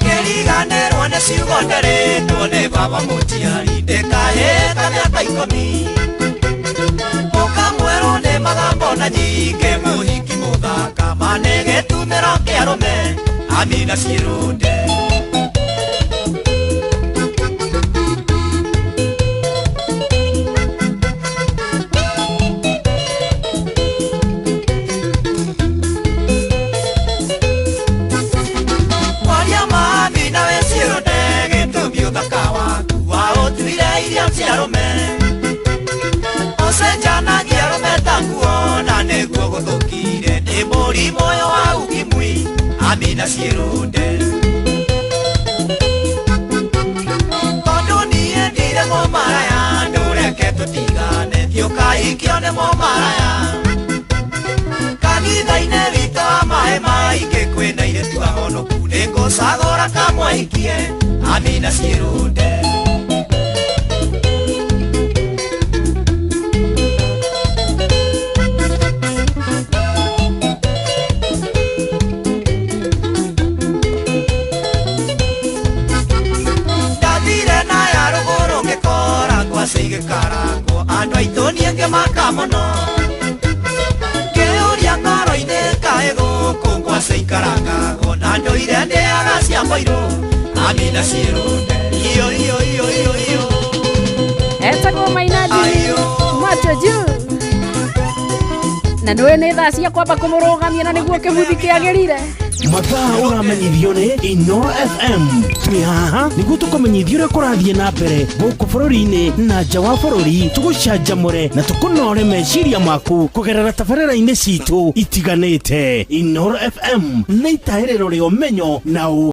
Kĩriganĩrwo nĩ ciugo nderĩtwo nĩ baba mũciari ndĩkahĩta mĩaka 10 mũkamwerwo nĩ magambo na nyingĩ mũhiki mũthaka ma nĩ gĩtumĩro kĩa arũme amina ciĩrũnde. Kwaria mami nawe ciĩrũnde gĩtũmi ũthaka waku waũtuire irio cia arũme ũcenjanagia arũme ta nguo na nĩguo gũthũkire nĩ mũrimũ ũyũ wa ukimwi amina ciĩrũnde. Tondũ niĩ ndirĩ mũmaraya ndũreke tũtigane thiĩ ũkahikio nĩ mũmaraya kanitha-inĩ witũ wa maĩ maingĩ kwĩna airĩtu ahonoku nĩngũcagũra kamwahikie amina ciĩrũnde. Ndathire na ya rũgũrũ ngĩkora ngwacĩ igĩkarangwo andũ aitũ niĩ ngĩmaka mũno ngĩũria ngoro-inĩ kaĩ gũkũ ngwacĩ ikarangagwo na ndũire ndĩaga cia mboirũ amina ciĩrũnde. Iyo iyo iyo iyo iyo Etagwo Mainadi macho juu na nĩwe nĩ thaa cia kwamba kũmũrũgamia na nĩguo kĩbuthi kĩagĩrire. Mathaa ũramenyithio nĩ Inoro FM. Twĩ haha nĩguo tũkũmenyithia ũrĩa kũrathiĩ na mbere gũkũ bũrũri-inĩ na nja wa bũrũri, tũgũcanjamũre na tũkũnore meciria maku kũgerera tabarĩra-inĩ citũ itiganĩte. Inoro FM nĩ itahĩrĩro rĩa ũmenyo na ũũgĩ.